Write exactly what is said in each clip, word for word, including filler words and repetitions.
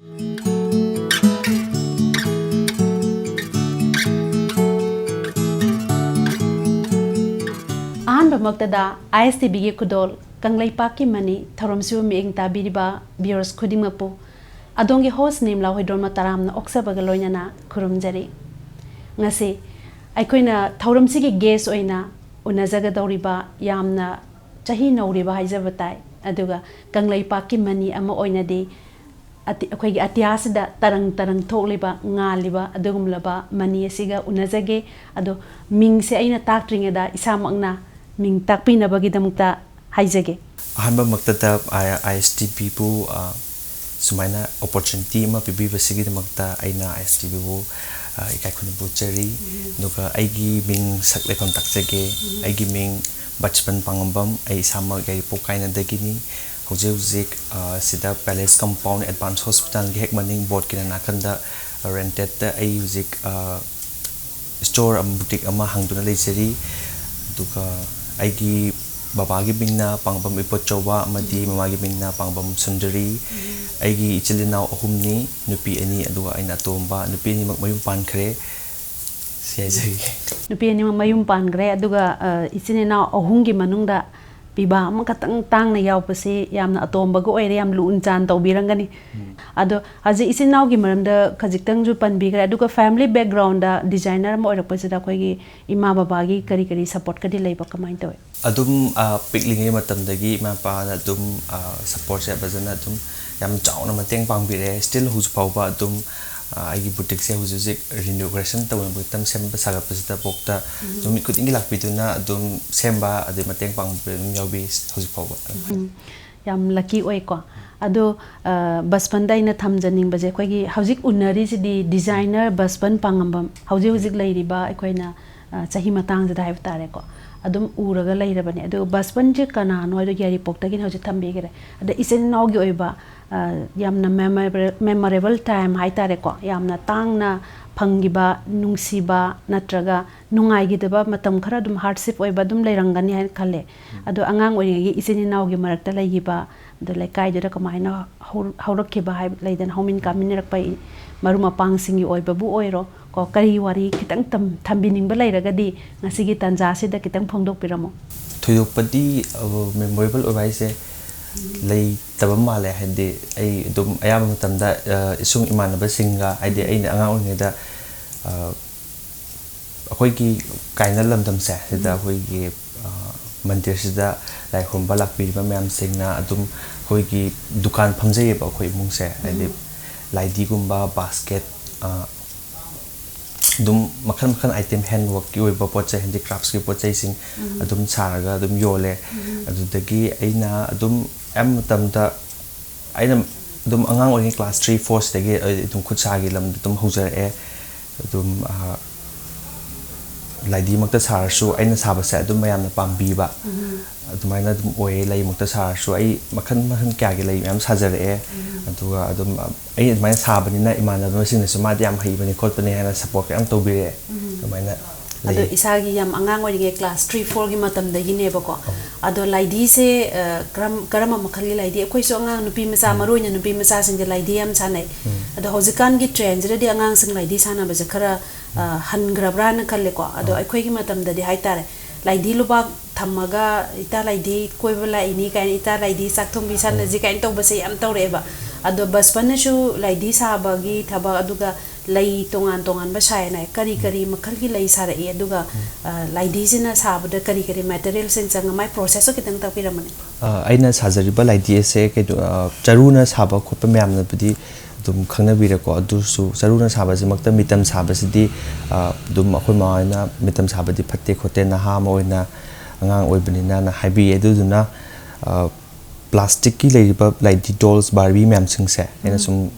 ꯑꯍꯥꯟꯕꯃꯛꯇꯗ ꯑꯥꯏ ꯑꯦꯁ T ꯚꯤꯒꯤ ꯈꯨꯗꯣꯜ ꯀꯪꯂꯩꯄꯥꯛꯀꯤ ꯃꯅꯤ ꯊꯧꯔꯝꯁꯤꯕꯨ ꯃꯤꯠꯌꯦꯡ ꯇꯥꯕꯤꯔꯤꯕ viewers ꯈꯨꯗꯤꯡꯃꯛꯄꯨ ꯑꯗꯣꯝꯒꯤ host ꯅꯤꯝꯂꯥ ꯍꯣꯏꯗ꯭ꯔꯣꯝꯅ ꯇꯔꯥꯝꯅ ꯑꯣꯛꯆꯕꯒ ꯂꯣꯏꯅꯅ ꯈꯨꯔꯨꯝꯖꯔꯤ꯫ ꯉꯁꯤ ꯑꯩꯈꯣꯏꯅ ꯊꯧꯔꯝꯁꯤꯒꯤ guest ꯑꯣꯏꯅ ꯎꯅꯖꯒꯗꯧꯔꯤꯕ ꯌꯥꯝꯅ ꯆꯍꯤ ꯅꯧꯔꯤꯕ ꯍꯥꯏꯖꯕ ꯇꯥꯏ, ꯑꯗꯨꯒ ꯀꯪꯂꯩꯄꯥꯛꯀꯤ ꯃꯅꯤ ꯑꯃ ꯑꯣꯏꯅꯗꯤ ꯑꯇꯤ-, ꯑꯩꯈꯣꯏꯒꯤ ꯑꯇꯤꯌꯥꯁꯤꯗ ꯇꯔꯪ ꯇꯔꯪ ꯊꯣꯛꯂꯤꯕ, ꯉꯥꯜꯂꯤꯕ ꯑꯗꯨꯒꯨꯝꯂꯕ ꯃꯅꯤ ꯑꯁꯤꯒ ꯎꯅꯖꯒꯦ꯫ ꯑꯗꯣ ꯃꯤꯡꯁꯦ ꯑꯩꯅ ꯇꯥꯛꯇ꯭ꯔꯤꯉꯩꯗ ꯏꯁꯥꯃꯛꯅ ꯃꯤꯡ ꯇꯥꯛꯄꯤꯅꯕꯒꯤꯗꯃꯛꯇ ꯍꯥꯏꯖꯒꯦ꯫ ꯑꯍꯥꯟꯕꯃꯛꯇꯗ ꯑꯥꯏ ꯑꯦꯁ ꯇꯤ ꯚꯤꯕꯨ, ꯑ, ꯁꯨꯃꯥꯏꯅ opportunity ꯑꯃ ꯄꯤꯕꯤꯕꯁꯤꯒꯤꯗꯃꯛꯇ ꯑꯩꯅ ꯑꯥꯏ ꯑꯦꯁ ꯇꯤ ꯚꯤꯕꯨ, ꯑ, ꯏꯀꯥꯏ ꯈꯨꯝꯅꯕ ꯎꯠꯆꯔꯤ꯫ ꯑꯗꯨꯒ ꯑꯩꯒꯤ ꯃꯤꯡ ꯁꯛ ꯂꯩꯐꯝ ꯇꯥꯛꯆꯒꯦ꯫ ꯑꯩꯒꯤ ꯃꯤꯡ ꯕꯆꯄꯟ ꯄꯥꯉꯝꯕꯝ, ꯑꯩ ꯏꯁꯥꯃꯛ ꯌꯥꯏꯔꯤꯄꯣꯛ ꯀꯥꯏꯅꯗꯒꯤꯅꯤ꯫ ꯍꯧꯖꯤꯛ ꯍꯧꯖꯤꯛ, ꯑ, ꯁꯤꯗ Palace Compound Advance Hospitalꯒꯤ ꯍꯦꯛ ꯃꯅꯤꯡ boardꯀꯤ ꯅꯥꯀꯟꯗ rentedꯇ ꯑꯩ ꯍꯧꯖꯤꯛ, ꯑ, store ꯑꯃ, boutique ꯑꯃ ꯍꯥꯡꯗꯨꯅ ꯂꯩꯖꯔꯤ꯫ ꯑꯗꯨꯒ ꯑꯩꯒꯤ ꯕꯕꯥꯒꯤ ꯃꯤꯡꯅ ꯄꯥꯡꯕꯝ ꯏꯕꯣꯆꯧꯕ ꯑꯃꯗꯤ ꯃꯃꯥꯒꯤ ꯃꯤꯡꯅ ꯄꯥꯡꯕꯝ ꯁꯨꯟꯗꯔꯤ꯫ ꯑꯩꯒꯤ ꯏꯆꯤꯜ ꯏꯅꯥꯎ ꯑꯍꯨꯝꯅꯤ, ꯅꯨꯄꯤ ꯑꯅꯤ, ꯑꯗꯨꯒ ꯑꯩꯅ ꯑꯇꯣꯝꯕ꯫ ꯅꯨꯄꯤ ꯑꯅꯤꯃꯛ ꯃꯌꯨꯝ ꯄꯥꯟꯈ꯭ꯔꯦ꯫ ꯁꯤ ꯍꯥꯏꯖꯔꯤꯒꯦ꯫ ꯅꯨꯄꯤ ꯑꯅꯤꯃꯛ ꯃꯌꯨꯝ ꯄꯥꯟꯈ꯭ꯔꯦ, ꯑꯗꯨꯒ, ꯑ, ꯏꯆꯤꯟ ꯏꯅꯥꯎ ꯑꯍꯨꯝꯒꯤ ꯃꯅꯨꯡꯗ ꯄꯤꯕꯥ ꯑꯃꯈꯛꯇꯪ ꯇꯥꯡꯅ ꯌꯥꯎꯕꯁꯤ ꯌꯥꯝꯅ ꯑꯇꯣꯝꯕꯒ ꯑꯣꯏꯔꯦ, ꯌꯥꯝ ꯂꯨꯅ ꯆꯥꯟ ꯇꯧꯕꯤꯔꯝꯒꯅꯤ꯫ ꯑꯗꯣ ꯍꯧꯖꯤꯛ ꯏꯆꯤꯟ ꯏꯅꯥꯎꯒꯤ ꯃꯔꯝꯗ ꯈꯖꯤꯛꯇꯪꯁꯨ ꯄꯟꯕꯤꯈ꯭ꯔꯦ, ꯑꯗꯨꯒ family backgroundꯗ designer ꯑꯃ ꯑꯣꯏꯔꯛꯄꯁꯤꯗ ꯑꯩꯈꯣꯏꯒꯤ ꯏꯃꯥ ꯕꯕꯥꯒꯤ ꯀꯔꯤ ꯀꯔꯤ supportꯀꯗꯤ ꯂꯩꯕ, ꯀꯃꯥꯏꯅ ꯇꯧꯋꯤ? ꯑꯗꯨꯝ, ꯑ, ꯄꯤꯛꯂꯤꯉꯩ ꯃꯇꯝꯗꯒꯤ ꯏꯃꯥ ꯏꯄꯥꯅ ꯑꯗꯨꯝ, ꯑ, supportꯁꯦ ꯐꯖꯅ ꯑꯗꯨꯝ ꯌꯥꯝ ꯆꯥꯎꯅ ꯃꯇꯦꯡ ꯄꯥꯡꯕꯤꯔꯛꯑꯦ꯫ Still ꯍꯧꯖꯤꯛ ꯐꯥꯎꯕ ꯑꯗꯨꯝ, ꯑ, ꯑꯩꯒꯤ boutiqueꯁꯦ ꯍꯧꯖꯤꯛ ꯍꯧꯖꯤꯛ renovation ꯇꯧꯅꯕꯒꯤꯗꯃꯛ ꯁꯦꯝꯕ ꯁꯥꯒꯠꯄꯁꯤꯗꯐꯥꯎꯗ ꯅꯨꯃꯤꯠ ꯈꯨꯗꯤꯡꯒꯤ ꯂꯥꯛꯄꯤꯗꯨꯅ ꯑꯗꯨꯝ ꯁꯦꯝꯕ ꯑꯗꯩ ꯃꯇꯦꯡ ꯄꯥꯡꯕꯤꯕ ꯑꯗꯨꯝ ꯌꯥꯎꯕꯤ ꯍꯧꯖꯤꯛ ꯐꯥꯎꯕ꯫ ꯎꯝ, ꯌꯥꯝ lucky ꯑꯣꯏꯀꯣ꯫ ꯑꯗꯣ, ꯑ, ꯕꯁꯄꯟꯗ ꯑꯩꯅ ꯊꯝꯖꯅꯤꯡꯕꯁꯦ, ꯑꯩꯈꯣꯏꯒꯤ ꯍꯧꯖꯤꯛ ꯎꯅꯔꯤꯁꯤꯗꯤ designer ꯕꯁꯄꯟ ꯄꯥꯉꯝꯕꯝ, ꯍꯧꯖꯤꯛ ꯍꯧꯖꯤꯛ ꯂꯩꯔꯤꯕ ꯑꯩꯈꯣꯏꯅ ꯑ, ꯆꯍꯤ ꯃꯇꯥꯡꯁꯤꯗ ꯍꯥꯏꯕ ꯇꯥꯔꯦꯀꯣ, ꯑꯗꯨꯝ ꯎꯔꯒ ꯂꯩꯔꯕꯅꯦ꯫ ꯑꯗꯨꯒ ꯕꯁꯄꯟꯁꯦ ꯀꯅꯥꯅꯣ ꯍꯥꯏꯗꯣ ꯌꯥꯏꯔꯤꯄꯣꯛꯇꯒꯤꯅ ꯍꯧꯖꯤꯛ ꯊꯝꯕꯤꯈ꯭ꯔꯦ꯫ ꯑꯗ ꯏꯆꯤꯟ ꯏꯅꯥꯎꯒꯤ ꯑꯣꯏꯕ, ꯑ, ꯌꯥꯝꯅ memorable, memorable time ꯍꯥꯏ ꯇꯥꯔꯦꯀꯣ, ꯌꯥꯝꯅ ꯇꯥꯡꯅ ꯐꯪꯈꯤꯕ, ꯅꯨꯡꯁꯤꯕ ꯅꯠꯇ꯭ꯔꯒ ꯅꯨꯡꯉꯥꯏꯈꯤꯗꯕ ꯃꯇꯝ ꯈꯔ ꯑꯗꯨꯝ hardship ꯑꯣꯏꯕ ꯑꯗꯨꯝ ꯂꯩꯔꯝꯒꯅꯤ ꯍꯥꯏꯅ ꯈꯜꯂꯦ꯫ ꯑꯗꯣ ꯑꯉꯥꯡ ꯑꯣꯏꯔꯤꯉꯩꯒꯤ ꯏꯆꯤꯟ ꯏꯅꯥꯎꯒꯤ ꯃꯔꯛꯇ ꯂꯩꯈꯤꯕ, ꯑꯗꯣ ꯂꯩꯀꯥꯏꯗꯨꯗ ꯀꯃꯥꯏꯅ ꯍꯧ-, ꯍꯧꯔꯛꯈꯤꯕ ꯍꯥꯏꯕ ꯂꯩꯗꯅ, ꯍꯧꯃꯤꯟ ꯀꯥꯃꯤꯟꯅꯔꯛꯄ ꯏ-, ꯃꯔꯨꯞ ꯃꯄꯥꯡꯁꯤꯡꯒꯤ ꯑꯣꯏꯕꯕꯨ ꯑꯣꯏꯔꯣ ꯀꯣ, ꯀꯔꯤ ꯋꯥꯔꯤ ꯈꯤꯇꯪ ꯇꯝ-, ꯊꯝꯕꯤꯅꯤꯡꯕ ꯂꯩꯔꯒꯗꯤ ꯉꯁꯤꯒꯤ ꯇꯥꯟꯖꯥꯁꯤꯗ ꯈꯤꯇꯪ ꯐꯣꯡꯗꯣꯛꯄꯤꯔꯝꯃꯣ꯫ ꯊꯣꯏꯗꯣꯛꯄꯗꯤ, ꯑ, memorable ꯑꯣꯏꯕ ꯍꯥꯏꯁꯦ ꯂꯩꯇꯕ ꯃꯥꯜꯂꯦ꯫ ꯍꯥꯏꯗꯤ ꯑꯩ ꯑꯗꯨꯝ ꯑꯌꯥꯝꯕ ꯃꯇꯝꯗ, ꯑ, ꯏꯁꯨꯡ ꯏꯃꯥꯟꯅꯕꯁꯤꯡꯒ, ꯍꯥꯏꯗꯤ ꯑꯩꯅ ꯑꯉꯥꯡ ꯑꯣꯏꯔꯤꯉꯩꯗ, ꯑ, ꯑꯩꯈꯣꯏꯒꯤ ꯀꯥꯏꯅ ꯂꯝꯗꯝꯁꯦ ꯁꯤꯗ ꯑꯩꯈꯣꯏꯒꯤ, ꯑ, ꯃꯟꯗꯤꯔꯁꯤꯗ ꯂꯥꯏ ꯈꯨꯔꯨꯝꯕ ꯂꯥꯛꯄꯤꯔꯤꯕ ꯃꯌꯥꯝꯁꯤꯡꯅ ꯑꯗꯨꯝ ꯑꯩꯈꯣꯏꯒꯤ ꯗꯨꯀꯥꯟ ꯐꯝꯖꯩꯌꯦꯕ ꯑꯩꯈꯣꯏ ꯏꯃꯨꯡꯁꯦ꯫ ꯍꯥꯏꯗꯤ ꯂꯥꯏꯙꯤꯒꯨꯝꯕ, basket, ꯑ, ꯑꯗꯨꯝ ꯃꯈꯜ ꯃꯈꯜ item, handworkꯀꯤ ꯑꯣꯏꯕ ꯄꯣꯠ ꯆꯩ, handicraftsꯀꯤ ꯄꯣꯠ ꯆꯩꯁꯤꯡ ꯑꯗꯨꯝ ꯁꯥꯔꯒ ꯑꯗꯨꯝ ꯌꯣꯜꯂꯦ꯫ ꯑꯗꯨꯗꯒꯤ ꯑꯩꯅ ꯑꯗꯨꯝ ꯑꯌꯥꯝꯕ ꯃꯇꯝꯗ ꯑꯩꯅ ꯑꯗꯨꯝ ꯑꯉꯥꯡ ꯑꯣꯏꯔꯤꯉꯩ class three four ꯁꯤꯗꯒꯤ ꯑꯩ ꯑꯗꯨꯝ ꯈꯨꯠ ꯁꯥꯒꯤ ꯂꯝꯗ ꯑꯗꯨꯝ ꯍꯧꯖꯔꯛꯑꯦ꯫ ꯑꯗꯨꯝ, ꯑ, ꯂꯥꯏꯙꯤꯃꯛꯇ ꯁꯥꯔꯁꯨ ꯑꯩꯅ ꯁꯥꯕꯁꯦ ꯑꯗꯨꯝ ꯃꯌꯥꯝꯅ ꯄꯥꯝꯕꯤꯕ ꯑꯗꯨꯃꯥꯏꯅ ꯑꯗꯨꯝ ꯑꯣꯏꯌꯦ꯫ ꯂꯩꯃꯛꯇ ꯁꯥꯔꯁꯨ ꯑꯩ ꯃꯈꯜ ꯃꯈꯜ ꯀꯌꯥꯒꯤ ꯂꯩ ꯃꯌꯥꯝ ꯁꯥꯖꯔꯛꯑꯦ꯫ ꯑꯗꯨꯒ ꯑꯗꯨꯝ, ꯑ, ꯑꯩ ꯑꯗꯨꯃꯥꯏꯅ ꯁꯥꯕꯅꯤꯅ ꯏꯃꯥꯟꯅꯕꯁꯤꯡꯅꯁꯨ "ꯃꯥꯗꯤ ꯌꯥꯝ ꯍꯩꯕꯅꯤ ꯈꯣꯠꯄꯅꯤ" ꯍꯥꯏꯅ support ꯌꯥꯝ ꯇꯧꯕꯤꯔꯛꯑꯦ꯫ ꯑꯗꯨꯃꯥꯏꯅ ꯑꯗꯣ ꯂꯩꯌꯦ꯫ ꯏꯁꯥꯒꯤ ꯌꯥꯝ ꯑꯉꯥꯡ ꯑꯣꯏꯔꯤꯉꯩ class three fourꯒꯤ ꯃꯇꯝꯗꯒꯤꯅꯦꯕꯀꯣ꯫ ꯑꯗꯣ ꯂꯥꯏꯙꯤꯁꯦ, ꯑ, ꯀꯔꯝ-, ꯀꯔꯝꯕ ꯃꯈꯜꯒꯤ ꯂꯥꯏꯙꯤ? ꯑꯩꯈꯣꯏꯁꯨ ꯑꯉꯥꯡ ꯅꯨꯄꯤ ꯃꯆꯥ, ꯃꯔꯨ ꯑꯣꯏꯅ ꯅꯨꯄꯤ ꯃꯆꯥꯁꯤꯡꯁꯦ ꯂꯥꯏꯙꯤ ꯌꯥꯝ ꯁꯥꯟꯅꯩ꯫ ꯑꯗꯣ ꯍꯧꯖꯤꯛꯀꯥꯟꯒꯤ trendꯁꯤꯗꯗꯤ ꯑꯉꯥꯡꯁꯤꯡ ꯂꯥꯏꯙꯤ ꯁꯥꯟꯅꯕꯁꯦ ꯈꯔ, ꯑ, ꯍꯟꯈ꯭ꯔꯕ꯭ꯔꯥꯅ ꯈꯜꯂꯦꯀꯣ꯫ ꯑꯗꯣ ꯑꯩꯈꯣꯏꯒꯤ ꯃꯇꯝꯗꯗꯤ ꯍꯥꯏꯇꯥꯔꯦ, ꯂꯥꯏꯙꯤ ꯂꯨꯕꯥꯛ ꯊꯝꯃꯒ "ꯏꯇꯥ ꯂꯥꯏꯙꯤ ꯀꯣꯏꯕ ꯂꯥꯛꯏꯅꯤ" ꯀꯥꯏꯅ, "ꯏꯇꯥ ꯂꯥꯏꯙꯤ ꯆꯥꯛ ꯊꯣꯡꯕꯤ ꯁꯥꯟꯅꯁꯤ" ꯀꯥꯏꯅ ꯇꯧꯕꯁꯦ ꯌꯥꯝ ꯇꯧꯔꯛꯑꯦꯕ꯫ ꯑꯗꯣ ꯕꯁꯄꯟꯅꯁꯨ ꯂꯥꯏꯙꯤ ꯁꯥꯕꯒꯤ ꯊꯕꯛ, ꯑꯗꯨꯒ ꯂꯩ ꯇꯣꯉꯥꯟ ꯇꯣꯉꯥꯟꯕ ꯁꯥꯏꯅ ꯀꯔꯤ ꯀꯔꯤ ꯃꯈꯜꯒꯤ ꯂꯩ ꯁꯥꯔꯛꯏ? ꯑꯗꯨꯒ, ꯑ, ꯂꯥꯏꯙꯤꯁꯤꯅ ꯁꯥꯕꯗ ꯀꯔꯤ ꯀꯔꯤ materialꯁꯤꯡ ꯆꯪꯉ, ꯃꯥꯏ processꯇꯣ ꯈꯤꯇꯪ ꯇꯥꯛꯄꯤꯔꯝꯕꯅꯦ꯫ ꯑ, ꯑꯩꯅ ꯁꯥꯖꯔꯤꯕ ꯂꯥꯏꯙꯤ ꯑꯁꯦ ꯀꯩꯅꯣ, ꯑ, ꯆꯔꯨꯅ ꯁꯥꯕ ꯈꯣꯠꯄ ꯃꯌꯥꯝꯅꯕꯨꯗꯤ ꯑꯗꯨꯝ ꯈꯪꯅꯕꯤꯔꯦꯀꯣ꯫ ꯑꯗꯨꯁꯨ ꯆꯔꯨꯅ ꯁꯥꯕꯁꯤꯃꯛꯇ ꯃꯤꯇꯝ ꯁꯥꯕꯁꯤꯗꯤ, ꯑ, ꯑꯗꯨꯝ ꯑꯩꯈꯣꯏ ꯃꯃꯥ ꯍꯣꯏꯅ "ꯃꯤꯇꯝ ꯁꯥꯕꯗꯤ ꯐꯠꯇꯦ ꯈꯣꯠꯇꯦ, ꯅꯍꯥ ꯑꯃ ꯑꯣꯏꯅ, ꯑꯉꯥꯡ ꯑꯣꯏꯕꯅꯤꯅꯅ" ꯍꯥꯏꯕꯤꯌꯦ꯫ ꯑꯗꯨꯗꯨꯅ, ꯑ, plasticꯀꯤ ꯂꯩꯔꯤꯕ ꯂꯥꯏꯙꯤ dolls, Barbie ꯃꯌꯥꯝꯁꯤꯡꯁꯦ ꯑꯩꯅ ꯁꯨꯝ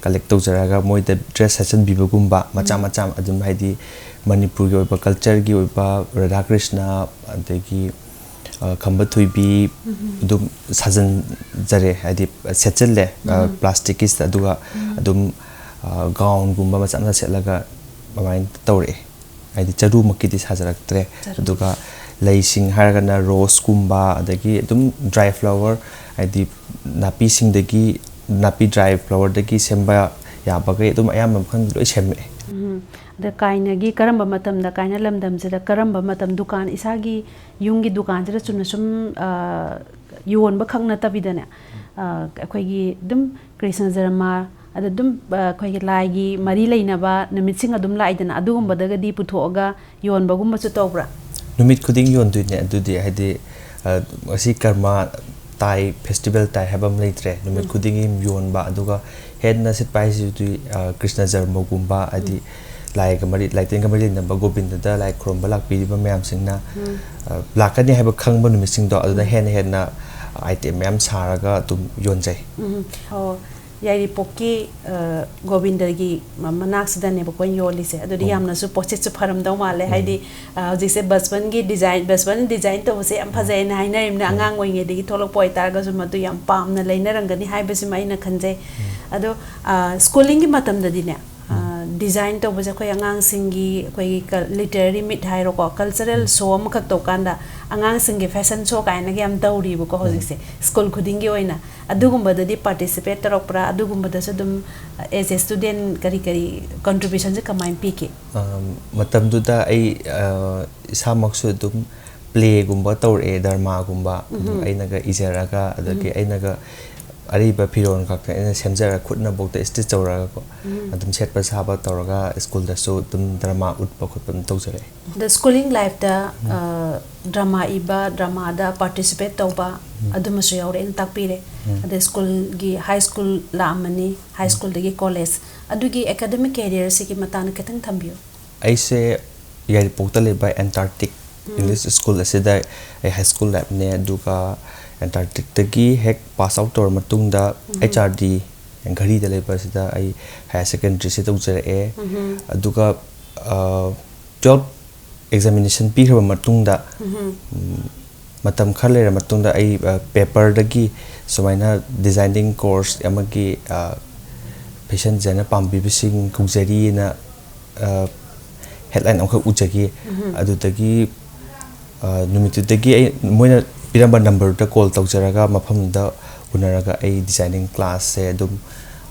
collect ꯇꯧꯖꯔꯒ ꯃꯣꯏꯗ dress ꯁꯦꯠꯆꯟꯕꯤꯕꯒꯨꯝꯕ, ꯃꯆꯥ ꯃꯆꯥ ꯑꯗꯨꯝ, ꯍꯥꯏꯗꯤ ꯃꯅꯤꯄꯨꯔꯒꯤ ꯑꯣꯏꯕ ꯀꯜꯆꯔꯒꯤ ꯑꯣꯏꯕ ꯔꯥꯙꯥ ꯀ꯭ꯔꯤꯁꯅ, ꯑꯗꯒꯤ ꯑ, ꯈꯝꯕ ꯊꯣꯏꯕꯤ ꯑꯗꯨꯝ ꯁꯥꯖꯟꯖꯔꯦ, ꯍꯥꯏꯗꯤ ꯁꯦꯠꯆꯜꯂꯦ꯫ ꯑ, ꯄ꯭ꯂꯥꯁꯇꯤꯛꯀꯤ ꯁꯤꯗ, ꯑꯗꯨꯒ ꯑꯗꯨꯝ ꯑ, ꯒꯥꯎꯟꯒꯨꯝꯕ ꯃꯆꯥ ꯃꯆꯥ ꯁꯦꯠꯂꯒ ꯑꯗꯨꯃꯥꯏꯅ ꯇꯧꯔꯛꯑꯦ꯫ ꯍꯥꯏꯗꯤ ꯆꯔꯨꯃꯛꯀꯤꯗꯤ ꯁꯥꯖꯔꯛꯇ꯭ꯔꯦ꯫ ꯆꯔꯨ꯫ ꯑꯗꯨꯒ ꯂꯩꯁꯤꯡ ꯍꯥꯏꯔꯒꯅ ꯔꯣꯁꯀꯨꯝꯕ, ꯑꯗꯒꯤ ꯑꯗꯨꯝ ꯗ꯭ꯔꯥꯏ ꯐ꯭ꯂꯥꯋꯔ, ꯍꯥꯏꯗꯤ ꯅꯥꯄꯤꯁꯤꯡꯗꯒꯤ, ꯅꯥꯄꯤ ꯗ꯭ꯔꯥꯏ ꯐ꯭ꯂꯥꯋꯔꯗꯒꯤ ꯁꯦꯝꯕ ꯌꯥꯕꯈꯩ ꯑꯗꯨꯝ ꯑꯌꯥꯝꯕ ꯃꯈꯜ ꯂꯣꯏ ꯁꯦꯝꯃꯛꯑꯦ꯫ ꯎꯝ꯫ ꯑꯗ ꯀꯥꯏꯅꯒꯤ ꯀꯔꯝꯕ ꯃꯇꯝꯗ, ꯀꯥꯏꯅ ꯂꯝꯗꯝꯁꯤꯗ ꯀꯔꯝꯕ ꯃꯇꯝ ꯗꯨꯀꯥꯟ, ꯏꯁꯥꯒꯤ ꯌꯨꯝꯒꯤ ꯗꯨꯀꯥꯟꯁꯤꯗ ꯆꯨꯝꯅ ꯁꯨꯝ, ꯑ, ꯌꯣꯟꯕ ꯈꯛ ꯅꯠꯇꯕꯤꯗꯅꯦ, ꯑ, ꯑꯩꯈꯣꯏꯒꯤ ꯑꯗꯨꯝ ꯀ꯭ꯔꯤꯁꯅ ꯖꯔꯃ, ꯑꯗ ꯑꯗꯨꯝ, ꯑ, ꯑꯩꯈꯣꯏꯒꯤ ꯂꯥꯏꯒꯤ ꯃꯔꯤ ꯂꯩꯅꯕ ꯅꯨꯃꯤꯠꯁꯤꯡ ꯑꯗꯨꯝ ꯂꯥꯛꯏꯗꯅ, ꯑꯗꯨꯒꯨꯝꯕꯗꯒꯗꯤ ꯄꯨꯊꯣꯛꯑꯒ ꯌꯣꯟꯕꯒꯨꯝꯕꯁꯨ ꯇꯧꯕ꯭ꯔꯥ? ꯅꯨꯃꯤꯠ ꯈꯨꯗꯤꯡ ꯌꯣꯟꯗꯣꯏꯅꯦ꯫ ꯑꯗꯨꯗꯤ ꯍꯥꯏꯗꯤ, ꯑ, ꯉꯁꯤ ꯀꯔꯃ ꯇꯥꯏ, ꯐꯦꯁꯇꯤꯚꯦꯜ ꯇꯥꯏ ꯍꯥꯏꯕ ꯑꯃ ꯂꯩꯇ꯭ꯔꯦ꯫ ꯅꯨꯃꯤꯠ ꯈꯨꯗꯤꯡꯒꯤ ꯌꯣꯟꯕ, ꯑꯗꯨꯒ ꯍꯦꯟꯅ ꯁꯤꯠꯄ ꯍꯥꯏꯁꯤꯗꯤ, ꯑ, ꯀ꯭ꯔꯤꯁꯅ ꯖꯔꯃꯒꯨꯝꯕ, ꯍꯥꯏꯗꯤ ꯂꯥꯏꯒ ꯃꯔꯤ, ꯂꯥꯏꯇꯤꯟꯒ ꯃꯔꯤ ꯂꯩꯅꯕ ꯒꯣꯕꯤꯟꯗꯗ ꯂꯥꯏ ꯈꯨꯔꯨꯝꯕ ꯂꯥꯛꯄꯤꯔꯤꯕ ꯃꯌꯥꯝꯁꯤꯡꯅ, ꯑ, ꯂꯥꯛꯀꯅꯤ ꯍꯥꯏꯕ ꯈꯪꯕ ꯅꯨꯃꯤꯠꯁꯤꯡꯗꯣ, ꯑꯗꯨꯗ ꯍꯦꯟꯅ ꯍꯦꯟꯅ ꯑꯥꯏꯇꯦꯝ ꯃꯌꯥꯝ ꯁꯥꯔꯒ ꯑꯗꯨꯝ ꯌꯣꯟꯖꯩ꯫ ꯎꯝ꯫ ꯑꯣ, ꯌꯥꯏꯔꯤꯄꯣꯛꯀꯤ, ꯑ, ꯒꯣꯕꯤꯟꯗꯒꯤ ꯃ-, ꯃꯅꯥꯛꯁꯤꯗꯅꯦꯕꯀꯣ ꯑꯩꯅ ꯌꯣꯜꯂꯤꯁꯦ꯫ ꯑꯗꯨꯗꯤ ꯌꯥꯝꯅꯁꯨ ꯄꯣꯠꯁꯤꯠꯁꯨ ꯐꯔꯝꯗꯧ ꯃꯥꯜꯂꯦ꯫ ꯍꯥꯏꯗꯤ, ꯑ, ꯍꯧꯖꯤꯛꯁꯦ ꯕꯁꯃꯟꯒꯤ ꯗꯤꯖꯥꯏꯟ, ꯕꯁꯃꯟ ꯗꯤꯖꯥꯏꯟ ꯇꯧꯕꯁꯦ ꯌꯥꯝ ꯐꯖꯩꯅ ꯍꯥꯏꯅꯔꯤꯕꯅꯦ꯫ ꯑꯉꯥꯡ ꯑꯣꯏꯔꯤꯉꯩꯗꯒꯤ ꯊꯣꯛꯂꯛꯄ ꯑꯣꯏꯇꯥꯔꯒꯁꯨ ꯃꯗꯨ ꯌꯥꯝ ꯄꯥꯝꯅ ꯂꯩꯅꯔꯝꯒꯅꯤ ꯍꯥꯏꯕꯁꯤꯃ ꯑꯩꯅ ꯈꯟꯖꯩ꯫ ꯑꯗꯣ, ꯑ, ꯁ꯭ꯀꯨꯂꯤꯡꯒꯤ ꯃꯇꯝꯗꯗꯤꯅꯦ, ꯑ, ꯗꯤꯖꯥꯏꯟ ꯇꯧꯕꯁꯦ ꯑꯩꯈꯣꯏ ꯑꯉꯥꯡꯁꯤꯡꯒꯤ, ꯑꯩꯈꯣꯏꯒꯤ ꯀ-, ꯂꯤꯇꯔꯦꯔꯤ ꯃꯤꯠ ꯍꯥꯏꯔꯣꯀꯣ, ꯀꯜꯆꯔꯦꯜ ꯁꯣ ꯑꯃꯈꯛ ꯇꯧꯀꯥꯟꯗ ꯑꯉꯥꯡꯁꯤꯡꯒꯤ ꯐꯦꯁꯟ ꯁꯣ ꯀꯥꯏꯅꯒ ꯌꯥꯝ ꯇꯧꯔꯤꯕꯀꯣ ꯍꯧꯖꯤꯛꯁꯦ, ꯁ꯭ꯀꯨꯜ ꯈꯨꯗꯤꯡꯒꯤ ꯑꯣꯏꯅ꯫ ꯑꯗꯨꯒꯨꯝꯕꯗꯗꯤ ꯄꯥꯔꯇꯤꯁꯤꯄꯦꯠ ꯇꯧꯔꯛꯄ꯭ꯔꯥ? ꯑꯗꯨꯒꯨꯝꯕꯗꯁꯨ ꯑꯗꯨꯝ, ꯑꯦꯖ ꯑꯦ ꯁ꯭ꯇꯨꯗꯦꯟ, ꯀꯔꯤ ꯀꯔꯤ ꯀꯟꯇ꯭ꯔꯤꯕ꯭ꯌꯨꯁꯟꯁꯦ ꯀꯃꯥꯏꯅ ꯄꯤꯒꯦ? ꯑ, ꯃꯇꯝꯗꯨꯗ ꯑꯩ, ꯑ, ꯏꯁꯥꯃꯛꯁꯨ ꯑꯗꯨꯝ ꯄ꯭ꯂꯦꯒꯨꯝꯕ ꯇꯧꯔꯛꯑꯦ, ꯗ꯭ꯔꯃꯥꯒꯨꯝꯕ꯫ ꯑꯗꯨꯝ ꯑꯩꯅꯒ ꯏꯖꯔꯒ, ꯑꯗꯒꯤ ꯑꯩꯅꯒ ꯑꯔꯤꯕ ꯐꯤꯔꯣꯜ ꯈꯛꯇ ꯑꯩꯅ ꯁꯦꯝꯖꯔꯒ, ꯈꯨꯠꯅꯕꯨꯛꯇ ꯁ꯭ꯇꯤꯆ ꯇꯧꯔꯒꯀꯣ, ꯑꯗꯨꯝ ꯁꯦꯠꯄ ꯁꯥꯕ ꯇꯧꯔꯒ ꯁ꯭ꯀꯨꯜꯗꯁꯨ ꯑꯗꯨꯝ ꯗ꯭ꯔꯃꯥ ꯎꯠꯄ ꯈꯣꯠꯄ ꯑꯗꯨꯝ ꯇꯧꯖꯔꯛꯑꯦ꯫ ꯑꯗ ꯁ꯭ꯀꯨꯂꯤꯡ ꯂꯥꯏꯐꯇ, ꯑ, ꯗ꯭ꯔꯃꯥ ꯏꯕ, ꯗ꯭ꯔꯃꯥꯗ ꯄꯥꯔꯇꯤꯁꯤꯄꯦꯠ ꯇꯧꯕ, ꯑꯗꯨꯃꯁꯨ ꯌꯥꯎꯔꯛꯑꯦꯅ ꯇꯥꯛꯄꯤꯔꯦ꯫ ꯑꯗꯩ ꯁ꯭ꯀꯨꯜꯒꯤ, ꯍꯥꯏ ꯁ꯭ꯀꯨꯜ ꯂꯥꯛꯑꯝꯃꯅꯤ, ꯍꯥꯏ ꯁ꯭ꯀꯨꯜꯗꯒꯤ ꯀꯣꯂꯦꯖ, ꯑꯗꯨꯒꯤ ꯑꯦꯀꯥꯗꯃꯤꯛ ꯀꯦꯔꯤꯌꯔꯁꯤꯒꯤ ꯃꯇꯥꯡꯗ ꯈꯤꯇꯪ ꯊꯝꯕꯤꯌꯨ꯫ ꯑꯩꯁꯦ ꯌꯥꯏꯔꯤꯄꯣꯛꯇ ꯂꯩꯕ ꯑꯦꯟꯇꯥꯔꯇꯤꯛ ꯏꯪꯂꯤꯁ ꯁ꯭ꯀꯨꯜ ꯑꯁꯤꯗ ꯑꯩ ꯍꯥꯏ ꯁ꯭ꯀꯨꯜ ꯂꯥꯏꯐꯅꯦ, ꯑꯗꯨꯒ ꯑꯦꯟꯇꯥꯔꯇꯤꯛꯇꯒꯤ ꯍꯦꯛ ꯄꯥꯁ ꯑꯥꯎꯠ ꯇꯧꯔ ꯃꯇꯨꯡꯗ, ꯑꯩꯆ ꯑꯥꯔ ꯗꯤ ꯘꯔꯤꯗ ꯂꯩꯕ ꯑꯁꯤꯗ ꯑꯩ ꯍꯥꯌꯔ ꯁꯦꯀꯦꯟꯗꯔꯤꯁꯦ ꯇꯧꯖꯔꯛꯑꯦ꯫ ꯑꯗꯨꯒ, ꯑ, twelve examination ꯄꯤꯈ꯭ꯔꯕ ꯃꯇꯨꯡꯗ, ꯎꯝ, ꯃꯇꯝ ꯈꯔ ꯂꯩꯔ ꯃꯇꯨꯡꯗ ꯑꯩ, ꯑ, paper ꯗꯒꯤ ꯁꯨꯃꯥꯏꯅ designing course ꯑꯃꯒꯤ, ꯑ, fashion designer ꯄꯥꯝꯕꯤꯕꯁꯤꯡ ꯀꯧꯖꯔꯤꯅ, ꯑ, headline ꯑꯃꯈꯛ ꯎꯖꯈꯤ꯫ ꯎꯝ꯫ ꯑꯗꯨꯗꯒꯤ, ꯑ, ꯅꯨꯃꯤꯠꯇꯨꯗꯒꯤ ꯑꯩ, ꯃꯣꯏꯅ ꯄꯤꯔꯝꯕ number ꯗ call ꯇꯧꯖꯔꯒ ꯃꯐꯝꯗꯨꯗ ꯎꯅꯔꯒ ꯑꯩ designing class ꯁꯦ ꯑꯗꯨꯝ,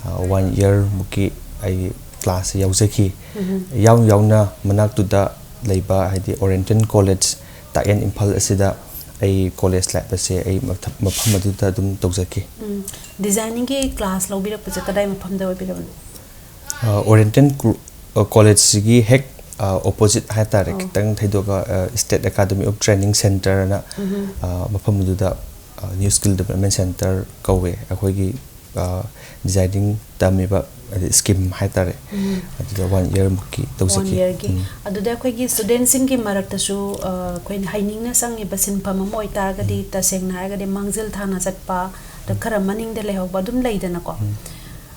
ꯑ, one year ꯃꯨꯛꯀꯤ ꯑꯩ class ꯁꯦ ꯌꯥꯎꯖꯈꯤ꯫ ꯎꯝ꯫ ꯌꯥꯎ ꯌꯥꯎꯅ ꯃꯅꯥꯛꯇꯨꯗ ꯂꯩꯕ, ꯍꯥꯏꯗꯤ Oriental College, ꯇꯥꯛꯌꯦꯜ ꯏꯝꯐꯥꯜ ꯑꯁꯤꯗ ꯑꯩ college life ꯑꯁꯦ ꯑꯩ ꯃꯊ-, ꯃꯐꯝ ꯑꯗꯨꯗ ꯑꯗꯨꯝ ꯇꯧꯖꯈꯤ꯫ ꯎꯝ꯫ Designing ꯒꯤ class ꯂꯧꯕꯤꯔꯛꯄꯁꯦ ꯀꯗꯥꯏ ꯃꯐꯝꯗ ꯑꯣꯏꯕꯤꯔꯕꯅꯣ? ꯑ, Oriental ꯀ꯭ꯔꯨ-, ꯑ, college ꯁꯤꯒꯤ ꯍꯦꯛ, ꯑ, opposite ꯍꯥꯏꯇꯥꯔꯦ, ꯑꯣ꯫ ꯈꯤꯇꯪ ꯊꯩꯗꯣꯛꯑꯒ, ꯑ, State Academy of Training Centre ꯅ, ꯎꯝ꯫ ꯑ, ꯃꯐꯝꯗꯨꯗ, ꯑ, New Skill Development Centre ꯀꯧꯋꯦ꯫ ꯑꯩꯈꯣꯏꯒꯤ, ꯑ, designing ꯇꯝꯃꯤꯕ, ꯍꯥꯏꯗꯤ scheme ꯍꯥꯏꯇꯥꯔꯦ, ꯎꯝ꯫ ꯑꯗꯨꯗ one year ꯃꯨꯛꯀꯤ ꯇꯧꯖꯈꯤ꯫ One year ꯒꯤ꯫ ꯎꯝ꯫ ꯑꯗꯨꯗ ꯑꯩꯈꯣꯏꯒꯤ student ꯁꯤꯡꯒꯤ ꯃꯔꯛꯇꯁꯨ, ꯑ, ꯑꯩꯈꯣꯏꯅ ꯍꯩꯅꯤꯡꯅ ꯆꯪꯉꯤꯕ ꯁꯤꯟꯐꯝ ꯑꯃ ꯑꯣꯏꯇꯥꯔꯒꯗꯤ, ꯎꯝ꯫ ꯇꯁꯦꯡꯅ ꯍꯥꯏꯔꯒꯗꯤ ꯃꯥꯡꯖꯤꯜ ꯊꯥꯅ ꯆꯠꯄ, ꯑꯗ ꯎꯝ꯫ ꯈꯔ ꯃꯅꯤꯡꯗ ꯂꯩꯍꯧꯕ ꯑꯗꯨꯝ ꯂꯩꯗꯅꯀꯣ꯫ ꯎꯝ꯫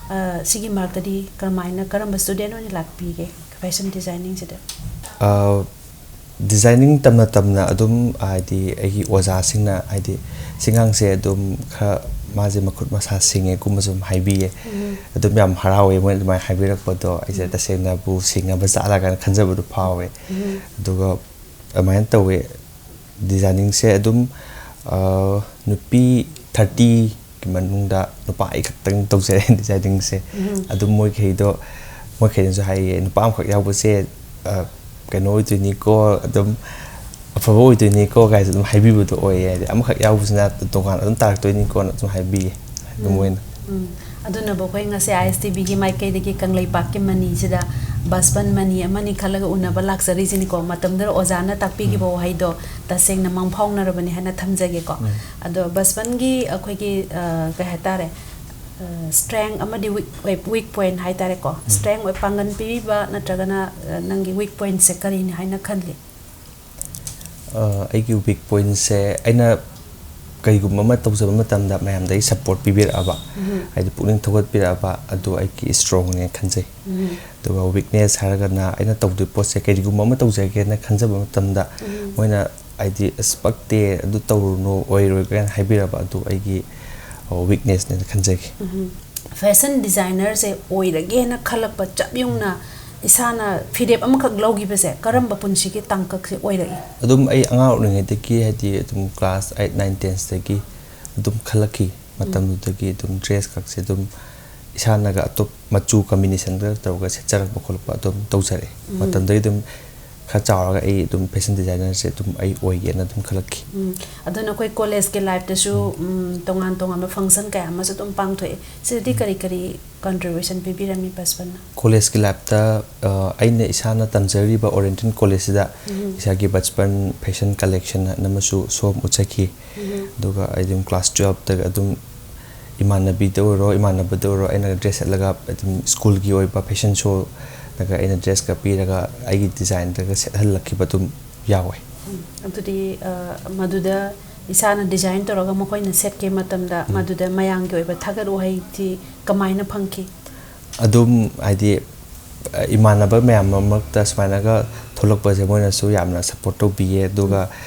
ꯑ, ꯁꯤꯒꯤ ꯃꯔꯛꯇꯗꯤ ꯀꯔꯝꯍꯥꯏꯅ, ꯀꯔꯝꯕ student ꯑꯣꯏꯅ ꯂꯥꯛꯄꯤꯒꯦ fashion designing ꯁꯤꯗ? ꯑ, designing ꯇꯝꯅ ꯇꯝꯅ ꯑꯗꯨꯝ, ꯍꯥꯏꯗꯤ, ꯑꯩꯒꯤ ꯑꯣꯖꯥꯁꯤꯡꯅ, ꯍꯥꯏꯗꯤ, "ꯁꯤ ꯑꯉꯥꯡꯁꯦ ꯑꯗꯨꯝ ꯈꯔ, ꯃꯥꯁꯦ ꯃꯈꯨꯠ ꯃꯁꯥ ꯁꯤꯡꯉꯦ"ꯒꯨꯝꯕꯁꯨ ꯑꯗꯨꯝ ꯍꯥꯏꯕꯤꯌꯦ꯫ ꯎꯝ꯫ ꯑꯗꯨꯝ ꯌꯥꯝ ꯍꯔꯥꯎꯋꯦ ꯃꯣꯏꯅ ꯑꯗꯨꯃꯥꯏꯅ ꯍꯥꯏꯕꯤꯔꯛꯄꯗꯣ꯫ ꯑꯩꯁꯦ ꯎꯝ꯫ ꯇꯁꯦꯡꯅꯕꯨ ꯁꯤꯡꯉꯕ ꯖꯥꯠꯂ ꯀꯥꯏꯅ ꯈꯟꯖꯕꯗꯣ ꯐꯥꯎꯋꯦ꯫ ꯎꯝ꯫ ꯑꯗꯨꯒ ꯑꯗꯨꯃꯥꯏꯅ ꯇꯧꯋꯦ꯫ Designing ꯁꯦ ꯑꯗꯨꯝ, ꯑ, ꯅꯨꯄꯤ thirty ꯒꯤ ꯃꯅꯨꯡꯗ ꯅꯨꯄꯥ ꯑꯩ ꯈꯛꯇꯪ ꯇꯧꯖꯔꯦ designing ꯁꯦ꯫ ꯎꯝ꯫ ꯑꯗꯨꯝ ꯃꯣꯏꯈꯩꯗꯣ, ꯃꯣꯏꯈꯩꯅꯁꯨ ꯍꯥꯏꯌꯦ, "ꯅꯨꯄꯥ ꯑꯃꯈꯛ ꯌꯥꯎꯕꯁꯦ, ꯑ, ꯀꯩꯅꯣ ꯑꯣꯏꯗꯣꯏꯅꯤꯀꯣ, ꯑꯗꯨꯝ ꯑꯐꯕ ꯑꯣꯏꯗꯣꯏꯅꯤꯀꯣ" ꯀꯥꯏꯁꯨ ꯑꯗꯨꯝ ꯍꯥꯏꯕꯤꯕꯗꯣ ꯑꯣꯏꯌꯦ꯫ ꯍꯥꯏꯗꯤ, "ꯑꯃꯈꯛ ꯌꯥꯎꯕꯁꯤꯅ ꯇꯣꯉꯥꯟꯅ ꯑꯗꯨꯝ ꯇꯥꯔꯛꯇꯣꯏꯅꯤꯀꯣꯅ" ꯑꯗꯨꯝ ꯍꯥꯏꯕꯤꯌꯦ ꯑꯗꯨꯝ ꯎꯝ꯫ ꯃꯣꯏꯅ꯫ ꯎꯝ꯫ ꯑꯗꯨꯅꯕꯨ ꯑꯩꯈꯣꯏ ꯉꯁꯤ I S T V ꯒꯤ ꯃꯥꯏꯀꯩꯗꯒꯤ ꯀꯪꯂꯩꯄꯥꯛꯀꯤ ꯃꯅꯤꯁꯤꯗ ꯕꯁꯄꯟ ꯃꯅꯤ ꯑꯃꯅꯤ ꯈꯜꯂꯒ ꯎꯅꯕ ꯂꯥꯛꯆꯔꯤꯁꯤꯅꯤꯀꯣ꯫ ꯃꯇꯝꯗꯨꯗ ꯑꯣꯖꯥꯅ ꯇꯥꯛꯄꯤꯈꯤꯕ ꯎꯝ꯫ ꯋꯥꯍꯩꯗꯣ ꯇꯁꯦꯡꯅ ꯃꯪꯐꯥꯎꯅꯔꯕꯅꯤ ꯍꯥꯏꯅ ꯊꯝꯖꯒꯦꯀꯣ꯫ ꯎꯝ꯫ ꯑꯗꯣ ꯕꯁꯄꯟꯒꯤ ꯑꯩꯈꯣꯏꯒꯤ, ꯑ, ꯀꯩ ꯍꯥꯏꯇꯥꯔꯦ, ꯑ, strength ꯑꯃꯗꯤ weak, weak point ꯍꯥꯏꯇꯥꯔꯦꯀꯣ꯫ ꯎꯝ꯫ Strength ꯑꯣꯏ ꯄꯥꯡꯒꯟ ꯄꯤꯕꯤꯕ ꯅꯠꯇ꯭ꯔꯒꯅ, ꯑ, ꯅꯪꯒꯤ weak point ꯁꯦ ꯀꯔꯤꯅꯤ ꯍꯥꯏꯅ ꯈꯜꯂꯤ? ꯑ, ꯑꯩꯒꯤ weak point ꯁꯦ ꯑꯩꯅ ꯀꯔꯤꯒꯨꯝꯕ ꯑꯃ ꯇꯧꯖꯕ ꯃꯇꯝꯗ ꯃꯌꯥꯝꯗꯒꯤ ꯁꯞꯄꯣꯔꯠ ꯄꯤꯕꯤꯔꯛꯑꯕ, ꯍꯥꯏꯗꯤ ꯄꯨꯛꯅꯤꯡ ꯊꯧꯒꯠꯄꯤꯔꯛꯑꯕ, ꯑꯗꯨ ꯑꯩꯒꯤ ꯏꯁꯇ꯭ꯔꯣꯡꯅꯦ ꯈꯟꯖꯩ꯫ ꯑꯗꯨꯒ ꯋꯤꯛꯅꯦꯁ ꯍꯥꯏꯔꯒꯅ, ꯑꯩꯅ ꯇꯧꯗꯣꯏ ꯄꯣꯠꯁꯦ ꯀꯔꯤꯒꯨꯝꯕ ꯑꯃ ꯇꯧꯖꯒꯦꯅ ꯈꯟꯖꯕ ꯃꯇꯝꯗ ꯃꯣꯏꯅ ꯍꯥꯏꯗꯤ, "ꯑꯁ, ꯄꯛꯇꯦ, ꯑꯗꯨ ꯇꯧꯔꯨꯅꯨ, ꯑꯣꯏꯔꯣꯏ" ꯀꯥꯏꯅ ꯍꯥꯏꯕꯤꯔꯕ, ꯑꯗꯨ ꯑꯩꯒꯤ ꯋꯤꯛꯅꯦꯁꯅꯦꯅ ꯈꯟꯖꯒꯦ꯫ ꯐꯦꯁꯟ ꯗꯤꯖꯥꯏꯅꯔꯁꯦ ꯑꯣꯏꯔꯒꯦꯅ ꯈꯜꯂꯛꯄ ꯆꯞ ꯌꯨꯡꯅ ꯏꯁꯥꯅ ꯐꯤꯔꯦꯞ ꯑꯃꯈꯛ ꯂꯧꯈꯤꯕꯁꯦ ꯀꯔꯝꯕ ꯄꯨꯟꯁꯤꯒꯤ ꯇꯥꯡꯀꯛꯁꯦ ꯑꯣꯏꯔꯛꯏ? ꯑꯗꯨꯝ ꯑꯩ ꯑꯉꯥꯡ ꯑꯣꯏꯔꯤꯉꯩꯗꯒꯤ, ꯍꯥꯏꯗꯤ ꯑꯗꯨꯝ ꯀ꯭ꯂꯥꯁ ꯑꯩꯠ, ꯅꯥꯏꯟ, ꯇꯦꯟꯁꯇꯒꯤ ꯑꯗꯨꯝ ꯈꯜꯂꯛꯈꯤ꯫ ꯃꯇꯝꯗꯨꯗꯒꯤ ꯑꯗꯨꯝ ꯗ꯭ꯔꯦꯁ ꯈꯛꯁꯦ ꯑꯗꯨꯝ ꯏꯁꯥꯅꯒ ꯑꯇꯣꯞ ꯃꯆꯨ ꯀꯝꯕꯤꯅꯦꯁꯟꯒ ꯇꯧꯔꯒ ꯁꯦꯠꯆꯔꯛꯄ ꯈꯣꯠꯂꯛꯄ ꯑꯗꯨꯝ ꯇꯧꯖꯔꯛꯑꯦ꯫ ꯃꯇꯝꯗꯒꯤ ꯑꯗꯨꯝ ꯈꯔ ꯆꯥꯎꯔꯒ ꯑꯩ ꯑꯗꯨꯝ ꯐꯦꯁꯟ ꯗꯤꯖꯥꯏꯅꯔꯁꯦ ꯑꯗꯨꯝ ꯑꯩ ꯑꯣꯏꯒꯦꯅ ꯑꯗꯨꯝ ꯈꯜꯂꯛꯈꯤ꯫ ꯎꯝ, ꯑꯗꯨꯅ ꯑꯩꯈꯣꯏ ꯀꯣꯂꯦꯖꯀꯤ ꯂꯥꯏꯐꯇꯁꯨ ꯎꯝ, ꯇꯣꯉꯥꯟ ꯇꯣꯉꯥꯟꯕ ꯐꯪꯁꯟ ꯀꯌꯥ ꯑꯃꯁꯨ ꯑꯗꯨꯝ ꯄꯥꯡꯊꯣꯛꯑꯦ꯫ ꯁꯤꯗꯗꯤ ꯀꯔꯤ ꯀꯔꯤ ꯀꯟꯇ꯭ꯔꯤꯕ꯭ꯌꯨꯁꯟ ꯄꯤꯕꯤꯔꯝꯃꯤ ꯕꯆꯄꯟꯅ? ꯀꯣꯂꯦꯖꯀꯤ ꯂꯥꯏꯐꯇ ꯑ, ꯑꯩꯅ ꯏꯁꯥꯅ ꯇꯝꯖꯔꯤꯕ ꯑꯣꯔꯤꯌꯦꯟꯇꯦꯜ ꯀꯣꯂꯦꯖꯁꯤꯗ ꯏꯁꯥꯒꯤ ꯕꯆꯄꯟ ꯐꯦꯁꯟ ꯀꯂꯦꯛꯁꯟ ꯑꯃꯁꯨ ꯁꯣ ꯑꯃ ꯎꯠꯆꯈꯤ꯫ ꯑꯗꯨꯒ ꯑꯩ ꯑꯗꯨꯝ ꯀ꯭ꯂꯥꯁ ꯇꯨꯌꯦꯜꯞꯇꯒ ꯑꯗꯨꯝ ꯏꯃꯥꯟꯅꯕꯤꯗ ꯑꯣꯏꯔꯣ, ꯏꯃꯥꯟꯅꯕꯗ ꯑꯣꯏꯔꯣ, ꯑꯩꯅ ꯗ꯭ꯔꯦꯁ ꯁꯦꯠꯂꯒ ꯑꯗꯨꯝ ꯁ꯭ꯀꯨꯜꯒꯤ ꯑꯣꯏꯕ ꯐꯦꯁꯟ ꯁꯣꯗꯒ ꯑꯩꯅ ꯗ꯭ꯔꯦꯁꯀ ꯄꯤꯔꯒ ꯑꯩꯒꯤ ꯗꯤꯖꯥꯏꯟꯗꯒ ꯁꯦꯠꯍꯜꯂꯛꯈꯤꯕ ꯑꯗꯨꯝ ꯌꯥꯎꯋꯦ꯫ ꯑꯗꯨꯗꯤ ꯑ, ꯃꯗꯨꯗ ꯏꯁꯥꯅ ꯗꯤꯖꯥꯏꯟ ꯇꯧꯔꯒ ꯃꯈꯣꯏꯅ ꯁꯦꯠꯀꯦ ꯃꯇꯝꯗ ꯃꯗꯨꯗ ꯃꯌꯥꯝꯒꯤ ꯑꯣꯏꯕ ꯊꯥꯒꯠ ꯋꯥꯍꯩꯗꯤ ꯀꯃꯥꯏꯅ ꯐꯪꯈꯤ? ꯑꯗꯨꯝ ꯍꯥꯏꯗꯤ, ꯑ, ꯏꯃꯥꯟꯅꯕ ꯃꯌꯥꯝ ꯃꯔꯛꯇ ꯁꯨꯃꯥꯏꯅꯒ ꯊꯣꯛꯂꯛꯄꯁꯦ ꯃꯣꯏꯅꯁꯨ ꯌꯥꯝꯅ ꯁꯞꯄꯣꯔꯠ ꯇꯧꯕꯤꯌꯦ꯫ ꯑꯗꯨꯒ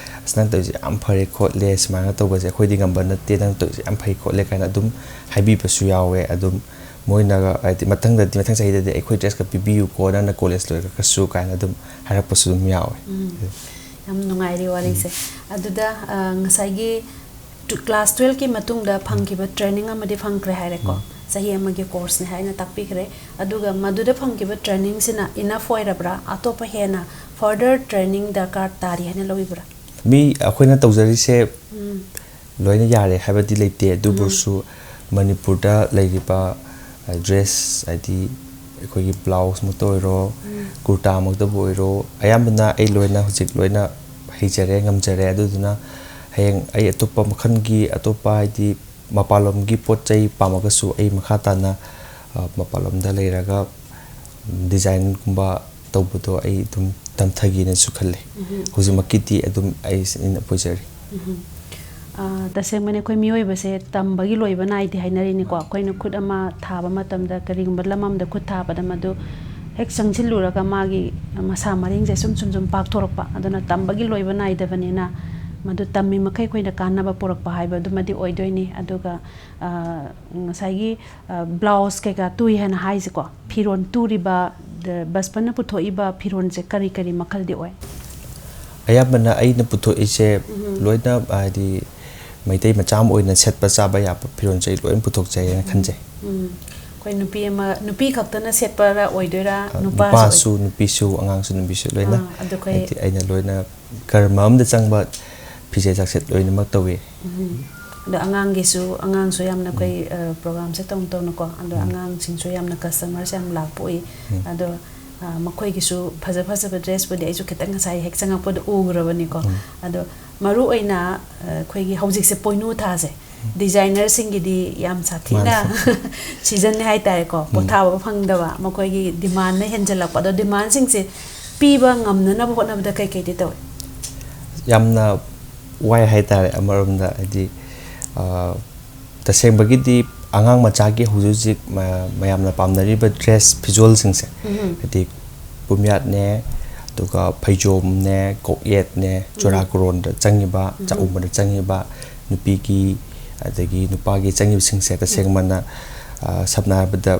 "ꯑꯁ, ꯅꯪ ꯇꯧꯔꯤꯁꯦ ꯌꯥꯝ ꯐꯔꯦ ꯈꯣꯠꯂꯦ", ꯁꯨꯃꯥꯏꯅ ꯇꯧꯕꯁꯦ, "ꯑꯩꯈꯣꯏꯗꯤ ꯉꯝꯕ ꯅꯠꯇꯦ, ꯅꯪ ꯇꯧꯔꯤꯁꯦ ꯌꯥꯝ ꯐꯩ ꯈꯣꯠꯂꯦ" ꯀꯥꯏꯅ ꯑꯗꯨꯝ ꯍꯥꯏꯕꯤꯕꯁꯨ ꯌꯥꯎꯋꯦ꯫ ꯑꯗꯨꯝ ꯃꯣꯏꯅꯒ ꯍꯥꯏꯗꯤ, "ꯃꯊꯪꯗꯗꯤ, ꯃꯊꯪ ꯆꯍꯤꯗꯗꯤ ꯑꯩꯈꯣꯏ ꯗ꯭ꯔꯦꯁꯀ ꯄꯤꯕꯤꯌꯨꯀꯣ, ꯅꯪꯅ ꯀꯣꯂꯦꯖ ꯂꯣꯏꯔꯒꯁꯨ" ꯀꯥꯏꯅ ꯑꯗꯨꯝ ꯍꯥꯏꯔꯛꯄꯁꯨ ꯑꯗꯨꯝ ꯌꯥꯎꯋꯦ꯫ ꯌꯥꯝ ꯅꯨꯡꯉꯥꯏꯔꯤ ꯋꯥꯔꯤꯁꯦ꯫ ꯑꯗꯨꯗ ꯑ, ꯉꯁꯥꯏꯒꯤ ꯇꯨ-, ꯀ꯭ꯂꯥꯁ ꯇꯨꯌꯦꯜꯞꯀꯤ ꯃꯇꯨꯡꯗ ꯐꯪꯈꯤꯕ ꯇ꯭ꯔꯦꯅꯤꯡ ꯑꯃꯗꯤ ꯐꯪꯈ꯭ꯔꯦ ꯍꯥꯏꯔꯦꯀꯣ꯫ ꯆꯍꯤ ꯑꯃꯒꯤ ꯀꯣꯔꯁꯅꯦ ꯍꯥꯏꯅ ꯇꯥꯛꯄꯤꯈ꯭ꯔꯦ꯫ ꯑꯗꯨꯒ ꯃꯗꯨꯗ ꯐꯪꯈꯤꯕ ꯇ꯭ꯔꯦꯅꯤꯡꯁꯤꯅ ꯏꯅꯐ ꯑꯣꯏꯔꯕ꯭ꯔꯥ, ꯑꯇꯣꯞꯄ ꯍꯦꯟꯅ ꯐꯔꯗꯔ ꯇ꯭ꯔꯦꯅꯤꯡ ꯗꯔꯀꯥꯔ ꯇꯥꯔꯤ ꯍꯥꯏꯅ ꯂꯧꯕꯤꯕ꯭ꯔꯥ? ꯃꯤ ꯑꯩꯈꯣꯏꯅ ꯇꯧꯖꯔꯤꯁꯦ ꯂꯣꯏꯅ ꯌꯥꯔꯦ ꯍꯥꯏꯕꯗꯤ ꯂꯩꯇꯦ, ꯑꯗꯨꯕꯨꯁꯨ ꯃꯅꯤꯄꯨꯔꯗ ꯂꯩꯔꯤꯕ ꯗ꯭ꯔꯦꯁ, ꯍꯥꯏꯗꯤ ꯑꯩꯈꯣꯏꯒꯤ ꯕ꯭ꯂꯥꯎꯁꯃꯛꯇ ꯑꯣꯏꯔꯣ, ꯀꯨꯔꯇꯥꯃꯛꯇꯕꯨ ꯑꯣꯏꯔꯣ, ꯑꯌꯥꯝꯕꯅ ꯑꯩ ꯂꯣꯏꯅ, ꯍꯧꯖꯤꯛ ꯂꯣꯏꯅ ꯍꯩꯖꯔꯦ, ꯉꯝꯖꯔꯦ꯫ ꯑꯗꯨꯗꯨꯅ ꯍꯌꯦꯡ ꯑꯩ ꯑꯇꯣꯞꯄ ꯃꯈꯜꯒꯤ, ꯑꯇꯣꯞꯄ ꯍꯥꯏꯗꯤ ꯃꯄꯥꯟꯂꯣꯝꯒꯤ ꯄꯣꯠ ꯆꯩ ꯄꯥꯝꯃꯒꯁꯨ ꯑꯩ ꯃꯈꯥ ꯇꯥꯅ, ꯑ, ꯃꯄꯥꯟꯂꯣꯝꯗ ꯂꯩꯔꯒ ꯗꯤꯖꯥꯏꯟꯒꯨꯝꯕ ꯇꯧꯕꯗꯣ ꯑꯩ ꯑꯗꯨꯝ ꯇꯝꯊꯒꯦꯅꯁꯨ ꯈꯜꯂꯦ꯫ ꯍꯧꯖꯤꯛꯃꯛꯀꯤꯗꯤ ꯑꯗꯨꯝ ꯑꯩ ꯁꯤꯅ ꯑꯣꯏꯖꯔꯤ꯫ ꯑꯥ, ꯇꯁꯦꯡꯕꯅꯤ, ꯑꯩꯈꯣꯏ ꯃꯤꯑꯣꯏꯕꯁꯦ ꯇꯝꯕꯒꯤ ꯂꯣꯏꯕ ꯅꯥꯏꯗꯦ ꯍꯥꯏꯅꯔꯤꯅꯤꯀꯣ꯫ ꯑꯩꯈꯣꯏꯅ ꯈꯨꯠ ꯑꯃ ꯊꯥꯕ ꯃꯇꯝꯗ, ꯀꯔꯤꯒꯨꯝꯕ ꯂꯝ ꯑꯃꯗ ꯈꯨꯠ ꯊꯥꯕꯗ, ꯃꯗꯨ ꯍꯦꯛ ꯆꯪꯁꯤꯜꯂꯨꯔꯒ ꯃꯥꯒꯤ ꯃꯁꯥ ꯃꯔꯦꯡꯁꯦ ꯁꯨꯝ ꯁꯨꯝ ꯁꯨꯝ ꯄꯥꯛꯊꯣꯔꯛꯄ, ꯑꯗꯨꯅ ꯇꯝꯕꯒꯤ ꯂꯣꯏꯕ ꯅꯥꯏꯗꯕꯅꯤꯅ ꯃꯗꯨ ꯇꯝꯃꯤ ꯃꯈꯩ ꯑꯩꯈꯣꯏꯅ ꯀꯥꯟꯅꯕ ꯄꯨꯔꯛꯄ ꯍꯥꯏꯕꯗꯨꯃꯗꯤ ꯑꯣꯏꯗꯣꯏꯅꯤ꯫ ꯑꯗꯨꯒ, ꯑꯥ, ꯉꯁꯥꯏꯒꯤ, ꯑꯥ, ꯕ꯭ꯂꯥꯎꯁ ꯀꯩꯀꯥ ꯇꯨꯏ ꯍꯥꯏꯅ ꯍꯥꯏꯁꯤꯀꯣ, ꯐꯤꯔꯣꯜ ꯇꯨꯔꯤꯕ, ꯗ-, ꯕꯁꯄꯅ ꯄꯨꯊꯣꯛꯏꯕ ꯐꯤꯔꯣꯜꯁꯦ ꯀꯔꯤ ꯀꯔꯤ ꯃꯈꯜꯗꯤ ꯑꯣꯏ? ꯑꯌꯥꯝꯕꯅ ꯑꯩꯅ ꯄꯨꯊꯣꯛꯏꯁꯦ ꯎꯝ꯫ ꯂꯣꯏꯅ, ꯍꯥꯏꯗꯤ, ꯃꯩꯇꯩ ꯃꯆꯥ ꯑꯃ ꯑꯣꯏꯅ ꯁꯦꯠꯄ ꯆꯥꯕ ꯌꯥꯕ ꯐꯤꯔꯣꯜꯁꯦ ꯑꯩ ꯂꯣꯏꯅ ꯄꯨꯊꯣꯛꯆꯩ ꯍꯥꯏꯅ ꯈꯟꯖꯩ꯫ ꯎꯝ꯫ ꯑꯩꯈꯣꯏ ꯅꯨꯄꯤ ꯑꯃ, ꯅꯨꯄꯤ ꯈꯛꯇꯅ ꯁꯦꯠꯄꯔ ꯑꯣꯏꯗꯣꯏꯔꯥ? ꯑ, ꯅꯨꯄꯥꯁꯨ ꯅꯨꯄꯥꯁꯨ, ꯑꯣꯏ-, ꯅꯨꯄꯤꯁꯨ, ꯑꯉꯥꯡꯁꯨ, ꯅꯨꯄꯤꯁꯨ ꯂꯣꯏꯅ, ꯑꯥ, ꯑꯗꯨ ꯑꯩꯈꯣꯏ ꯍꯥꯏꯗꯤ, ꯑꯩꯅ ꯂꯣꯏꯅ ꯀꯔꯃ ꯑꯃꯗ ꯆꯪꯕ ꯐꯤꯖꯦꯠ ꯆꯥꯛꯁꯦꯠ ꯂꯣꯏꯅꯃꯛ ꯇꯧꯏ꯫ ꯎꯝ꯫ ꯑꯗꯣ ꯑꯉꯥꯡꯒꯤꯁꯨ, ꯑꯉꯥꯡꯁꯨ ꯌꯥꯝꯅ ꯎꯝ꯫ ꯑꯩꯈꯣꯏ, ꯑ, ꯄ꯭ꯔꯣꯒ꯭ꯔꯥꯝꯁꯦ ꯇꯧꯅ ꯇꯧꯅꯀꯣ, ꯑꯗꯣ ꯎꯝ꯫ ꯑꯉꯥꯡꯁꯤꯡꯁꯨ ꯌꯥꯝꯅ ꯀꯁꯇꯃꯔꯁꯦ ꯌꯥꯝ ꯂꯥꯛꯄ ꯎꯏ꯫ ꯎꯝ꯫ ꯑꯗꯣ, ꯑ, ꯃꯈꯣꯏꯒꯤꯁꯨ ꯐꯖ ꯐꯖꯕ ꯗ꯭ꯔꯦꯁꯄꯨꯗꯤ ꯑꯩꯁꯨ ꯈꯤꯇꯪ ꯉꯁꯥꯏ ꯍꯦꯛ ꯆꯪꯉꯛꯄꯗ ꯎꯈ꯭ꯔꯕꯅꯤꯀꯣ꯫ ꯎꯝ꯫ ꯑꯗꯣ ꯃꯔꯨ ꯑꯣꯏꯅ, ꯑ, ꯑꯩꯈꯣꯏꯒꯤ ꯍꯧꯖꯤꯛꯁꯦ ꯄꯣꯏꯅꯨ ꯊꯥꯁꯦ, ꯗꯤꯖꯥꯏꯅꯔꯁꯤꯡꯒꯤꯗꯤ ꯌꯥꯝ ꯁꯥꯊꯤꯅ ꯃꯥꯅꯦ꯫ ꯁꯤꯖꯟꯅꯦ ꯍꯥꯏꯇꯥꯔꯦꯀꯣ, ꯎꯝ꯫ ꯄꯣꯊꯥꯕ ꯐꯪꯗꯕ, ꯃꯈꯣꯏꯒꯤ ꯗꯤꯃꯥꯟꯅ ꯍꯦꯟꯖꯜꯂꯛꯄ꯫ ꯑꯗꯣ ꯗꯤꯃꯥꯟꯁꯤꯡꯁꯦ ꯄꯤꯕ ꯉꯝꯅꯅꯕ ꯍꯣꯠꯅꯕꯗ ꯀꯩ ꯀꯩꯗꯤ ꯇꯧꯏ? ꯌꯥꯝꯅ ꯋꯥꯏ ꯍꯥꯏꯇꯥꯔꯦ ꯑꯃꯔꯣꯝꯗ, ꯍꯥꯏꯗꯤ, ꯑ, ꯇꯁꯦꯡꯕꯒꯤꯗꯤ ꯑꯉꯥꯡ ꯃꯆꯥꯒꯤ ꯍꯧꯖꯤꯛ ꯍꯧꯖꯤꯛ ꯃ-, ꯃꯌꯥꯝꯅ ꯄꯥꯝꯅꯔꯤꯕ ꯗ꯭ꯔꯦꯁ ꯐꯤꯖꯣꯜꯁꯤꯡꯁꯦ, ꯎꯝ꯫ ꯍꯥꯏꯗꯤ ꯄꯨꯝꯌꯥꯠꯅꯦ, ꯑꯗꯨꯒ ꯐꯩꯖꯣꯝꯅꯦ, ꯀꯣꯛꯌꯦꯠꯅꯦ, ꯎꯝ꯫ ꯆꯨꯔꯥꯀꯣꯔꯣꯟꯗ ꯆꯪꯉꯤꯕ, ꯎꯝ꯫ ꯆꯥꯛꯎꯝꯕꯗ ꯆꯪꯉꯤꯕ, ꯅꯨꯄꯤꯒꯤ ꯑꯗꯒꯤ ꯅꯨꯄꯥꯒꯤ ꯆꯪꯉꯤꯕꯁꯤꯡꯁꯦ ꯇꯁꯦꯡꯕꯅ, ꯑ, ꯁꯝꯅ ꯍꯥꯏꯔꯕꯗ,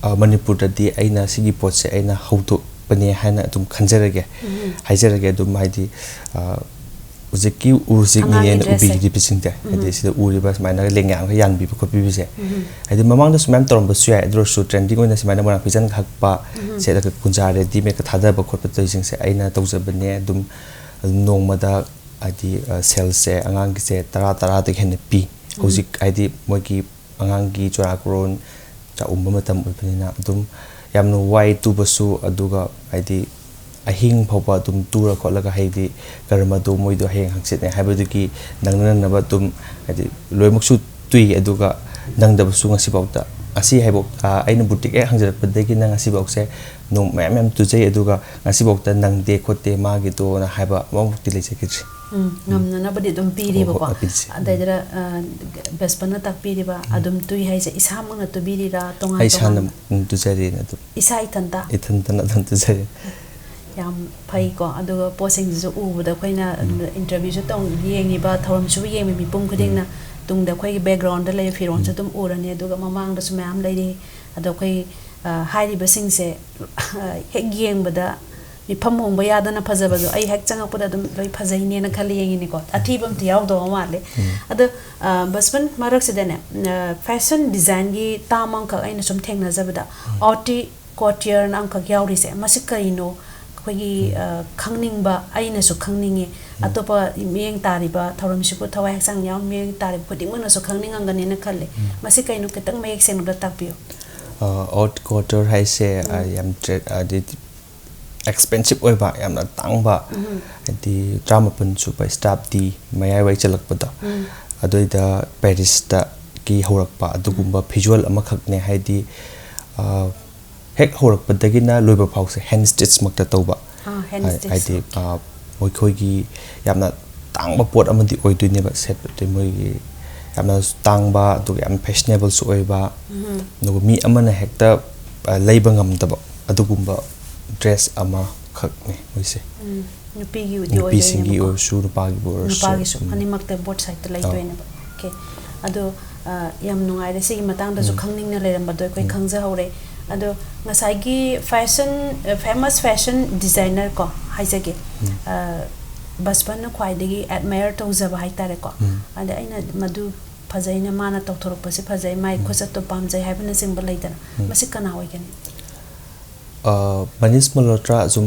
ꯑ, ꯃꯅꯤꯄꯨꯔꯗꯗꯤ ꯑꯩꯅ ꯁꯤꯒꯤ ꯄꯣꯠꯁꯦ ꯑꯩꯅ ꯍꯧꯗꯣꯛꯄꯅꯦ ꯍꯥꯏꯅ ꯑꯗꯨꯝ ꯈꯟꯖꯔꯒꯦ, ꯎꯝ꯫ ꯍꯥꯏꯖꯔꯒꯦ꯫ ꯑꯗꯨꯝ ꯍꯥꯏꯗꯤ, ꯑ, ꯍꯧꯖꯤꯛꯀꯤ ꯎ ꯍꯧꯖꯤꯛ ꯑꯉꯥꯡꯒꯤ ꯅꯤꯅꯦꯅ ꯗ꯭ꯔꯦꯁꯁꯦ꯫ ꯎꯕꯤꯔꯤꯕꯁꯤꯡꯁꯦ, ꯎꯝ꯫ ꯍꯥꯏꯗꯤ ꯁꯤꯗ ꯎꯔꯤꯕ ꯁꯨꯃꯥꯏꯅ ꯂꯦꯡꯌꯥꯟꯒ ꯌꯥꯟꯕꯤꯕ ꯈꯣꯠꯄꯤꯕꯁꯦ, ꯎꯝ꯫ ꯍꯥꯏꯗꯤ ꯃꯃꯥꯡꯗ ꯁꯨꯃꯥꯏꯅ ꯇꯧꯔꯝꯕꯁꯨ ꯌꯥꯏ, ꯑꯗꯨ ꯑꯣꯏꯔꯁꯨ ꯇ꯭ꯔꯦꯟꯗꯤꯡ ꯑꯣꯏꯅ ꯁꯨꯃꯥꯏꯅ ꯃꯣꯏꯔꯥꯡ ꯐꯤꯖꯟ ꯍꯛꯄ, ꯎꯝ꯫ ꯁꯦꯠꯂꯒ ꯀꯨꯟꯖꯥ ꯔꯦꯗꯤꯃꯦꯗꯀ ꯊꯥꯗꯕ ꯈꯣꯠꯄ ꯇꯧꯔꯤꯁꯤꯡꯁꯦ ꯑꯩꯅ ꯇꯧꯖꯕꯅꯦ꯫ ꯑꯗꯨꯝ, ꯑꯗꯨꯝ ꯅꯣꯡꯃꯗ ꯍꯥꯏꯗꯤ, ꯑ, ꯁꯦꯜꯁꯁꯦ ꯑꯉꯥꯡꯒꯤꯁꯦ ꯇꯔꯥ, ꯇꯔꯥꯗꯒꯤ ꯍꯦꯟꯅ ꯄꯤ꯫ ꯎꯝ꯫ ꯍꯧꯖꯤꯛ ꯍꯥꯏꯗꯤ ꯃꯣꯏꯒꯤ ꯑꯉꯥꯡꯒꯤ ꯆꯨꯔꯥꯀꯣꯔꯣꯟ ꯆꯥꯛꯎꯝꯕ ꯃꯇꯝ ꯑꯣꯏꯕꯅꯤꯅ ꯑꯗꯨꯝ ꯌꯥꯝꯅ ꯋꯥꯏ ꯇꯨꯕꯁꯨ, ꯑꯗꯨꯒ ꯍꯥꯏꯗꯤ ꯑꯍꯤꯡ ꯐꯥꯎꯕ ꯑꯗꯨꯝ ꯇꯨꯔ ꯈꯣꯠꯂꯒ ꯍꯥꯏꯗꯤ ꯀꯔꯃꯗꯣ ꯃꯣꯏꯗꯣ ꯍꯌꯦꯡ ꯍꯪꯆꯤꯠꯅꯦ ꯍꯥꯏꯕꯗꯨꯒꯤ ꯅꯪꯅꯅꯕ ꯑꯗꯨꯝ ꯍꯥꯏꯗꯤ ꯂꯣꯏꯅꯃꯛꯁꯨ ꯇꯨꯏ, ꯑꯗꯨꯒ ꯅꯪꯗꯕꯁꯨ ꯉꯁꯤꯐꯥꯎꯗ ꯑꯁꯤ ꯍꯥꯏꯕꯣꯛ ꯑꯩꯅ ꯕꯨꯇꯤꯛ ꯍꯦꯛ ꯍꯥꯡꯖꯔꯛꯄꯗꯒꯤꯅ ꯉꯁꯤꯐꯥꯎꯁꯦ ꯅꯣꯡ ꯃꯌꯥꯝ ꯃꯌꯥꯝ ꯇꯨꯖꯩ, ꯑꯗꯨꯒ ꯉꯁꯤꯐꯥꯎꯗ ꯅꯪꯗꯦ ꯈꯣꯠꯇꯦ ꯃꯥꯒꯤꯗꯣꯅ ꯍꯥꯏꯕ ꯑꯃꯐꯥꯎꯗꯤ ꯂꯩꯖꯈꯤꯗ꯭ꯔꯤ꯫ ꯎꯝ, ꯉꯝꯅꯅꯕꯗꯤ ꯑꯗꯨꯝ ꯄꯤꯔꯤꯕꯀꯣ꯫ ꯍꯣꯏ, ꯄꯤꯖꯩ꯫ ꯎꯝ꯫ ꯑꯗꯩꯗꯨꯗ ꯕꯁꯄꯅ ꯇꯥꯛꯄꯤꯔꯤꯕ ꯑꯗꯨꯝ ꯇꯨꯏ ꯍꯥꯏꯁꯦ ꯏꯁꯥꯃꯛꯅ ꯇꯨꯕꯤꯔꯤꯔꯥ, ꯇꯣꯉꯥꯟ ꯑꯩ ꯏꯁꯥꯅ ꯇꯣꯉꯥꯟꯅ? ꯑꯗꯨꯝ ꯇꯨꯖꯔꯦꯅ ꯑꯗꯨꯝ ꯏꯁꯥ ꯏꯊꯟꯇ? ꯏꯊꯟꯇꯅ ꯑꯗꯨꯝ ꯇꯨꯖꯔꯦ꯫ ꯌꯥꯝ ꯐꯩꯀꯣ꯫ ꯑꯗꯨꯒ ꯄꯣꯠꯁꯤꯡꯁꯤꯁꯨ ꯎꯕꯗ ꯑꯩꯈꯣꯏꯅ ꯎꯝ꯫ ꯏꯟꯇꯔꯚ꯭ꯌꯨꯁꯨ ꯇꯧ ꯌꯦꯡꯉꯤꯕ, ꯊꯧꯔꯝꯁꯤꯕꯨ ꯌꯦꯡꯕ ꯃꯤꯄꯨꯝ ꯈꯨꯗꯤꯡꯅ ꯇꯨꯡꯗ ꯑꯩꯈꯣꯏꯒꯤ ꯕꯦꯛꯒ꯭ꯔꯥꯎꯟꯗ ꯂꯩꯕ ꯐꯤꯔꯣꯜꯁꯨ ꯎꯝ꯫ ꯑꯗꯨꯝ ꯎꯔꯅꯤ, ꯑꯗꯨꯒ ꯃꯃꯥꯡꯗꯁꯨ ꯃꯌꯥꯝ ꯂꯩꯔꯤ꯫ ꯑꯗꯣ ꯑꯩꯈꯣꯏ, ꯑ, ꯍꯥꯏꯔꯤꯕꯁꯤꯡꯁꯦ ꯍꯦꯛ ꯌꯦꯡꯕꯗ ꯃꯤꯐꯝ ꯍꯣꯡꯕ ꯌꯥꯗꯅ ꯐꯖꯕꯗꯣ ꯑꯩ ꯍꯦꯛ ꯆꯪꯉꯛꯄꯗ ꯑꯗꯨꯝ ꯂꯣꯏ ꯐꯖꯩꯅꯦꯅ ꯈꯜꯂꯤ ꯌꯦꯡꯉꯤꯅꯤꯀꯣ꯫ ꯑꯊꯤꯕ ꯑꯝꯇ ꯌꯥꯎꯗꯕ ꯃꯥꯜꯂꯦ꯫ ꯎꯝ꯫ ꯑꯗꯣ, ꯑ, ꯕꯁꯄꯟ, ꯃꯔꯛꯁꯤꯗꯅꯦ, ꯑ, ꯐꯦꯁꯟ ꯗꯤꯖꯥꯏꯟꯒꯤ ꯇꯥꯝ ꯑꯃꯈꯛ ꯑꯩꯅ ꯁꯨꯝ ꯊꯦꯡꯅꯖꯕꯗ, ꯎꯝ꯫ ꯑꯣꯇꯤ ꯀꯣꯇꯤꯌꯔꯅ ꯑꯃꯈꯛ ꯌꯥꯎꯔꯤꯁꯦ, ꯃꯁꯤ ꯀꯩꯅꯣ? ꯑꯩꯈꯣꯏꯒꯤ, ꯎꯝ꯫ ꯑ, ꯈꯪꯅꯤꯡꯕ, ꯑꯩꯅꯁꯨ ꯈꯪꯅꯤꯡꯉꯤ, ꯎꯝ꯫ ꯑꯇꯣꯞꯄ ꯃꯤꯠꯌꯦꯡ ꯇꯥꯔꯤꯕ, ꯊꯧꯔꯝꯁꯤꯕꯨ ꯊꯋꯥꯏ ꯍꯛꯆꯥꯡ ꯌꯥꯎꯅ ꯃꯤꯠꯌꯦꯡ ꯇꯥꯔꯤꯕ ꯈꯨꯗꯤꯡꯃꯛꯅꯁꯨ ꯈꯪꯅꯤꯡꯉꯝꯒꯅꯤꯅ ꯈꯜꯂꯦ꯫ ꯎꯝ꯫ ꯃꯁꯤ ꯀꯩꯅꯣ, ꯈꯤꯇꯪ ꯃꯌꯦꯛ ꯁꯦꯡꯅ ꯇꯥꯛꯄꯤꯌꯨ꯫ ꯑ, ꯑꯣꯠ ꯀꯣꯇꯔ ꯍꯥꯏꯁꯦ, ꯑ, ꯎꯝ꯫ ꯌꯥꯝ ꯇ꯭ꯔꯦ-, ꯍꯥꯏꯗꯤ ꯑꯦꯛꯁꯄꯦꯟꯁꯤꯞ ꯑꯣꯏꯕ, ꯌꯥꯝꯅ ꯇꯥꯡꯕ, ꯎꯝ꯫ ꯍꯥꯏꯗꯤ ꯇꯔꯥꯃꯥꯄꯟ ꯁꯨꯕ ꯁ꯭ꯇꯥꯞꯇꯤ ꯃꯌꯥꯏꯋꯥꯏ ꯆꯜꯂꯛꯄꯗꯣ, ꯎꯝ꯫ ꯑꯗꯨꯏꯗ ꯄꯦꯔꯤꯁꯇꯒꯤ ꯍꯧꯔꯛꯄ ꯑꯗꯨꯒꯨꯝꯕ ꯐꯤꯖꯣꯜ ꯑꯃꯈꯛꯅꯦ꯫ ꯍꯥꯏꯗꯤ, ꯑ, ꯍꯦꯛ ꯍꯧꯔꯛꯄꯗꯒꯤꯅ ꯂꯣꯏꯕ ꯐꯥꯎꯁꯦ ꯍꯦꯟ ꯁ꯭ꯇꯤꯆꯃꯛꯇ ꯇꯧꯕ꯫ ꯑꯥ, ꯍꯦꯟ ꯍꯥꯏ-, ꯁ꯭ꯇꯤꯆ꯫ ꯍꯥꯏꯗꯤ, ꯑ, ꯃꯈꯣꯏꯒꯤ ꯌꯥꯝꯅ ꯇꯥꯡꯕ ꯄꯣꯠ ꯑꯃꯗꯤ ꯑꯣꯏꯗꯣꯏꯅꯦꯕ ꯁꯦꯠꯄꯗꯤ, ꯃꯣꯏꯒꯤ ꯌꯥꯝꯅꯁꯨ ꯇꯥꯡꯕ, ꯑꯗꯨꯒ ꯌꯥꯝ ꯐꯦꯁꯅꯦꯕꯜꯁꯨ ꯑꯣꯏꯕ, ꯎꯝ꯫ ꯑꯗꯨꯒ ꯃꯤ ꯑꯃꯅ ꯍꯦꯛꯇ, ꯑ, ꯂꯩꯕ ꯉꯝꯗꯕ ꯑꯗꯨꯒꯨꯝꯕ ꯗ꯭ꯔꯦꯁ ꯑꯃꯈꯛꯅꯤ ꯃꯣꯏꯁꯦ꯫ ꯎꯝ, ꯅꯨꯄꯤꯒꯤꯕꯨꯗꯤ ꯅꯨꯄꯤꯁꯤꯡꯒꯤ ꯑꯣꯏꯗꯣꯏꯅꯦꯕꯀꯣ꯫ ꯑꯣꯏꯔꯁꯨ, ꯅꯨꯄꯥꯒꯤꯕꯨ ꯑꯣꯏꯔꯁꯨ꯫ ꯅꯨꯄꯥꯒꯤꯁꯨ ꯎꯝ꯫ ꯑꯅꯤꯃꯛꯇ ꯕꯣꯠ ꯁꯥꯏꯗꯇ ꯑꯧ꯫ ꯂꯩꯗꯣꯏꯅꯦꯕ꯫ ꯑꯣꯀꯦ꯫ ꯑꯗꯣ, ꯑ, ꯌꯥꯝ ꯅꯨꯡꯉꯥꯏꯔꯦ, ꯁꯤꯒꯤ ꯃꯇꯥꯡꯗꯁꯨ ꯎꯝ꯫ ꯈꯪꯅꯤꯡꯅ ꯂꯩꯔꯝꯕꯗꯣ ꯑꯩꯈꯣꯏ ꯎꯝ꯫ ꯈꯪꯖꯍꯧꯔꯦ꯫ ꯑꯗꯣ ꯉꯁꯥꯏꯒꯤ ꯐꯦꯁꯟ, ꯑ, ꯐꯦꯃꯁ ꯐꯦꯁꯟ ꯗꯤꯖꯥꯏꯅꯔ ꯀꯣ ꯍꯥꯏꯖꯒꯦ, ꯎꯝ꯫ ꯑ, ꯕꯁꯄꯟꯅ ꯈ꯭ꯋꯥꯏꯗꯒꯤ ꯑꯦꯗꯃꯥꯌꯔ ꯇꯧꯖꯕ ꯍꯥꯏꯇꯥꯔꯦꯀꯣ꯫ ꯎꯝ꯫ ꯑꯗ ꯑꯩꯅ ꯃꯗꯨ ꯐꯖꯩꯅ, ꯃꯥꯅ ꯇꯧꯊꯣꯔꯛꯄꯁꯦ ꯐꯖꯩ, ꯃꯥꯏ ꯎꯝ꯫ ꯈꯨꯠꯁꯛꯇꯣ ꯄꯥꯝꯖꯩ ꯍꯥꯏꯕꯅꯆꯤꯡꯕ ꯂꯩꯗꯅ, ꯎꯝ꯫ ꯃꯁꯤ ꯀꯅꯥ ꯑꯣꯏꯒꯅꯤ? ꯑ, ꯃꯅꯤꯁ ꯃꯜꯍꯣꯇ꯭ꯔꯥ ꯑꯁꯨꯝ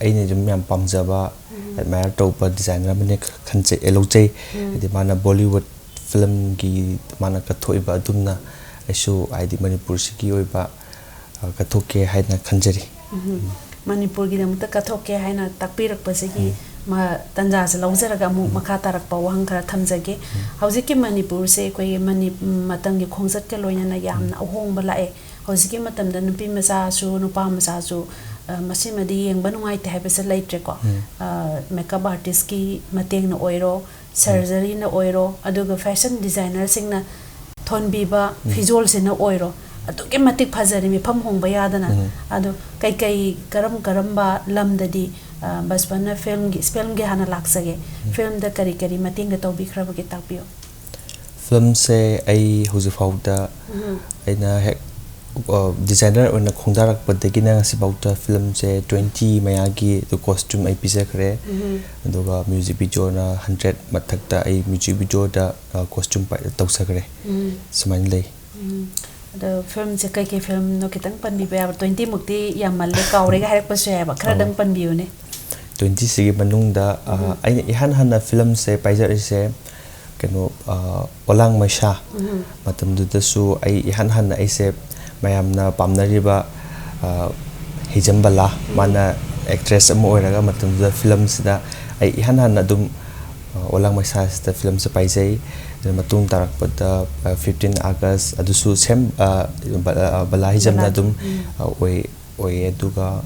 ꯑꯩꯅ ꯑꯗꯨꯝ ꯌꯥꯝ ꯄꯥꯝꯖꯕ, ꯎꯝ꯫ ꯑꯦꯗꯃꯥꯌꯔ ꯇꯧꯕ ꯗꯤꯖꯥꯏꯅꯔ ꯑꯃꯅꯦ ꯈꯟꯖꯩ, ꯑꯦ, ꯂꯧꯖꯩ꯫ ꯎꯝ꯫ ꯍꯥꯏꯗꯤ ꯃꯥꯅ ꯕꯣꯂꯤꯋꯨꯗ ꯐꯤꯂꯝꯒꯤ ꯃꯥꯅ ꯀꯠꯊꯣꯛꯏꯕ ꯑꯗꯨꯝꯅ ꯑꯩꯁꯨ ꯍꯥꯏꯗꯤ ꯃꯅꯤꯄꯨꯔꯁꯤꯒꯤ ꯑꯣꯏꯕ, ꯑ, ꯀꯠꯊꯣꯛꯀꯦ ꯍꯥꯏꯅ ꯈꯟꯖꯔꯤ꯫ ꯎꯝ꯫ ꯃꯅꯤꯄꯨꯔꯒꯤꯗꯃꯛꯇ ꯀꯠꯊꯣꯛꯀꯦ ꯍꯥꯏꯅ ꯇꯥꯛꯄꯤꯔꯛꯄꯁꯤꯒꯤ ꯎꯝ꯫ ꯃ-, ꯇꯥꯟꯖꯥꯁꯦ ꯂꯧꯖꯔꯒ ꯑꯃꯨꯛ ꯃꯈꯥ ꯇꯥꯔꯛꯄ ꯋꯥꯍꯪ ꯈꯔ ꯊꯝꯖꯒꯦ꯫ ꯍꯧꯖꯤꯛꯀꯤ ꯃꯅꯤꯄꯨꯔꯁꯦ ꯑꯩꯈꯣꯏꯒꯤ ꯃꯅꯤ-, ꯃꯇꯝꯒꯤ ꯈꯣꯡꯆꯠꯀ ꯂꯣꯏꯅꯅ ꯌꯥꯝꯅ ꯑꯍꯣꯡꯕ ꯂꯥꯛꯑꯦ꯫ ꯍꯧꯖꯤꯛꯀꯤ ꯃꯇꯝꯗ ꯅꯨꯄꯤ ꯃꯆꯥꯁꯨ, ꯅꯨꯄꯥ ꯃꯆꯥꯁꯨ, ꯑ, ꯃꯁꯤꯃꯗꯤ ꯌꯦꯡꯕ ꯅꯨꯡꯉꯥꯏꯇꯦ ꯍꯥꯏꯕꯁꯦ ꯂꯩꯇ꯭ꯔꯦꯀꯣ꯫ ꯎꯝ꯫ ꯑ, makeup artistꯀꯤ ꯃꯇꯦꯡꯅ ꯑꯣꯏꯔꯣ, surgeryꯅ ꯑꯣꯏꯔꯣ, ꯑꯗꯨꯒ fashion designerꯁꯤꯡꯅ ꯊꯣꯟꯕꯤꯕ ꯎꯝ꯫ ꯐꯤꯖꯣꯜꯁꯤꯅ ꯑꯣꯏꯔꯣ, ꯑꯗꯨꯛꯀꯤ ꯃꯇꯤꯛ ꯐꯖꯔꯦ, ꯃꯤꯐꯝ ꯍꯣꯡꯕ ꯌꯥꯗꯅ꯫ ꯎꯝ꯫ ꯑꯗꯣ ꯀꯩꯀꯩ, ꯀꯔꯝ ꯀꯔꯝꯕ ꯂꯝꯗꯗꯤ, ꯑ, ꯕꯁꯄꯟꯅ filmꯒꯤ, filmꯒꯤ ꯍꯥꯟꯅ ꯂꯥꯛꯆꯒꯦ꯫ ꯎꯝ꯫ Filmꯗ ꯀꯔꯤ ꯀꯔꯤ ꯃꯇꯦꯡꯒ ꯇꯧꯕꯤꯈ꯭ꯔꯕꯒꯦ ꯇꯥꯛꯄꯤꯌꯨ꯫ Filmꯁꯦ ꯑꯩ ꯍꯧꯖꯤꯛ ꯐꯥꯎꯕꯗ ꯎꯝ꯫ ꯑꯩꯅ ꯍꯦꯛ, ꯑ, designer ꯑꯣꯏꯅ ꯈꯣꯡꯗꯥꯔꯛꯄꯗꯒꯤꯅ ꯉꯁꯤꯐꯥꯎꯗ filmꯁꯦ twenty ꯃꯌꯥꯒꯤ ꯑꯗꯨ costume ꯑꯩ ꯄꯤꯖꯈ꯭ꯔꯦ꯫ ꯎꯝ꯫ ꯑꯗꯨꯒ music videoꯅ hundred ꯃꯊꯛꯇ ꯑꯩ music videoꯗ, ꯑ, costume ꯄꯥꯏ-, ꯇꯧꯖꯈ꯭ꯔꯦ꯫ ꯎꯝ꯫ ꯁꯨꯃꯥꯏꯅ ꯂꯩ꯫ ꯎꯝ꯫ ꯑꯗꯣ filmꯁꯦ ꯀꯩꯀꯩ filmꯅꯣ ꯈꯤꯇꯪ ꯄꯟꯕꯤꯕ ꯌꯥꯕ꯭ꯔꯥ? Twenty ꯃꯨꯛꯇꯤ ꯌꯥꯝꯃꯜꯂꯦ, ꯀꯥꯎꯔꯦꯒ ꯍꯥꯏꯔꯛꯄꯁꯨ ꯌꯥꯏꯑꯕ꯫ ꯈꯔꯗꯪ ꯑꯧ꯫ ꯄꯟꯕꯤꯌꯨꯅꯦ꯫ Twentyꯁꯤꯒꯤ ꯃꯅꯨꯡꯗ, ꯑ, ꯎꯝ꯫ ꯑꯩꯅ ꯏꯍꯥꯟ ꯍꯥꯟꯅ filmꯁꯦ ꯄꯥꯏꯖꯔꯤꯁꯦ ꯀꯩꯅꯣ, ꯑ, ꯑꯣꯂꯥꯡ ꯃꯩꯁꯥ꯫ ꯎꯝ꯫ ꯃꯇꯝꯗꯨꯗꯁꯨ ꯑꯩ ꯏꯍꯥꯟ ꯍꯥꯟꯅ ꯑꯩꯁꯦ ꯃꯌꯥꯝꯅ ꯄꯥꯝꯅꯔꯤꯕ, ꯑ, ꯍꯤꯖꯝ ꯕꯂꯥ, ꯎꯝ꯫ ꯃꯥꯅ actress ꯑꯃ ꯑꯣꯏꯔꯒ ꯃꯇꯝꯗꯨꯗ filmꯁꯤꯗ ꯑꯩ ꯏꯍꯥꯟ ꯍꯥꯟꯅ ꯑꯗꯨꯝ, ꯑ, ꯑꯣꯂꯥꯡ ꯃꯩꯁꯥꯁꯤꯗ filmꯁꯦ ꯄꯥꯏꯖꯩ꯫ ꯑꯗꯨ ꯃꯇꯨꯡ ꯇꯥꯔꯛꯄꯗ, ꯑ, fifteen August, ꯑꯗꯨꯁꯨ same, ꯑ, ꯕ-, ꯑ, ꯕꯂꯥ ꯍꯤꯖꯝꯅ ꯕꯂꯥ꯫ ꯑꯗꯨꯝ, ꯎꯝ꯫ ꯑ, ꯑꯣꯏ꯫ ꯑꯣꯏꯌꯦ꯫ ꯑꯗꯨꯒ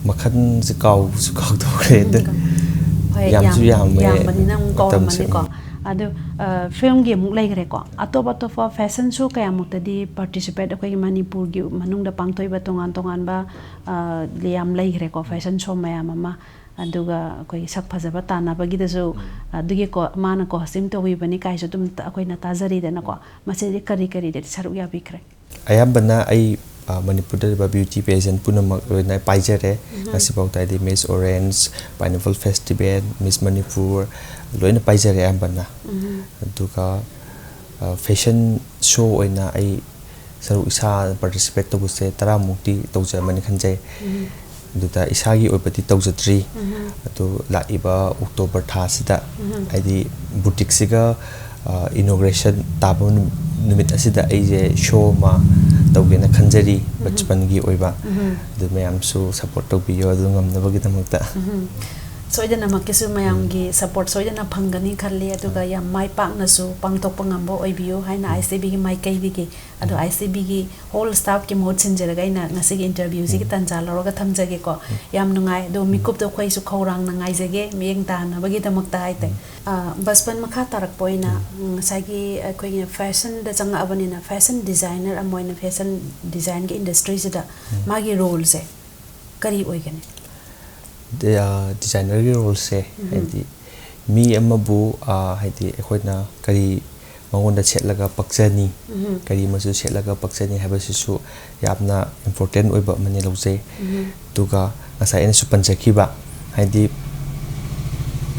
ꯃꯈꯜꯁꯦ ꯀꯥꯎꯕꯁꯨ ꯀꯥꯎꯊꯣꯛꯈ꯭ꯔꯦ꯫ ꯑꯗꯨ ꯎꯝ, ꯍꯣꯏ, ꯌꯥꯝꯁꯨ ꯌꯥꯝ-, ꯌꯥꯝꯃꯦ ꯌꯥꯝꯕꯅꯤꯅ ꯑꯃꯨꯛ ꯃꯇꯝꯁꯦ꯫ ꯀꯥꯎꯔꯝꯃꯅꯤꯀꯣ꯫ ꯎꯝ꯫ ꯑꯗꯨ, ꯑ, filmꯒꯤ ꯑꯃꯨꯛ ꯂꯩꯈ꯭ꯔꯦꯀꯣ꯫ ꯑꯇꯣꯞ ꯑꯇꯣꯞꯄ fashion show ꯀꯌꯥꯃꯨꯛꯇꯗꯤ participate ꯑꯩꯈꯣꯏꯒꯤ ꯃꯅꯤꯄꯨꯔꯒꯤ ꯃꯅꯨꯡꯗ ꯄꯥꯡꯊꯣꯛꯏꯕ ꯇꯣꯉꯥꯟ ꯇꯣꯉꯥꯟꯕ, ꯑ, ꯌꯥꯝ ꯂꯩꯈ꯭ꯔꯦꯀꯣ, fashion show ꯃꯌꯥꯝ ꯑꯃ꯫ ꯑꯗꯨꯒ ꯑꯩꯈꯣꯏꯒꯤ ꯁꯛ ꯐꯖꯕ ꯇꯥꯟꯅꯕꯒꯤꯗꯁꯨ, ꯎꯝ꯫ ꯑꯗꯨꯒꯤ ꯀꯣ-, ꯃꯥꯅ costume ꯇꯧꯕꯤꯕꯅꯤ ꯀꯥꯏꯁꯨ ꯑꯗꯨꯝ ꯇ-, ꯑꯩꯈꯣꯏꯅ ꯇꯥꯖꯔꯤꯗꯅꯀꯣ꯫ ꯎꯝ꯫ ꯃꯁꯤꯗꯤ ꯀꯔꯤ ꯀꯔꯤꯗꯗꯤ ꯁꯔꯨꯛ ꯌꯥꯕꯤꯈ꯭ꯔꯦ? ꯑꯌꯥꯝꯕꯅ ꯑꯩ, ꯑ, ꯃꯅꯤꯄꯨꯔꯗ ꯂꯩꯕ beauty pageant ꯄꯨꯝꯅꯃꯛ ꯂꯣꯏꯅ ꯄꯥꯏꯖꯔꯦ꯫ ꯎꯝ꯫ ꯉꯁꯤꯐꯥꯎꯗ ꯍꯥꯏꯗꯤ Miss Orange, Pineapple Festival, Miss Manipur ꯂꯣꯏꯅ ꯄꯥꯏꯖꯔꯦ ꯑꯌꯥꯝꯕꯅ꯫ ꯎꯝ꯫ ꯑꯗꯨꯒ, ꯑ, fashion show ꯑꯣꯏꯅ ꯑꯩ ꯁꯔꯨꯛ ꯏꯁꯥ participate ꯇꯧꯕꯁꯦ ꯇꯔꯥꯃꯨꯛꯇꯤ ꯇꯧꯖꯔꯝꯃꯅꯤ ꯈꯟꯖꯩ꯫ ꯎꯝ꯫ ꯑꯗꯨꯗ ꯏꯁꯥꯒꯤ ꯑꯣꯏꯕꯗꯤ ꯇꯧꯖꯗ꯭ꯔꯤ꯫ ꯎꯝ꯫ ꯑꯗꯨ ꯂꯥꯛꯏꯕ October ꯊꯥꯁꯤꯗ ꯎꯝ꯫ ꯍꯥꯏꯗꯤ boutiqueꯁꯤꯒ, ꯑ, inauguration ꯇꯥꯕ ꯅꯨ-, ꯅꯨꯃꯤꯠ ꯑꯁꯤꯗ ꯑꯩꯁꯦ show ꯑꯃ ꯇꯧꯒꯦꯅ ꯈꯟꯖꯔꯤ, ꯎꯝ꯫ ꯕꯆꯄꯟꯒꯤ ꯑꯣꯏꯕ꯫ ꯎꯝ꯫ ꯑꯗꯨ ꯃꯌꯥꯝꯁꯨ support ꯇꯧꯕꯤꯌꯣ ꯑꯗꯨ ꯉꯝꯅꯕꯒꯤꯗꯃꯛꯇ꯫ ꯎꯝ꯫ ꯁꯣꯏꯗꯅꯃꯛꯀꯤꯁꯨ ꯃꯌꯥꯝꯒꯤ ꯁꯄꯣꯔꯠ ꯁꯣꯏꯗꯅ ꯐꯪꯒꯅꯤ ꯈꯜꯂꯤ, ꯑꯗꯨꯒ ꯌꯥꯝ ꯃꯥꯏ ꯄꯥꯛꯅꯁꯨ ꯄꯥꯡꯊꯣꯛꯄ ꯉꯝꯕ ꯑꯣꯏꯕꯤꯌꯨ ꯍꯥꯏꯅ ꯑꯥꯏ ꯁꯤ ꯕꯤꯒꯤ ꯃꯥꯏꯀꯩꯗꯒꯤ, ꯑꯗꯣ ꯑꯥꯏ ꯁꯤ ꯕꯤꯒꯤ ꯍꯣꯜ ꯁ꯭ꯇꯥꯐꯀꯤ ꯃꯍꯨꯠ ꯁꯤꯟꯖꯔꯒ ꯑꯩꯅ ꯉꯁꯤꯒꯤ ꯏꯟꯇꯔꯚ꯭ꯌꯨꯁꯤꯒꯤ ꯇꯥꯟꯖꯥ ꯂꯧꯔꯒ ꯊꯝꯖꯒꯦꯀꯣ꯫ ꯌꯥꯝ ꯅꯨꯡꯉꯥꯏ꯫ ꯑꯗꯣ ꯃꯤꯀꯨꯞꯇꯣ ꯑꯩꯈꯣꯏꯁꯨ ꯈꯧꯔꯥꯡꯅ ꯉꯥꯏꯖꯒꯦ ꯃꯤꯠꯌꯦꯡ ꯇꯥꯅꯕꯒꯤꯗꯃꯛꯇ ꯍꯥꯏꯇꯥꯔꯦ꯫ ꯑ, ꯕꯁꯄꯟ, ꯃꯈꯥ ꯇꯥꯔꯛꯄ ꯑꯣꯏꯅ, ꯎꯝ, ꯉꯁꯥꯏꯒꯤ ꯑꯩꯈꯣꯏꯒꯤ ꯐꯦꯁꯟꯗ ꯆꯪꯉꯛꯑꯕꯅꯤꯅ, ꯐꯦꯁꯟ ꯗꯤꯖꯥꯏꯅꯔ ꯑꯃ ꯑꯣꯏꯅ ꯐꯦꯁꯟ ꯗꯤꯖꯥꯏꯟꯒꯤ ꯏꯟꯗꯁꯇ꯭ꯔꯤꯁꯤꯗ ꯃꯥꯒꯤ ꯔꯣꯜꯁꯦ ꯀꯔꯤ ꯑꯣꯏꯒꯅꯤ? ꯗꯤꯖꯥꯏꯅꯔꯒꯤ ꯔꯣꯜꯁꯦ ꯍꯥꯏꯗꯤ ꯃꯤ ꯑꯃꯕꯨ, ꯑ, ꯍꯥꯏꯗꯤ ꯑꯩꯈꯣꯏꯅ ꯀꯔꯤ ꯃꯉꯣꯟꯗ ꯁꯦꯠꯂꯒ ꯄꯛꯆꯅꯤ, ꯀꯔꯤ ꯃꯆꯨ ꯁꯦꯠꯂꯒ ꯄꯛꯆꯅꯤ ꯍꯥꯏꯕꯁꯤꯁꯨ ꯌꯥꯝꯅ ꯏꯝꯄꯣꯔꯇꯦꯟ ꯑꯣꯏꯕ ꯑꯃꯅꯤ ꯂꯧꯖꯩ꯫ ꯑꯗꯨꯒ ꯉꯁꯥꯏ ꯑꯩꯅꯁꯨ ꯄꯟꯖꯈꯤꯕ, ꯍꯥꯏꯗꯤ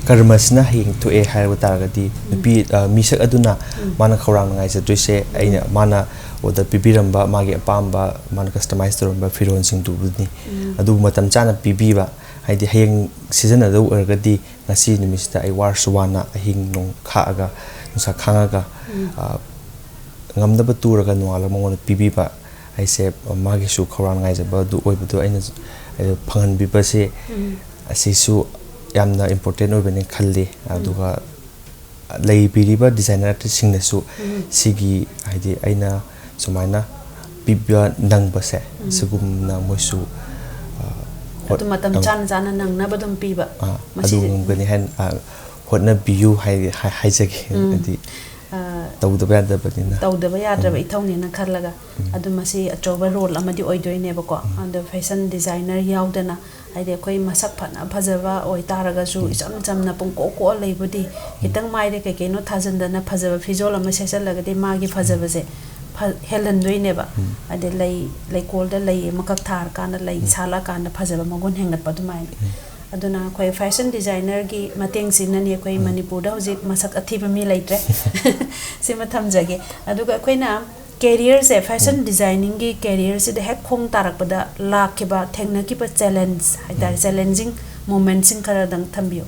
ꯀꯔꯃꯁꯤꯅ ꯍꯌꯦꯡ ꯊꯣꯛꯑꯦ ꯍꯥꯏꯕ ꯇꯥꯔꯒꯗꯤ, ꯅꯨꯄꯤ, ꯑ, ꯃꯤꯁꯛ ꯑꯗꯨꯅ ꯃꯥꯅ ꯈꯧꯔꯥꯡꯅ ꯉꯥꯏꯖꯗꯣꯏꯁꯦ ꯑꯩꯅ, ꯃꯥꯅ ꯑꯣꯔꯗꯔ ꯄꯤꯕꯤꯔꯝꯕ, ꯃꯥꯒꯤ ꯑꯄꯥꯝꯕ, ꯃꯥꯅ ꯀꯁꯇꯃꯥꯏꯁ ꯇꯧꯔꯝꯕ ꯐꯤꯔꯣꯜꯁꯤꯡꯗꯨꯕꯨꯅꯤ꯫ ꯑꯗꯨꯕꯨ ꯃꯇꯝ ꯆꯥꯅ ꯄꯤꯕꯤꯕ, ꯍꯥꯏꯗꯤ ꯍꯌꯦꯡ ꯁꯤꯖꯤꯟꯅꯗꯧ ꯑꯣꯏꯔꯒꯗꯤ ꯉꯁꯤ ꯅꯨꯃꯤꯠꯁꯤꯗ ꯑꯩ ꯋꯥꯔꯁꯨ ꯋꯥꯅ ꯑꯍꯤꯡ ꯅꯣꯡ ꯈꯥꯛꯑꯒ, ꯅꯨꯡꯁꯥ ꯈꯥꯡꯉꯒ, ꯑ, ꯉꯝꯅꯕ ꯇꯨꯔꯒ ꯅꯣꯡꯉꯥꯜꯂꯒ ꯃꯉꯣꯟꯗ ꯄꯤꯕꯤꯕ ꯍꯥꯏꯁꯦ, ꯃꯥꯒꯤꯁꯨ ꯈꯧꯔꯥꯡ ꯉꯥꯏꯖꯕ ꯑꯗꯨ ꯑꯣꯏꯕꯗꯣ ꯑꯩꯅ, ꯑ, ꯐꯪꯍꯟꯕꯤꯕꯁꯦ, ꯑꯁꯤꯁꯨ ꯌꯥꯝꯅ ꯏꯝꯄꯣꯔꯇꯦꯟ ꯑꯣꯏꯕꯅꯤ ꯈꯜꯂꯤ꯫ ꯑꯗꯨꯒ ꯂꯩꯕꯤꯔꯤꯕ ꯗꯤꯖꯥꯏꯅꯔ ꯑꯥꯔꯇꯤꯁꯁꯤꯡꯅꯁꯨ ꯁꯤꯒꯤ, ꯍꯥꯏꯗꯤ ꯑꯩꯅ ꯁꯨꯃꯥꯏꯅ ꯄꯤꯕ ꯅꯪꯕꯁꯦ, ꯁꯤꯒꯨꯝꯅ ꯃꯣꯏꯁꯨ, ꯑ, ꯍꯣꯠ-, ꯑꯗꯨ ꯃꯇꯝ ꯑ, ꯆꯥꯅ ꯆꯥꯅ ꯅꯪꯅꯕ ꯑꯗꯨꯝ ꯄꯤꯕ꯫ ꯑ, ꯃꯁꯤ ꯑꯗꯨ ꯉꯝꯒꯅꯤ ꯍꯥꯏꯅ, ꯑ, ꯍꯣꯠꯅꯕꯤꯌꯨ ꯍꯥꯏ-, ꯍꯥꯏ-, ꯍꯥꯏꯖꯒꯦ꯫ ꯍꯥꯏꯗꯤ ꯑ, ꯇꯧꯗꯕ ꯌꯥꯗꯕꯅꯤꯅ꯫ ꯇꯧꯗꯕ ꯌꯥꯗ꯭ꯔꯕ ꯏꯊꯧꯅꯦꯅ ꯈꯜꯂꯒ ꯑꯗꯨ ꯃꯁꯤ ꯑꯆꯧꯕ ꯔꯣꯜ ꯑꯃꯗꯤ ꯑꯣꯏꯗꯣꯏꯅꯦꯕꯀꯣ꯫ ꯑꯗꯣ ꯐꯦꯁꯟ ꯗꯤꯖꯥꯏꯅꯔ ꯌꯥꯎꯗꯅ, ꯍꯥꯏꯗꯤ ꯑꯩꯈꯣꯏ ꯃꯁꯛ ꯐꯅ ꯐꯖꯕ ꯑꯣꯏꯇꯥꯔꯒꯁꯨ, ꯏꯆꯝ ꯆꯝꯅ ꯄꯨꯡꯀꯣꯛ ꯀꯣꯛꯑ ꯂꯩꯕꯨꯗꯤ, ꯈꯤꯇꯪ ꯃꯥꯏꯗ ꯀꯩ ꯀꯩꯅꯣ ꯊꯥꯖꯤꯟꯗꯅ ꯐꯖꯕ ꯐꯤꯖꯣꯜ ꯑꯃ ꯁꯦꯠꯆꯜꯂꯒꯗꯤ ꯃꯥꯒꯤ ꯐꯖꯕꯁꯦ ꯐ-, ꯍꯦꯜꯍꯟꯗꯣꯏꯅꯦꯕ꯫ ꯍꯥꯏꯗꯤ ꯂꯩ, ꯂꯩꯀꯣꯜꯗ ꯂꯩ ꯑꯃꯈꯛ ꯊꯥꯔꯀꯥꯟꯗ ꯂꯩ ꯁꯥꯠꯂꯛꯑꯀꯥꯟꯗ ꯐꯖꯕ ꯃꯒꯨꯟ ꯍꯦꯟꯒꯠꯄ ꯑꯗꯨꯃꯥꯏꯅ꯫ ꯑꯗꯨꯅ ꯑꯩꯈꯣꯏ ꯐꯦꯁꯟ ꯗꯤꯖꯥꯏꯅꯔꯒꯤ ꯃꯇꯦꯡꯁꯤꯅꯅꯤ ꯑꯩꯈꯣꯏ ꯃꯅꯤꯄꯨꯔꯗ ꯍꯧꯖꯤꯛ ꯃꯁꯛ ꯑꯊꯤꯕ ꯃꯤ ꯂꯩꯇ꯭ꯔꯦ꯫ ꯁꯤꯃ ꯊꯝꯖꯒꯦ꯫ ꯑꯗꯨꯒ ꯑꯩꯈꯣꯏꯅ ꯀꯦꯔꯤꯌꯔꯁꯦ, ꯐꯦꯁꯟ ꯗꯤꯖꯥꯏꯅꯤꯡꯒꯤ ꯀꯦꯔꯤꯌꯔꯁꯤꯗ ꯍꯦꯛ ꯈꯣꯡ ꯇꯥꯔꯛꯄꯗ ꯂꯥꯛꯈꯤꯕ, ꯊꯦꯡꯅꯈꯤꯕ ꯆꯦꯂꯦꯟꯖ ꯍꯥꯏꯇꯥꯔꯦ, ꯆꯦꯂꯦꯟꯖꯤꯡ ꯃꯣꯃꯦꯟꯠꯁꯤꯡ ꯈꯔꯗꯪ ꯊꯝꯕꯤꯌꯨ꯫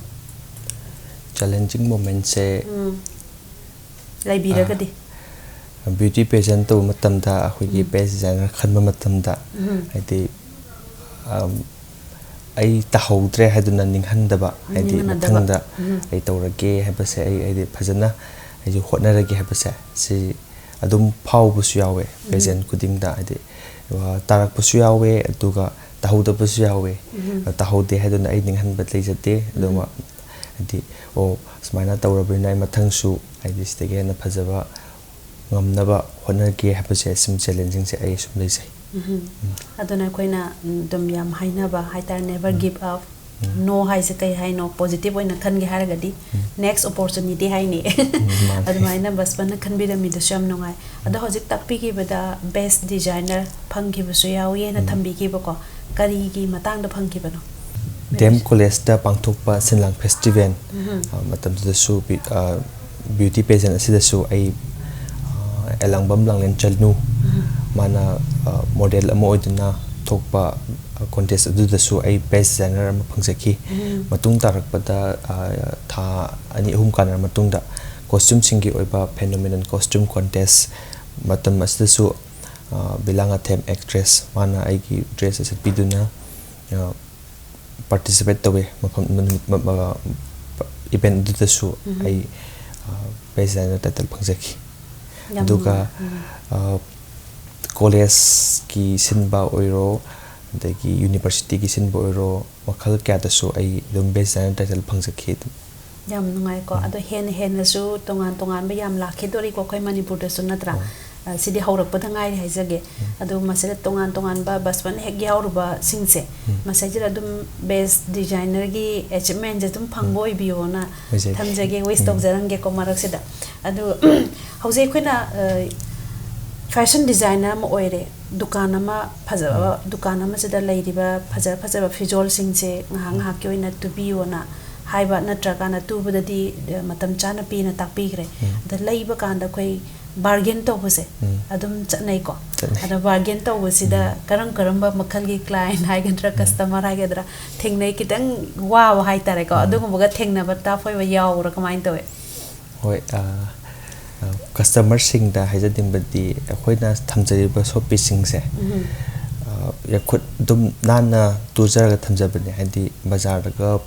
ꯆꯦꯂꯦꯟꯖꯤꯡ ꯃꯣꯃꯦꯟꯠꯁꯦ, ꯎꯝ꯫ ꯂꯩꯕꯤꯔꯒꯗꯤ? ꯕ꯭ꯌꯨꯇꯤ ꯄꯦꯖꯦꯟ ꯇꯧꯕ ꯃꯇꯝꯗ, ꯑꯩꯈꯣꯏꯒꯤ ꯕꯦꯁ ꯗꯤꯖꯥꯏꯅꯔ ꯈꯟꯕ ꯃꯇꯝꯗ, ꯎꯝ꯫ ꯍꯥꯏꯗꯤ, ꯑꯝ, ꯑꯩ ꯇꯥꯍꯧꯗ꯭ꯔꯦ ꯍꯥꯏꯗꯨꯅ ꯅꯤꯡꯍꯟꯗꯕ, ꯍꯥꯏꯗꯤ ꯅꯤꯡꯍꯟꯅꯗꯕ꯫ ꯃꯊꯪꯗ ꯎꯝ꯫ ꯑꯩ ꯇꯧꯔꯒꯦ ꯍꯥꯏꯕꯁꯦ, ꯑꯩ ꯍꯥꯏꯗꯤ ꯐꯖꯅ ꯑꯩꯁꯨ ꯍꯣꯠꯅꯔꯒꯦ ꯍꯥꯏꯕꯁꯦ, ꯁꯤ ꯑꯗꯨꯝ ꯐꯥꯎꯕꯁꯨ ꯌꯥꯎꯋꯦ꯫ ꯎꯝ꯫ ꯄꯦꯖꯦꯟ ꯈꯨꯗꯤꯡꯗ ꯍꯥꯏꯗꯤ, ꯑ, ꯇꯥꯔꯛꯄꯁꯨ ꯌꯥꯎꯋꯦ, ꯑꯗꯨꯒ ꯇꯥꯍꯧꯗꯕꯁꯨ ꯌꯥꯎꯋꯦ꯫ ꯎꯝ꯫ ꯑ, ꯇꯥꯍꯧꯗꯦ ꯍꯥꯏꯗꯨꯅ ꯑꯩ ꯅꯤꯡꯍꯟꯕ ꯂꯩꯖꯗꯦ꯫ ꯑꯗꯨꯒ ꯎꯝ꯫ ꯍꯥꯏꯗꯤ, ꯑꯣ, ꯁꯨꯃꯥꯏꯅ ꯇꯧꯔꯕꯅꯤꯅ ꯑꯩ ꯃꯊꯪꯁꯨ ꯍꯥꯏꯗꯤ ꯁꯤꯗꯒꯤ ꯍꯦꯟꯅ ꯐꯖꯕ ꯉꯝꯅꯕ ꯍꯣꯠꯅꯒꯦ ꯍꯥꯏꯕꯁꯦ, ꯁꯨꯝ ꯆꯦꯂꯦꯟꯖꯤꯡꯁꯦ ꯑꯩ ꯁꯨꯝ ꯂꯩꯖꯩ꯫ ꯎꯝ꯫ ꯑꯗꯨꯅ ꯑꯩꯈꯣꯏꯅ, ꯎꯝ, ꯑꯗꯨꯝ ꯌꯥꯝ ꯍꯥꯏꯅꯕ ꯍꯥꯏꯇꯥꯔꯦ, never ꯎꯝ꯫ give up꯫ ꯎꯝ꯫ No ꯍꯥꯏꯁꯦ ꯀꯩ ꯍꯥꯏꯅꯣ? Positive ꯑꯣꯏꯅ ꯈꯟꯒꯦ ꯍꯥꯏꯔꯒꯗꯤ ꯎꯝ꯫ next opportunity ꯍꯥꯏꯅꯤ꯫ ꯎꯝ, ꯃꯥꯅꯤ꯫ ꯑꯗꯨꯃꯥꯏꯅ ꯕꯁꯄꯅ ꯈꯟꯕꯤꯔꯝꯃꯤꯗꯨꯁꯨ ꯌꯥꯝ ꯅꯨꯡꯉꯥꯏ꯫ ꯑꯗꯣ ꯍꯧꯖꯤꯛ ꯇꯥꯛꯄꯤꯈꯤꯕꯗ best designer ꯐꯪꯈꯤꯕꯁꯨ ꯌꯥꯎꯏ ꯍꯥꯏꯅ ꯎꯝ꯫ ꯊꯝꯕꯤꯈꯤꯕꯀꯣ, ꯀꯔꯤꯒꯤ ꯃꯇꯥꯡꯗ ꯐꯪꯈꯤꯕꯅꯣ? ꯗꯤ ꯑꯦꯝ ꯀꯣꯂꯦꯖꯇ ꯄꯥꯡꯊꯣꯛꯄ ꯁꯤꯟꯂꯥꯡ ꯐꯦꯁꯇꯤꯚꯦꯜ, ꯎꯝ꯫ ꯑ, ꯃꯇꯝꯗꯨꯗꯁꯨ ꯕꯤ-, ꯑ, ꯕ꯭ꯌꯨꯇꯤ ꯄꯦꯖꯦꯟ ꯑꯁꯤꯗꯁꯨ ꯑꯩ, ꯑ, ꯑꯦꯂꯥꯡꯕꯝ ꯂꯥꯡꯂꯦꯟ ꯆꯅꯨ, ꯎꯝ꯫ ꯃꯥꯅ, ꯑ, ꯃꯣꯗꯦꯜ ꯑꯃ ꯑꯣꯏꯗꯨꯅ ꯊꯣꯛꯄ, ꯑ, ꯀꯣꯟꯇꯦꯁ ꯑꯗꯨꯗꯁꯨ ꯑꯩ ꯕꯦꯁ ꯗꯤꯖꯥꯏꯅꯔ ꯑꯃ ꯐꯪꯖꯈꯤ꯫ ꯎꯝ꯫ ꯃꯇꯨꯡ ꯇꯥꯔꯛꯄꯗ, ꯑ, ꯊꯥ ꯑꯅꯤ ꯑꯍꯨꯝ ꯀꯥꯟꯅꯔ ꯃꯇꯨꯡꯗ ꯀꯣꯁꯇ꯭ꯌꯨꯝꯁꯤꯡꯒꯤ ꯑꯣꯏꯕ ꯐꯦꯅꯣꯃꯤꯅꯦꯜ ꯀꯣꯁꯇ꯭ꯌꯨꯝ ꯀꯣꯟꯇꯦꯁ, ꯃꯇꯝ ꯑꯁꯤꯗꯁꯨ, ꯑ, ꯕꯤꯂꯥ ꯉꯥꯊꯦꯝ ꯑꯦꯛꯇ꯭ꯔꯦꯁ, ꯃꯥꯅ ꯑꯩꯒꯤ ꯗ꯭ꯔꯦꯁ ꯑꯁꯦ ꯄꯤꯗꯨꯅ, ꯑ, ꯄꯥꯔꯇꯤꯁꯤꯄꯦꯠ ꯇꯧꯋꯦ꯫ ꯃꯐꯝ, ꯃ-, ꯃ-, ꯃ-, ꯏꯚꯦꯟ ꯑꯗꯨꯗꯁꯨ ꯎꯝ꯫ ꯑꯩ, ꯑ, ꯕꯦꯁ ꯗꯤꯖꯥꯏꯅꯔ ꯇꯥꯏꯇꯜ ꯐꯪꯖꯈꯤ꯫ ꯌꯥꯝ ꯑꯗꯨꯒ, ꯅꯨꯡꯉꯥꯏ꯫ ꯎꯝ꯫ ꯑ, ꯀꯣꯂꯦꯖꯀꯤ ꯁꯤꯟꯕ ꯑꯣꯏꯔꯣ, ꯑꯗꯒꯤ ꯌꯨꯅꯤꯚꯔꯁꯤꯇꯤꯒꯤ ꯁꯤꯟꯕ ꯑꯣꯏꯔꯣ, ꯃꯈꯜ ꯀꯌꯥꯗꯁꯨ ꯑꯩ ꯑꯗꯨꯝ ꯕꯦꯁ ꯗꯤꯖꯥꯏꯅꯔ ꯇꯥꯏꯇꯜ ꯐꯪꯖꯈꯤ ꯑꯗꯨꯝ꯫ ꯌꯥꯝ ꯅꯨꯡꯉꯥꯏꯀꯣ꯫ ꯎꯝ꯫ ꯑꯗꯣ ꯍꯦꯟꯅ ꯍꯦꯟꯅꯁꯨ ꯇꯣꯉꯥꯟ ꯇꯣꯉꯥꯟꯕ ꯌꯥꯝ ꯂꯥꯛꯈꯤꯗꯣꯔꯤꯀꯣ ꯑꯩꯈꯣꯏ ꯃꯅꯤꯄꯨꯔꯗꯁꯨ, ꯅꯠꯇ꯭ꯔꯥ? ꯍꯣꯏ꯫ ꯑ, ꯁꯤꯗꯤ ꯍꯧꯔꯛꯄꯗ ꯉꯥꯏꯔꯤ ꯍꯥꯏꯖꯒꯦ꯫ ꯎꯝ꯫ ꯑꯗꯣ ꯃꯁꯤꯗ ꯇꯣꯉꯥꯟ ꯇꯣꯉꯥꯟꯕ ꯕꯁꯄꯟ ꯍꯦꯛ ꯌꯥꯎꯔꯨꯕꯁꯤꯡꯁꯦ, ꯎꯝ꯫ ꯃꯁꯤꯗꯩꯁꯤꯗ ꯑꯗꯨꯝ ꯕꯦꯁ ꯗꯤꯖꯥꯏꯅꯔꯒꯤ ꯑꯦꯆꯤꯞꯃꯦꯟꯁꯦ ꯑꯗꯨꯝ ꯐꯪꯕ ꯎꯝ꯫ ꯑꯣꯏꯕꯤꯌꯣꯅ ꯑꯣꯏꯖꯒꯦ꯫ ꯊꯝꯖꯒꯦ, ꯋꯤꯁ ꯎꯝ꯫ ꯇꯧꯖꯔꯝꯒꯦꯀꯣ ꯃꯔꯛꯁꯤꯗ꯫ ꯑꯗꯨ ꯍꯧꯖꯤꯛ ꯑꯩꯈꯣꯏꯅ, ꯑ, ꯐꯦꯁꯟ ꯗꯤꯖꯥꯏꯅꯔ ꯑꯃ ꯑꯣꯏꯔꯦ, ꯗꯨꯀꯥꯟ ꯑꯃ ꯐꯖꯕ, ꯎꯝ꯫ ꯗꯨꯀꯥꯟ ꯑꯃꯁꯤꯗ ꯂꯩꯔꯤꯕ ꯐꯖ ꯐꯖꯕ ꯐꯤꯖꯣꯜꯁꯤꯡꯁꯦ ꯉꯥꯏꯍꯥꯛ ꯉꯥꯏꯍꯥꯛꯀꯤ ꯑꯣꯏꯅ ꯇꯨꯕꯤꯌꯣꯅ ꯍꯥꯏꯕ, ꯅꯠꯇ꯭ꯔꯒꯅ ꯇꯨꯕꯗꯗꯤ, ꯑ, ꯃꯇꯝ ꯆꯥꯅ ꯄꯤꯅ ꯇꯥꯛꯄꯤꯈ꯭ꯔꯦ꯫ ꯎꯝ꯫ ꯑꯗ ꯂꯩꯕ ꯀꯥꯟꯗ ꯑꯩꯈꯣꯏ ꯕꯥꯔꯒꯦꯟ ꯇꯧꯕꯁꯦ ꯎꯝ꯫ ꯑꯗꯨꯝ ꯆꯠꯅꯩꯀꯣ꯫ ꯆꯠꯅꯩ꯫ ꯑꯗ ꯕꯥꯔꯒꯦꯟ ꯇꯧꯕꯁꯤꯗ ꯎꯝ꯫ ꯀꯔꯝ ꯀꯔꯝꯕ ꯃꯈꯜꯒꯤ ꯀ꯭ꯂꯥꯏꯟ ꯍꯥꯏꯒꯗ꯭ꯔꯥ, ꯎꯝ꯫ ꯀꯁꯇꯃꯔ ꯍꯥꯏꯒꯗ꯭ꯔꯥ, ꯊꯦꯡꯅꯩ, ꯈꯤꯇꯪ ꯋꯥꯕ ꯍꯥꯏꯇꯥꯔꯦꯀꯣ, ꯎꯝ꯫ ꯑꯗꯨꯒꯨꯝꯕꯒ ꯊꯦꯡꯅꯕ ꯇꯥꯐꯣꯏꯕ ꯌꯥꯎꯕ꯭ꯔꯥ, ꯀꯃꯥꯏꯅ ꯇꯧꯋꯦ? ꯍꯣꯏ, ꯑ, ꯑ, ꯀꯁꯇꯃꯔꯁꯤꯡꯗ ꯍꯥꯏꯖꯅꯤꯡꯕꯗꯤ, ꯑꯩꯈꯣꯏꯅ ꯊꯝꯖꯔꯤꯕ ꯁꯣ ꯄꯤꯁꯁꯤꯡꯁꯦ, ꯎꯝ꯫ ꯑ, ꯈꯨꯠ ꯑꯗꯨꯝ ꯅꯥꯟꯅ ꯇꯨꯖꯔꯒ ꯊꯝꯖꯕꯅꯦ꯫ ꯍꯥꯏꯗꯤ ꯕꯖꯥꯔꯗꯒ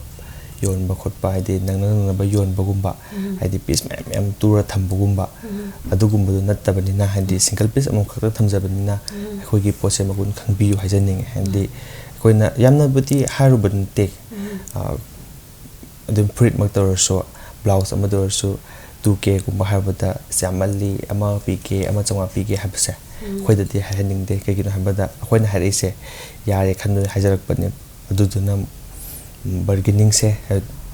ꯌꯣꯟꯕ ꯈꯣꯠꯄ, ꯍꯥꯏꯗꯤ ꯅꯪꯅ ꯅꯪꯅꯕ ꯌꯣꯟꯕꯒꯨꯝꯕ, ꯎꯝ꯫ ꯍꯥꯏꯗꯤ ꯄꯤꯁ ꯃꯌꯥꯝ ꯃꯌꯥꯝ ꯇꯨꯔ ꯊꯝꯕꯒꯨꯝꯕ, ꯎꯝ꯫ ꯑꯗꯨꯒꯨꯝꯕꯗꯣ ꯅꯠꯇꯕꯅꯤꯅ, ꯍꯥꯏꯗꯤ ꯁꯤꯡꯒꯜ ꯄꯤꯁ ꯑꯃꯈꯛꯇ ꯊꯝꯖꯕꯅꯤꯅ, ꯎꯝ꯫ ꯑꯩꯈꯣꯏꯒꯤ ꯄꯣꯠꯁꯦ ꯃꯒꯨꯟ ꯈꯪꯕꯤꯌꯨ ꯍꯥꯏꯖꯅꯤꯡꯉꯦ꯫ ꯍꯥꯏꯗꯤ ꯎꯝ꯫ ꯑꯩꯈꯣꯏꯅ ꯌꯥꯝꯅꯕꯨꯗꯤ ꯍꯥꯏꯔꯨꯕ ꯅꯠꯇꯦ, ꯎꯝ꯫ ꯑ, ꯑꯗꯨꯝ ꯐꯨꯔꯤꯠꯃꯛꯇ ꯑꯣꯏꯔꯁꯨ, ꯕ꯭ꯂꯥꯎꯁ ꯑꯃꯗ ꯑꯣꯏꯔꯁꯨ, ꯇꯨ ꯀꯦꯒꯨꯝꯕ ꯍꯥꯏꯕꯗ ꯑꯁ ꯌꯥꯝꯃꯜꯂꯤ, ꯑꯃ ꯄꯤꯒꯦ, ꯑꯃ ꯆꯥꯝꯃꯉꯥ ꯄꯤꯒꯦ ꯍꯥꯏꯕꯁꯦ, ꯎꯝ꯫ ꯑꯩꯈꯣꯏꯗꯗꯤ ꯍꯥꯏꯍꯟꯅꯤꯡꯗꯦ꯫ ꯀꯩꯒꯤꯅꯣ ꯍꯥꯏꯕꯗ ꯑꯩꯈꯣꯏꯅ ꯍꯥꯏꯔꯛꯏꯁꯦ ꯌꯥꯔꯦ ꯈꯟꯗꯨꯅ ꯍꯥꯏꯖꯔꯛꯄꯅꯦ꯫ ꯑꯗꯨꯗꯨꯅ, ꯎꯝ, ꯕꯥꯔꯒꯦꯅꯤꯡꯁꯦ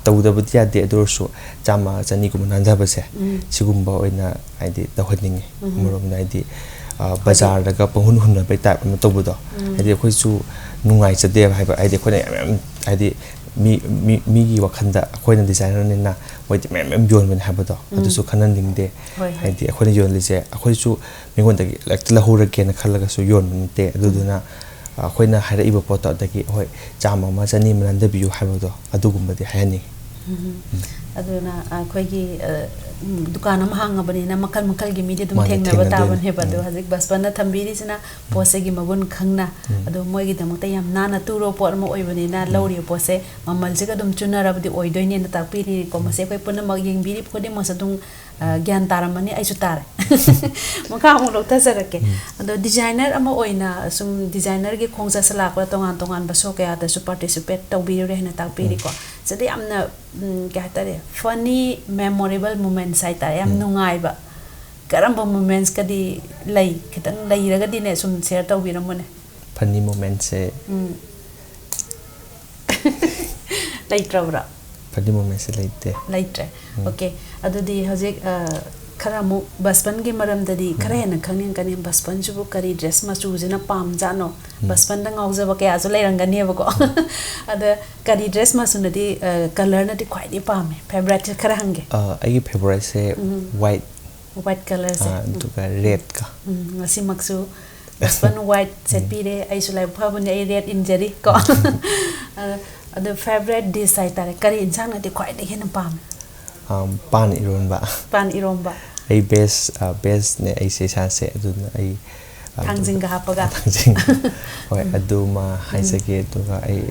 ꯇꯧꯗꯕꯗꯤ ꯌꯥꯗꯦ, ꯑꯗꯨ ꯑꯣꯏꯔꯁꯨ ꯆꯥꯝꯃ, ꯆꯅꯤꯒꯨꯝꯕ ꯅꯥꯟꯊꯕꯁꯦ, ꯎꯝ꯫ ꯁꯤꯒꯨꯝꯕ ꯑꯣꯏꯅ ꯍꯥꯏꯗꯤ ꯇꯧꯍꯟꯅꯤꯡꯉꯤ꯫ ꯎꯝ꯫ ꯑꯃꯔꯣꯝꯗ ꯍꯥꯏꯗꯤ, ꯑ, ꯍꯥꯏꯗꯤ ꯕꯖꯥꯔꯗꯒ ꯄꯪꯍꯨꯟ ꯍꯨꯟꯅꯕꯩ ꯇꯥꯏꯞ ꯑꯃ ꯇꯧꯕꯗꯣ, ꯎꯝ꯫ ꯍꯥꯏꯗꯤ ꯑꯩꯈꯣꯏꯁꯨ ꯅꯨꯡꯉꯥꯏꯖꯗꯦꯕ꯫ ꯍꯥꯏꯕ ꯍꯥꯏꯗꯤ ꯑꯩꯈꯣꯏꯅ ꯌꯥꯝ, ꯌꯥꯝ ꯍꯥꯏꯗꯤ ꯃꯤ, ꯃꯤ, ꯃꯤꯒꯤ ꯋꯥꯈꯜꯗ ꯑꯩꯈꯣꯏꯅ ꯗꯤꯖꯥꯏꯅꯔꯅꯤꯅ ꯃꯣꯏꯗꯤ ꯃꯌꯥꯝ ꯃꯌꯥꯝ ꯌꯣꯟꯕꯅꯦ ꯍꯥꯏꯕꯗꯣ, ꯎꯝ꯫ ꯑꯗꯨꯁꯨ ꯈꯟꯍꯟꯅꯤꯡꯗꯦ꯫ ꯍꯣꯏ, ꯍꯣꯏ꯫ ꯍꯥꯏꯗꯤ ꯑꯩꯈꯣꯏꯅ ꯌꯣꯜꯂꯤꯁꯦ ꯑꯩꯈꯣꯏꯁꯨ ꯃꯤꯉꯣꯟꯗꯒꯤ ꯍꯦꯛꯇ ꯂꯧꯍꯧꯔꯒꯦꯅ ꯈꯜꯂꯒꯁꯨ ꯌꯣꯟꯕ ꯅꯠꯇꯦ꯫ ꯑꯗꯨꯗꯨꯅ, ꯎꯝ꯫ ꯑꯩꯈꯣꯏꯅ ꯍꯥꯏꯔꯛꯏꯕ ꯄꯣꯠꯇꯣ, ꯑꯗꯒꯤ ꯍꯣꯏ, ꯆꯥꯝꯃ ꯑꯃ, ꯆꯅꯤ ꯑꯃ ꯅꯥꯟꯊꯕꯤꯌꯨ ꯍꯥꯏꯕꯗꯣ, ꯑꯗꯨꯒꯨꯝꯕꯗꯤ ꯍꯥꯏꯍꯟꯅꯤꯡꯉꯤ꯫ ꯎꯝ꯫ ꯎꯝ꯫ ꯑꯗꯨꯅ ꯑꯩꯈꯣꯏꯒꯤ, ꯑ, ꯎꯝ, ꯗꯨꯀꯥꯟ ꯑꯃ ꯍꯥꯡꯉꯕꯅꯤꯅ ꯃꯈꯜ ꯃꯈꯜꯒꯤ ꯃꯤꯗꯤ ꯑꯗꯨꯝ ꯃꯥꯅꯦ, ꯊꯦꯡꯅꯕ ꯊꯦꯡꯅꯗꯣꯏꯅꯦ꯫ ꯇꯥꯕꯅꯦꯕ꯫ ꯑꯗꯣ ꯎꯝ꯫ ꯍꯧꯖꯤꯛ ꯕꯁꯄꯟꯅ ꯊꯝꯕꯤꯔꯤꯁꯤꯅ ꯎꯝ꯫ ꯄꯣꯠꯁꯤꯒꯤ ꯃꯒꯨꯟ ꯈꯪꯅ, ꯎꯝ꯫ ꯑꯗꯣ ꯃꯣꯏꯒꯤꯗꯃꯛꯇ ꯌꯥꯝ ꯅꯥꯟꯅ ꯇꯨꯔꯣ ꯄꯣꯠ ꯑꯃ ꯑꯣꯏꯕꯅꯤꯅ, ꯎꯝ꯫ ꯂꯧꯔꯤꯕ ꯄꯣꯠꯁꯦ ꯃꯃꯜꯁꯤꯒ ꯑꯗꯨꯝ ꯆꯨꯅꯔꯕꯗꯤ ꯑꯣꯏꯗꯣꯏꯅꯦꯅ ꯇꯥꯛꯄꯤꯔꯤꯀꯣ꯫ ꯎꯝ꯫ ꯃꯁꯤ ꯑꯩꯈꯣꯏ ꯄꯨꯝꯅꯃꯛ ꯌꯦꯡꯕꯤꯔꯤꯕ ꯈꯨꯗꯤꯡꯃꯛꯁꯨ ꯑꯗꯨꯝ, ꯑ, ꯒ꯭ꯌꯥꯟ ꯇꯥꯔꯝꯃꯅꯤ, ꯑꯩꯁꯨ ꯇꯥꯔꯦ꯫ ꯃꯈꯥ ꯑꯃꯨꯛ ꯂꯧꯊꯖꯔꯛꯀꯦ꯫ ꯎꯝ꯫ ꯑꯗꯣ ꯗꯤꯖꯥꯏꯅꯔ ꯑꯃ ꯑꯣꯏꯅ ꯁꯨꯝ ꯗꯤꯖꯥꯏꯅꯔꯒꯤ ꯈꯣꯡꯆꯠꯁꯦ ꯂꯥꯛꯄꯗ ꯇꯣꯉꯥꯟ ꯇꯣꯉꯥꯟꯕ ꯁꯣ ꯀꯌꯥꯗꯁꯨ ꯄꯥꯔꯇꯤꯁꯤꯄꯦꯠ ꯇꯧꯕꯤꯔꯨꯔꯦ ꯍꯥꯏꯅ ꯇꯥꯛꯄꯤꯔꯤꯀꯣ꯫ ꯎꯝ꯫ ꯁꯤꯗ ꯌꯥꯝꯅ, ꯎꯝ, ꯀꯩ ꯍꯥꯏꯇꯥꯔꯦ, ꯐꯅꯤ ꯃꯦꯃꯣꯔꯦꯕꯜ ꯃꯣꯃꯦꯟꯠꯁ ꯍꯥꯏꯇꯥꯔꯦ, ꯌꯥꯝ ꯎꯝ꯫ ꯅꯨꯡꯉꯥꯏꯕ ꯀꯔꯝꯕ ꯃꯣꯃꯦꯟꯠꯁꯀꯗꯤ ꯂꯩ? ꯈꯤꯇꯪ ꯂꯩꯔꯒꯗꯤꯅꯦ, ꯁꯨꯝ ꯁꯤꯌꯔ ꯇꯧꯕꯤꯔꯝꯃꯨꯅꯦ꯫ ꯐꯅꯤ ꯃꯣꯃꯦꯟꯠꯁꯦ ꯎꯝ꯫ ꯂꯩꯇ꯭ꯔꯕ꯭ꯔꯥ? ꯐꯅꯤ ꯃꯣꯃꯦꯟꯠꯁꯦ ꯂꯩꯇꯦ꯫ ꯂꯩꯇ꯭ꯔꯦ꯫ ꯎꯝ꯫ ꯑꯣꯀꯦ꯫ ꯑꯗꯨꯗꯤ ꯍꯧꯖꯤꯛ, ꯑ, ꯈꯔ ꯑꯃꯨꯛ ꯕꯁꯄꯟꯒꯤ ꯃꯔꯝꯗꯗꯤ ꯈꯔ ꯎꯝ꯫ ꯍꯦꯟꯅ ꯈꯪꯅꯤꯡꯉꯛꯀꯅꯤ꯫ ꯕꯁꯄꯟꯁꯤꯕꯨ ꯀꯔꯤ ꯗ꯭ꯔꯦꯁ ꯃꯆꯨꯁꯤꯅ ꯄꯥꯝꯖꯥꯠꯅꯣ? ꯎꯝ꯫ ꯕꯁꯄꯟꯗ ꯉꯥꯎꯖꯕ ꯀꯌꯥꯁꯨ ꯂꯩꯔꯝꯒꯅꯦꯕꯀꯣ꯫ ꯎꯝ꯫ ꯑꯗ ꯀꯔꯤ ꯗ꯭ꯔꯦꯁ ꯃꯆꯨꯅꯗꯤ, ꯑ, ꯀꯂꯔꯅꯗꯤ ꯈ꯭ꯋꯥꯏꯗꯒꯤ ꯄꯥꯝꯃꯦ? ꯐꯦꯚꯔꯥꯏꯠꯁꯦ ꯈꯔ ꯍꯪꯒꯦ꯫ ꯑ, ꯑꯩꯒꯤ ꯐꯦꯚꯔꯥꯏꯠꯁꯦ ꯎꯝ꯫ ꯋꯥꯏꯠ꯫ ꯋꯥꯏꯠ ꯀꯂꯔꯁꯦ꯫ ꯑ, ꯎꯝ꯫ ꯑꯗꯨꯒ ꯔꯦꯗꯀ꯫ ꯎꯝ, ꯉꯁꯤꯃꯛꯁꯨ ꯕꯁꯄꯟ ꯋꯥꯏꯠ ꯎꯝ꯫ ꯁꯦꯠꯄꯤꯔꯦ꯫ ꯑꯩꯁꯨ ꯂꯥꯏꯕꯛ ꯐꯕꯅꯦ, ꯑꯩ ꯔꯦꯗ ꯏꯟꯖꯔꯤ ꯀꯣ꯫ ꯎꯝ꯫ ꯑꯗꯣ, ꯑꯗꯣ ꯐꯦꯚꯔꯥꯏꯠ ꯗꯤꯁ ꯍꯥꯏꯇꯥꯔꯦ, ꯀꯔꯤ ꯏꯟꯁꯥꯡꯅꯗꯤ ꯈ꯭ꯋꯥꯏꯗꯒꯤ ꯍꯦꯟꯅ ꯄꯥꯝꯃꯦ? ꯑꯝ, ꯄꯥꯟ ꯏꯔꯣꯟꯕ꯫ ꯄꯥꯟ ꯏꯔꯣꯝꯕ꯫ ꯑꯩ ꯕꯦꯖ, ꯑ, ꯕꯦꯖꯅꯦ ꯑꯩꯁꯦ ꯏꯁꯥꯁꯦ, ꯑꯗꯨꯅ ꯑꯩ ꯊꯥꯡꯖꯤꯡꯒ ꯍꯥꯞꯄꯒ꯫ ꯊꯥꯡꯖꯤꯡ꯫ ꯍꯣꯏ, ꯑꯗꯨꯃ ꯍꯥꯏꯖꯒꯦ꯫ ꯑꯗꯨꯒ ꯑꯩ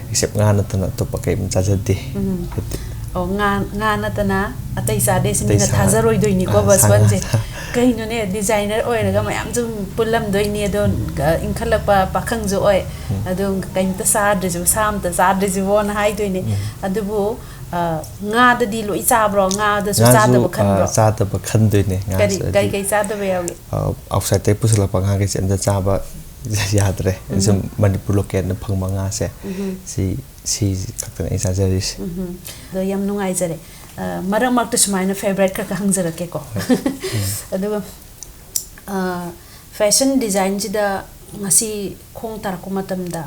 ꯑꯦꯛꯁꯦꯞ ꯉꯥ ꯅꯠꯇꯅ ꯑꯇꯣꯞꯄ ꯀꯩꯝ ꯆꯥꯖꯗꯦ꯫ ꯎꯝ꯫ ꯍꯥꯏꯗꯤ ꯑꯣ, ꯉꯥ, ꯉꯥ ꯅꯠꯇꯅ ꯑꯇꯩ ꯆꯥꯗꯦ ꯁꯤ ꯑꯇꯩ ꯃꯤꯅ ꯆꯥ-, ꯊꯥꯖꯔꯣꯏꯗꯣꯏꯅꯤꯀꯣ, ꯑꯥ, ꯁꯥ ꯉꯥ ꯕꯁꯄꯟꯁꯦ꯫ ꯆꯥ-, ꯀꯩꯅꯣꯅꯦ, ꯗꯤꯖꯥꯏꯅꯔ ꯑꯣꯏꯔꯒ ꯃꯌꯥꯝ ꯁꯨꯝ ꯄꯨꯜꯂꯝꯗꯣꯏꯅꯤ ꯑꯗꯣ, ꯎꯝ꯫ ꯑ, ꯏꯟꯈꯠꯂꯛꯄ ꯄꯥꯈꯪꯁꯨ ꯑꯣꯏ꯫ ꯎꯝ꯫ ꯑꯗꯨꯝ ꯀꯩꯝꯇ ꯆꯥꯗ꯭ꯔꯤꯁꯤꯕꯨ, ꯁꯥ ꯑꯝꯇ ꯆꯥꯗ꯭ꯔꯤꯁꯤꯕꯣꯅ ꯍꯥꯏꯗꯣꯏꯅꯦ꯫ ꯎꯝ꯫ ꯑꯗꯨꯕꯨ, ꯑ, ꯉꯥꯗꯗꯤ ꯂꯣꯏ ꯆꯥꯕ꯭ꯔꯣ? ꯉꯥꯗꯁꯨ ꯉꯥꯁꯨ, ꯆꯥꯗꯕ ꯈꯟꯕ꯭ꯔꯣ? ꯑ, ꯆꯥꯗꯕ ꯈꯟꯗꯣꯏꯅꯦ꯫ ꯀꯔꯤ, ꯉꯥꯁꯨ ꯀꯔꯤ ꯍꯥꯏꯗꯤ, ꯀꯔꯤ ꯆꯥꯗꯕ ꯌꯥꯎꯒꯦ? ꯑ, ꯑꯥꯎꯠꯁꯥꯏꯠꯇꯒꯤ ꯄꯨꯁꯤꯜꯂꯛꯄ ꯉꯥꯈꯩꯁꯦ ꯑꯝꯇ ꯆꯥꯕ ꯌꯥꯗ꯭ꯔꯦ꯫ ꯎꯝ꯫ ꯁꯨꯝ ꯃꯅꯤꯄꯨꯔ ꯂꯣꯀꯦꯜꯗ ꯐꯪꯕ ꯉꯥꯁꯦ, ꯎꯝ꯫ ꯁꯤ, ꯁꯤ ꯈꯛꯇꯅꯦ ꯑꯩ ꯆꯥꯖꯔꯤꯁꯦ꯫ ꯎꯝ꯫ ꯑꯗꯣ ꯌꯥꯝ ꯅꯨꯡꯉꯥꯏꯖꯔꯦ꯫ ꯑ, ꯃꯔꯛ ꯃꯔꯛꯇ ꯁꯨꯃꯥꯏꯅ ꯐꯦꯚꯔꯥꯏꯠ ꯈꯔ ꯈꯔ ꯍꯪꯖꯔꯛꯀꯦꯀꯣ꯫ ꯍꯣꯏ꯫ ꯎꯝ꯫ ꯑꯗꯨꯒ, ꯑ, ꯐꯦꯁꯟ ꯗꯤꯖꯥꯏꯟꯁꯤꯗ ꯉꯁꯤ ꯈꯣꯡ ꯇꯥꯔꯛꯄ ꯃꯇꯝꯗ,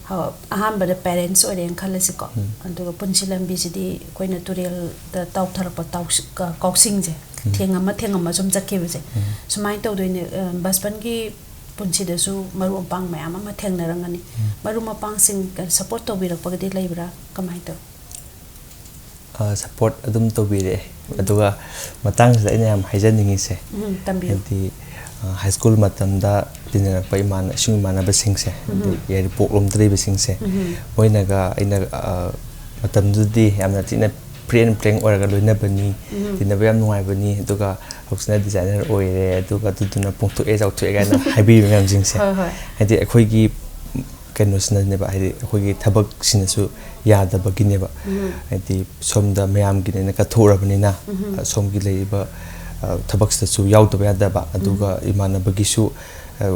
ꯍ-, ꯑꯍꯥꯟꯕꯗ ꯄꯦꯔꯦꯟꯁ ꯑꯣꯏꯔꯦꯅ ꯈꯜꯂꯁꯤꯀꯣ꯫ ꯎꯝ꯫ ꯑꯗꯨꯒ ꯄꯨꯟꯁꯤ ꯂꯝꯕꯤꯁꯤꯗꯤ ꯑꯩꯈꯣꯏꯅ ꯇꯨꯔꯦꯜꯗ ꯇꯥꯎꯊꯔꯛꯄ ꯇꯥꯎꯁꯤ-, ꯀ-, ꯀꯥꯎꯁꯤꯡꯁꯦ, ꯎꯝ꯫ ꯊꯦꯡꯉꯝꯃ ꯊꯦꯡꯉꯝꯃ ꯁꯨꯝ ꯆꯠꯈꯤꯕꯁꯦ꯫ ꯎꯝ꯫ ꯁꯨꯃꯥꯏꯅ ꯇꯧꯗꯣꯏꯅꯦ꯫ ꯑ, ꯕꯁꯄꯟꯒꯤ ꯄꯨꯟꯁꯤꯗꯁꯨ ꯃꯔꯨꯞ ꯃꯄꯥꯡ ꯃꯌꯥꯝ ꯑꯃ ꯊꯦꯡꯅꯔꯝꯒꯅꯤ꯫ ꯎꯝ꯫ ꯃꯔꯨꯞ ꯃꯄꯥꯡꯁꯤꯡ ꯁꯞꯄꯣꯔꯠ ꯇꯧꯕꯤꯔꯛꯄꯒꯗꯤ ꯂꯩꯕ꯭ꯔꯥ? ꯀꯃꯥꯏꯅ ꯇꯧꯏ? ꯑ, ꯁꯞꯄꯣꯔꯠ ꯑꯗꯨꯝ ꯇꯧꯕꯤꯔꯛꯑꯦ꯫ ꯎꯝ꯫ ꯑꯗꯨꯒ ꯃꯇꯥꯡꯁꯤꯗ ꯑꯩꯅ ꯌꯥꯝ ꯍꯥꯏꯖꯅꯤꯡꯉꯤꯁꯦ, ꯎꯝ, ꯇꯝꯕꯤꯌꯨ꯫ ꯍꯥꯏꯗꯤ, ꯑ, ꯍꯥꯏ ꯁ꯭ꯀꯨꯜ ꯃꯇꯝꯗ ꯇꯤꯟꯅꯔꯛꯄ ꯏꯃꯥꯟ-, ꯏꯁꯨꯡ ꯏꯃꯥꯟꯅꯕꯁꯤꯡꯁꯦ, ꯍꯥꯏꯗꯤ ꯎꯝ꯫ ꯌꯥꯏꯔꯤꯄꯣꯛꯂꯣꯝꯗ ꯂꯩꯕꯁꯤꯡꯁꯦ, ꯎꯝ꯫ ꯃꯣꯏꯅꯒ ꯑꯩꯅ, ꯑ, ꯃꯇꯝꯗꯨꯗꯤ ꯌꯥꯝꯅ ꯊꯤꯅ free and frank ꯑꯣꯏꯔꯒ ꯂꯣꯏꯅꯕꯅꯤ, ꯎꯝ꯫ ꯇꯤꯟꯅꯕ ꯌꯥꯝ ꯅꯨꯡꯉꯥꯏꯕꯅꯤ, ꯑꯗꯨꯒ ꯍꯧꯖꯤꯛꯅ ꯗꯤꯖꯥꯏꯅꯔ ꯑꯣꯏꯔꯦ, ꯑꯗꯨꯒ ꯑꯗꯨꯗꯨꯅ ꯄꯣꯡꯊꯣꯛꯑꯦ ꯆꯥꯎꯊꯣꯛꯑꯦ ꯀꯥꯏꯅ ꯍꯥꯏꯕꯤꯕ ꯃꯌꯥꯝꯁꯤꯡꯁꯦ꯫ ꯍꯣꯏ, ꯍꯣꯏ꯫ ꯍꯥꯏꯗꯤ ꯑꯩꯈꯣꯏꯒꯤ ꯀꯩꯅꯣꯁꯤꯅꯅꯦꯕ, ꯍꯥꯏꯗꯤ ꯑꯩꯈꯣꯏꯒꯤ ꯊꯕꯛꯁꯤꯅꯁꯨ ꯌꯥꯗꯕꯒꯤꯅꯦꯕ꯫ ꯎꯝ꯫ ꯍꯥꯏꯗꯤ ꯁꯣꯝꯗ ꯃꯌꯥꯝꯒꯤꯅꯦꯅ ꯀꯠꯊꯣꯛꯎꯔꯕꯅꯤꯅ, ꯎꯝ꯫ ꯑ, ꯁꯣꯝꯒꯤ ꯂꯩꯔꯤꯕ, ꯑ, ꯊꯕꯛꯁꯤꯗꯁꯨ ꯌꯥꯎꯗꯕ ꯌꯥꯗꯕ, ꯑꯗꯨꯒ ꯎꯝ꯫ ꯏꯃꯥꯟꯅꯕꯒꯤꯁꯨ, ꯑ,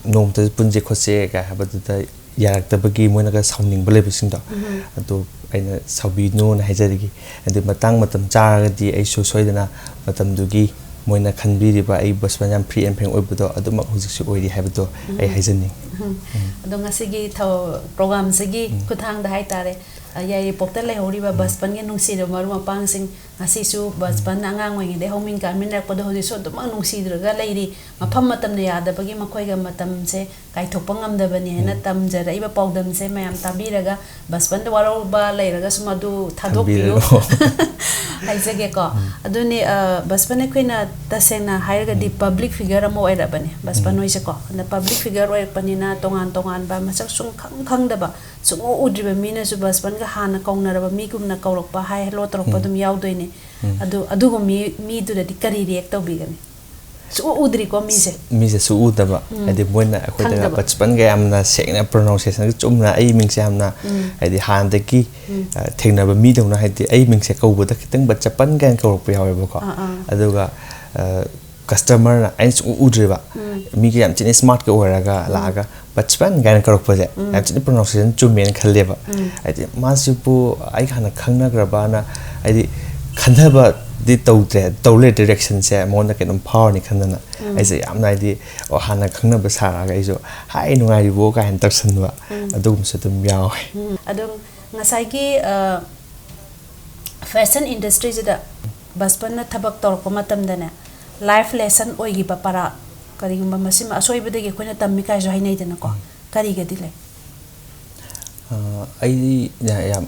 "ꯅꯣꯡꯃꯇ ꯄꯨꯟꯁꯦ ꯈꯣꯠꯁꯦ" ꯀꯥꯏ ꯍꯥꯏꯕꯗꯨꯗ ꯌꯥꯔꯛꯇꯕꯒꯤ ꯃꯣꯏꯅꯒ ꯁꯥꯎꯅꯤꯡꯕ ꯂꯩꯕꯁꯤꯡꯗꯣ, ꯎꯝ꯫ ꯑꯗꯨ ꯑꯩꯅ ꯁꯥꯎꯕꯤꯅꯨꯅ ꯍꯥꯏꯖꯔꯤꯒꯦ꯫ ꯑꯗꯨ ꯃꯇꯥꯡ ꯃꯇꯝ ꯆꯥꯔꯒꯗꯤ ꯑꯩꯁꯨ ꯁꯣꯏꯗꯅ ꯃꯇꯝꯗꯨꯒꯤ ꯃꯣꯏꯅ ꯈꯟꯕꯤꯔꯤꯕ ꯑꯩ ꯕꯁꯄꯟ ꯌꯥꯝ free and frank ꯑꯣꯏꯕꯗꯣ ꯑꯗꯨꯃꯛ ꯍꯧꯖꯤꯛꯁꯨ ꯑꯣꯏꯔꯤ ꯍꯥꯏꯕꯗꯣ ꯑꯩ ꯎꯝ꯫ ꯍꯥꯏꯖꯅꯤꯡꯉꯤ꯫ ꯎꯝ꯫ ꯎꯝ꯫ ꯑꯗꯣ ꯉꯁꯤꯒꯤ ꯊꯧ-, ꯄ꯭ꯔꯣꯒ꯭ꯔꯥꯝꯁꯤꯒꯤ ꯎꯝ꯫ ꯈꯨꯠꯊꯥꯡꯗ ꯍꯥꯏꯇꯥꯔꯦ, ꯑ, ꯌꯥꯏꯔꯤꯄꯣꯛꯇ ꯂꯩꯍꯧꯔꯤꯕ ꯎꯝ꯫ ꯕꯁꯄꯟꯒꯤ ꯅꯨꯡꯁꯤꯔꯕ ꯃꯔꯨꯞ ꯃꯄꯥꯡꯁꯤꯡ, ꯉꯁꯤꯁꯨ ꯎꯝ꯫ ꯕꯁꯄꯟ ꯑꯉꯥꯡ ꯑꯣꯏꯔꯤꯉꯩꯗꯒꯤ ꯍꯧꯃꯤꯟ ꯀꯥꯃꯤꯟꯅꯔꯛꯄꯗꯣ ꯍꯧꯖꯤꯛꯁꯨ ꯑꯗꯨꯃꯛ ꯅꯨꯡꯁꯤꯗꯨꯔꯒ ꯂꯩꯔꯤ꯫ ꯃꯐꯝ ꯎꯝ꯫ ꯃꯇꯝꯅ ꯌꯥꯗꯕꯒꯤ ꯃꯈꯣꯏꯒ ꯃꯇꯝꯁꯦ ꯀꯥꯏꯊꯣꯛꯄ ꯉꯝꯗꯕꯅꯤ ꯍꯥꯏꯅ ꯎꯝ꯫ ꯇꯝꯖꯔꯛꯏꯕ ꯄꯥꯎꯗꯝꯁꯦ ꯃꯌꯥꯝ ꯇꯥꯕꯤꯔꯒ, ꯕꯁꯄꯟꯗ ꯋꯥꯔꯧꯕ ꯂꯩꯔꯒꯁꯨ ꯃꯗꯨ ꯊꯥꯗꯣꯛꯄꯤꯌꯨ꯫ ꯊꯝꯕꯤꯔꯅꯨ꯫ ꯍꯥꯏꯖꯒꯦꯀꯣ꯫ ꯑꯗꯨꯅꯤ, ꯕꯁꯄꯟ, ꯑꯩꯈꯣꯏꯅ ꯇꯁꯦꯡꯅ ꯍꯥꯏꯔꯒꯗꯤ ꯄꯕ꯭ꯂꯤꯛ ꯐꯤꯒꯔ ꯑꯃ ꯑꯣꯏꯔꯕꯅꯦ ꯕꯁꯄꯟ ꯍꯣꯏꯁꯦꯀꯣ꯫ ꯑꯗ ꯄꯕ꯭ꯂꯤꯛ ꯐꯤꯒꯔ ꯑꯣꯏꯔꯛꯄꯅꯤꯅ ꯇꯣꯉꯥꯟ ꯇꯣꯉꯥꯟꯕ ꯃꯁꯛ ꯁꯨꯡꯈꯪ ꯈꯪꯗꯕ, ꯁꯨꯡꯎ ꯎꯗ꯭ꯔꯤꯕ ꯃꯤꯅꯁꯨ ꯕꯁꯄꯟꯒ ꯍꯥꯟꯅ ꯀꯧꯅꯔꯕ ꯃꯤꯒꯨꯝꯅ ꯀꯧꯔꯛꯄ, ꯍꯥꯏ ꯍꯦꯂꯣ ꯇꯧꯔꯛꯄ ꯑꯗꯨꯝ ꯌꯥꯎꯗꯣꯏꯅꯦ꯫ ꯑꯗꯨ, ꯑꯗꯨꯒꯨꯝꯕ ꯃꯤ, ꯃꯤꯗꯨꯗꯗꯤ ꯀꯔꯤ ꯔꯤꯌꯦꯛ ꯇꯧꯕꯤꯒꯅꯤ? ꯁꯨꯡꯎ ꯎꯗ꯭ꯔꯤꯀꯣ ꯃꯤꯁꯦ꯫ ꯃꯤꯁꯦ ꯁꯨꯡꯎ ꯎꯗꯕ꯫ ꯍꯥꯏꯗꯤ ꯃꯣꯏꯅ ꯑꯩꯈꯣꯏꯗ ꯈꯪꯗꯕ꯫ ꯕꯆꯄꯟꯒ ꯌꯥꯝꯅ ꯁꯦꯡꯅ ꯄ꯭ꯔꯣꯅꯥꯎꯟꯁꯤꯌꯦꯁꯟꯒ ꯆꯨꯝꯅ ꯑꯩ ꯃꯤꯡꯁꯦ ꯌꯥꯝꯅ, ꯍꯥꯏꯗꯤ ꯍꯥꯟꯅꯗꯒꯤ, ꯑ, ꯊꯦꯡꯅꯕ ꯃꯤꯗꯧꯅ, ꯍꯥꯏꯗꯤ ꯑꯩ ꯃꯤꯡꯁꯦ ꯀꯧꯕꯗ ꯈꯤꯇꯪ ꯕꯆꯄꯟ ꯀꯥꯏꯅ ꯀꯧꯔꯛꯄ ꯌꯥꯎꯋꯦꯕꯀꯣ꯫ ꯑꯥ, ꯑꯥ꯫ ꯑꯗꯨꯒ, ꯑ, ꯀꯁꯇꯃꯔꯅ ꯑꯩꯅ ꯁꯨꯡꯎ ꯎꯗ꯭ꯔꯤꯕ ꯃꯤꯒ ꯌꯥꯝ ꯊꯤꯅ ꯁ꯭ꯃꯥꯔꯠꯀ ꯑꯣꯏꯔꯒ ꯂꯥꯛꯑꯒ ꯕꯆꯄꯟ ꯀꯥꯏꯅ ꯀꯧꯔꯛꯄꯁꯦ ꯌꯥꯝ ꯊꯤꯅ ꯄ꯭ꯔꯣꯅꯥꯎꯟꯁꯤꯌꯦꯁꯟ ꯆꯨꯝꯃꯦꯅ ꯈꯜꯂꯦꯕ꯫ ꯍꯥꯏꯗꯤ ꯃꯥꯁꯤꯕꯨ ꯑꯩꯒ ꯍꯥꯟꯅ ꯈꯪꯅꯈ꯭ꯔꯕꯅ, ꯍꯥꯏꯗꯤ ꯈꯟꯊꯕꯗꯤ ꯇꯧꯗ꯭ꯔꯦ, ꯇꯧ ꯂꯩꯔꯗꯤ ꯔꯤꯌꯦꯛꯁꯟꯁꯦ ꯃꯉꯣꯟꯗ ꯀꯩꯅꯣꯝ ꯐꯥꯎꯔꯅꯤ ꯈꯟꯗꯅ ꯑꯩꯁꯦ ꯌꯥꯝꯅ, ꯍꯥꯏꯗꯤ, ꯑꯣ, ꯍꯥꯟꯅ ꯈꯪꯅꯕ ꯁꯥꯔꯛꯑꯒ ꯑꯩꯁꯨ "ꯍꯥꯏ, ꯅꯨꯡꯉꯥꯏꯔꯤꯕꯣ?" ꯀꯥꯏꯅ ꯇꯧꯁꯟꯕ, ꯑꯗꯨꯒꯨꯝꯕꯁꯨ ꯑꯗꯨꯝ ꯌꯥꯎꯋꯦ꯫ ꯎꯝ, ꯑꯗꯨꯝ ꯉꯁꯥꯏꯒꯤ, ꯑ, ꯐꯦꯁꯟ ꯏꯟꯗꯁꯇ꯭ꯔꯤꯁꯤꯗ ꯕꯁꯄꯟꯅ ꯊꯕꯛ ꯇꯧꯔꯛꯄ ꯃꯇꯝꯗꯅꯦ, ꯂꯥꯏꯐ ꯂꯦꯁꯟ ꯑꯣꯏꯈꯤꯕ ꯄꯔꯥ, ꯀꯔꯤꯒꯨꯝꯕ ꯃꯁꯤꯃ ꯑꯁꯣꯏꯕꯗꯒꯤ ꯑꯩꯈꯣꯏꯅ ꯇꯝꯃꯤ ꯀꯥꯏꯁꯨ ꯍꯥꯏꯅꯩꯗꯅꯀꯣ꯫ ꯀꯔꯤꯒꯗꯤ ꯂꯩ? ꯑ, ꯑꯩ ꯌꯥ-, ꯌꯥꯝ,